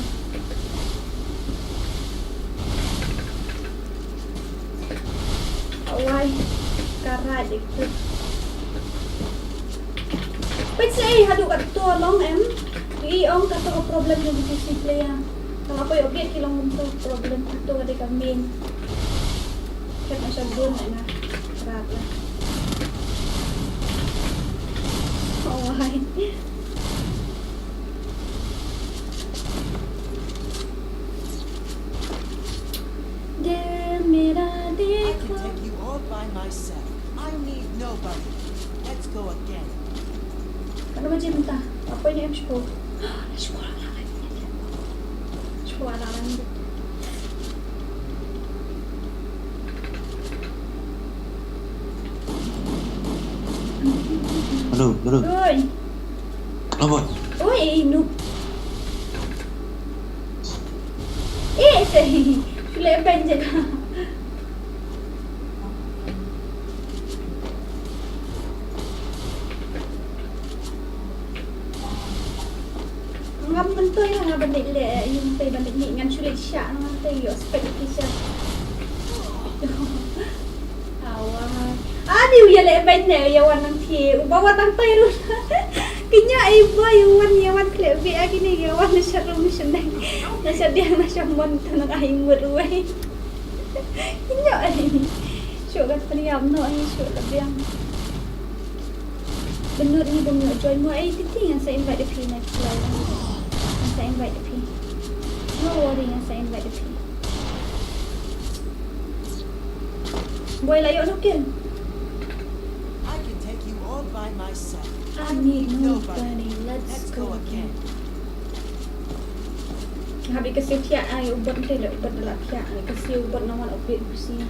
Wai, ka rai dei tu. Peit sa ei haduh kato long em. I ong kato ka problem jong ka P C player. Tang hapoh ïoh bit ki long kumto problem kato ka dei ka main. Ket na sha gun na na. Rat la. Oh, wai. दिल मेरा I can देखो take you all by myself. I need nobody. Let's go again. Ano ba jim ta? Apa ini em shko? Shko. Shko ala lang. Hello, hello. Oi. Apa? Oi, noob. Eh, sorry. Sule banjir. Ngam mentoi la nga ban leh, ïa mentoi ban leh ngan shu leh sha nga mentoi ïoh spek ki sha. Awa. Ani u ïa leh ban ne ïa wan nang thie, u ba wan nang tai ruh. Kynja ai ba ïa wan ïa wan khleh bi a kine ïa wan na sha rung sha nang. Na sha diang na sha mon ta nang ai mut ruh ai. Kynja ai. Shu kat pynïap no ai shu la biang. Benut ni bym ïoh join mo, ai titi ngan sa invite phi next live. Ngan sa invite phi. No worry, ngan sa invite phi. Boy la ïoh no kill. I can take you all by myself. I need nobody. Let's go again. Hap ïa ka siew thiah ai u bot te le u bot da la thiah ai ka siew u bot na wan update u siew.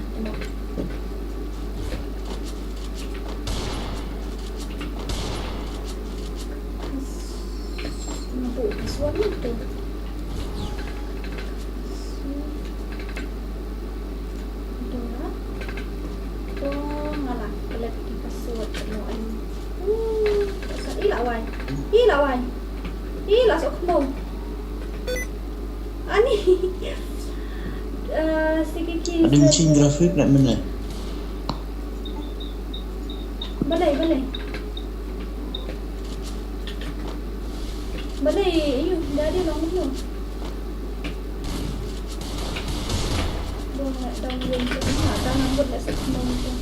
Nga buh password na tu. Dora. To nga la klet ki password mo ai. Uh, i la wai. I la wai. I la sok mo. Ani. Eh, sikiki. Ada mesin grafik nak mana? Balai, balai. Balai, ayu, dah ada long ayu. Dong, dong, dong, dong, dong, dong, dong, dong, dong, dong.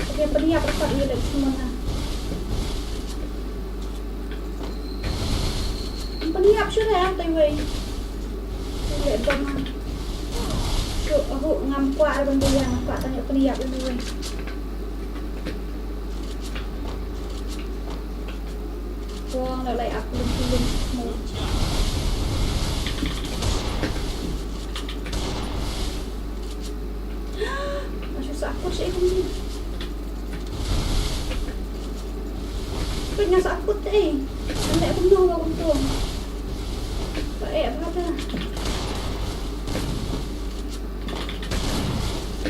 Okay, pynïap rapat ïa leh semua na. Pynïap shuh re ah, tai wei. Leh bom ah. Tu, aku ngam kwah re ban pynïap, ngam kwah tang ïa pynïap ïa wei. Wong leh lai ak lum lum. Nga shu sah kut sha i kumne. Peit nga sah kut te. Nga leh kumno ba kumto. Ba eh ba da.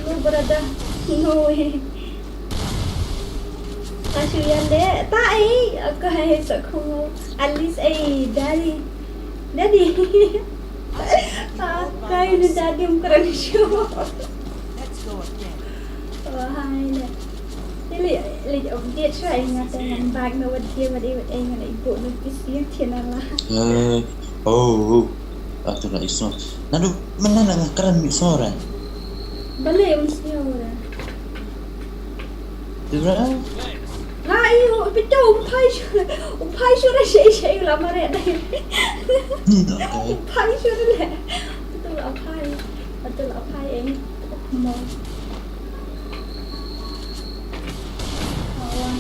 No brother. No way. Nga shu ïa leh ta ei. Aku hai sah kumno. At least ei daddy. Daddy. Ah, kai ni daddy um kren shuh. Let's go again. Oh, hai ne. Ni leh, leh update shuh ai nga te ngan bak na wat dia wat ai wat ai ngan ai buh na P C thiah na la. Eh, oh, oh. Atu na isno. Nadu, mana na nga kren isno ra? Balei um sñiaw ra? Tira? Nga i u pito u phai shu, u phai shu ra shei shei u la mare dai. Hmm, okay. U phai shu ra le. Atu la phai, atu la phai eh. Mo. Awan.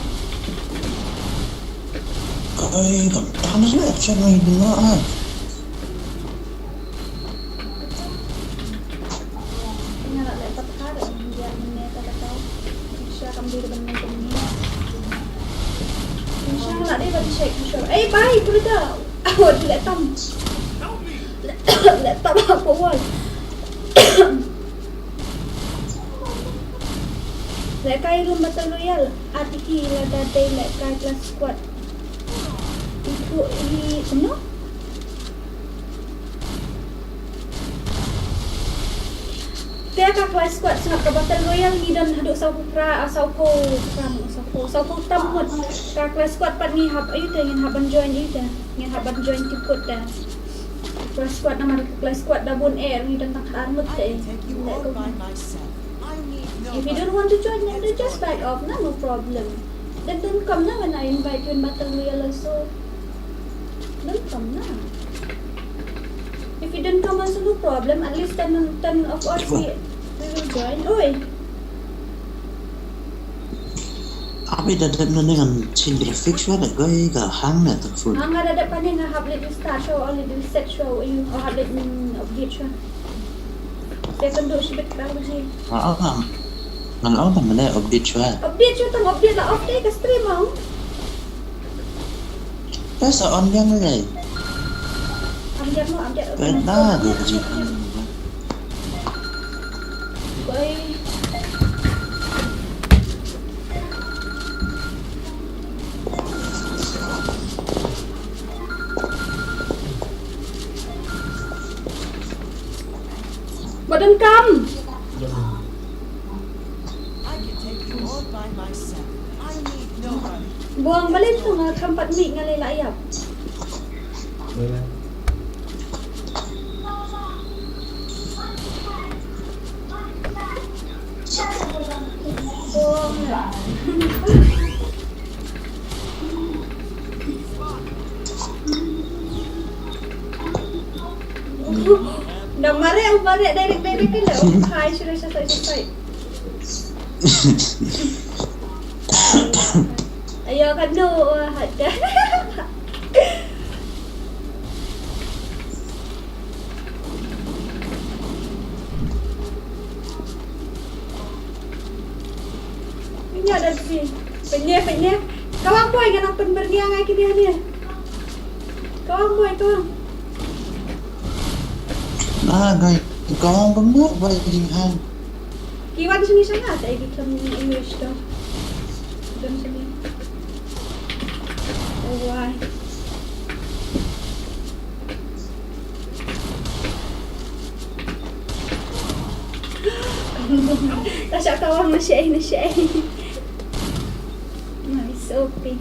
Kai, kam tamas le action ngai dina ah. Nga la leh pat ha da ïa mynne ka kata. Sha kam dei ban nang kumne. Sha la dei ban check sha. Ei bai brother. Aw leh tam. Leh tam ha ka wall. Leh kai room battle royale. Ati ki la da dei leh kai clash squad. Itu i kumno? Ïa ka Clash Squad sngap ka Battle Royale ngi don haduh sawphew phra, ah, sawphew phra, sawphew, sawphew tam ngut. Ka Clash Squad pat ngi hap, aïu te ngin hap ban join, aïu te ngin hap ban join team kut te. Clash Squad namar ka Clash Squad da bun eh, ngi don tang khatar ngut te. If you don't want to join, then just back off, na, no problem. Then don't come na when I invite you in Battle Royale also. Don't come na. If you don't come also, no problem. At least ten, ten of us, we, we will join. Oi. Abi da dep na ngan chin graphics wa da goi ga hang na ta phone. Nga da dep pa ne nga hap leit restart shuwa, o leit reset shuwa, o hap leit, mm, update shuwa. Te kan do shibit ka uji. Ah, ah. Ngan ong tang mane update shuwa. Update shuwa tang update la off te ka stream ong. Te sa on yang le. Am dia mo, am dia. Te na do ji. Bye. Ba donkam. I can take you all by myself. I need nobody. Buang balik tu nga kam pat mik nga lei la ïap. Buang. Nda mareh, u mareh direct, direct ka la. Hai, shuh, shuh, shuh, shuh. Ayo, kan no, wah, ada. Nya da sini. Pynïa, pynïa. Kawang boy, ngan pynbyrngia ngai kini hangne. Kawang boy, kawang. Ah, ngai kawang bynriew boy, jing hang. Ki wan sini sana, sa ki khlem English to. Don sini. Oh, wai. Ta shah kawang, na shei, na shei. Nice, okay.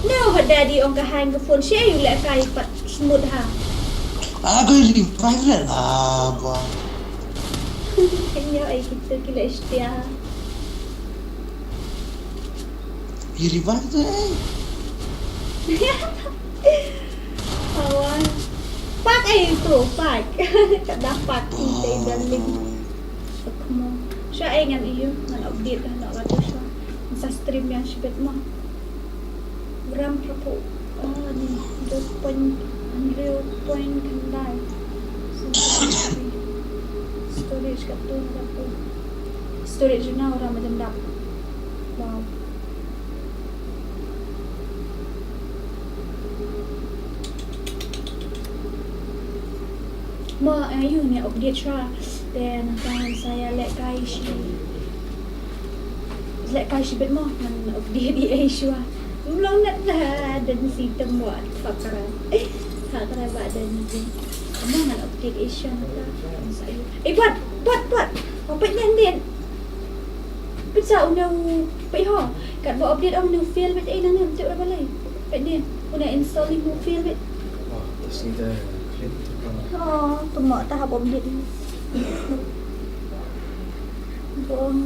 No, ha daddy ong ka hang ka phone, shei u leh kai pat smooth ha. Ah, ko revive le la ba. Kanya ai kita kila istia. Ki revive te. Awan. Pak ai tu, pak. Ka da pak kita i daling. Sukmo. Sha ai ngan iu, ngan update dah nak lagi sha. Sa stream yang shibit mo. Gram perapu. Oh, ni. Dua point, dua point kendai. Storage kat tu, kat tu. Storage na orang macam dap. Wow. Mo, eh, yu ni update shuwa. Te nangta sa ïa lehkai shi, lehkai shibit mo, ngan update ïa shuwa. Mlong nat na dan si teng mo, fakra. Fakra ba dan si. Mo ngan update ïa shuwa nangta. Sa ïa. Eh, buat, buat, buat. Apa yang din? Pynsa u ne u peit ho. Katba update ong u ne u fail beit, eh, nangne mynta u da balei. Peit ne u ne installing u fail beit. Oh, just need to click to come up. Oh, tu mo ta hap update. Bong.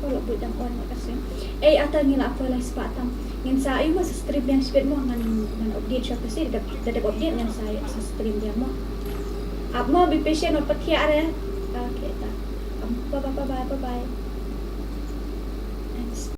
Ko la buit dang on ma ka sien. Eh, ata ngi la poi lai spah tam. Ngin sa ïa ma sa stream biang shibit mo ngan, ngan update shop kasi da, da dep update ngan sa, sa stream biang mo. Ap mo, be patient, wat pathiah re. Okay, ta. Bye bye, bye bye, bye bye.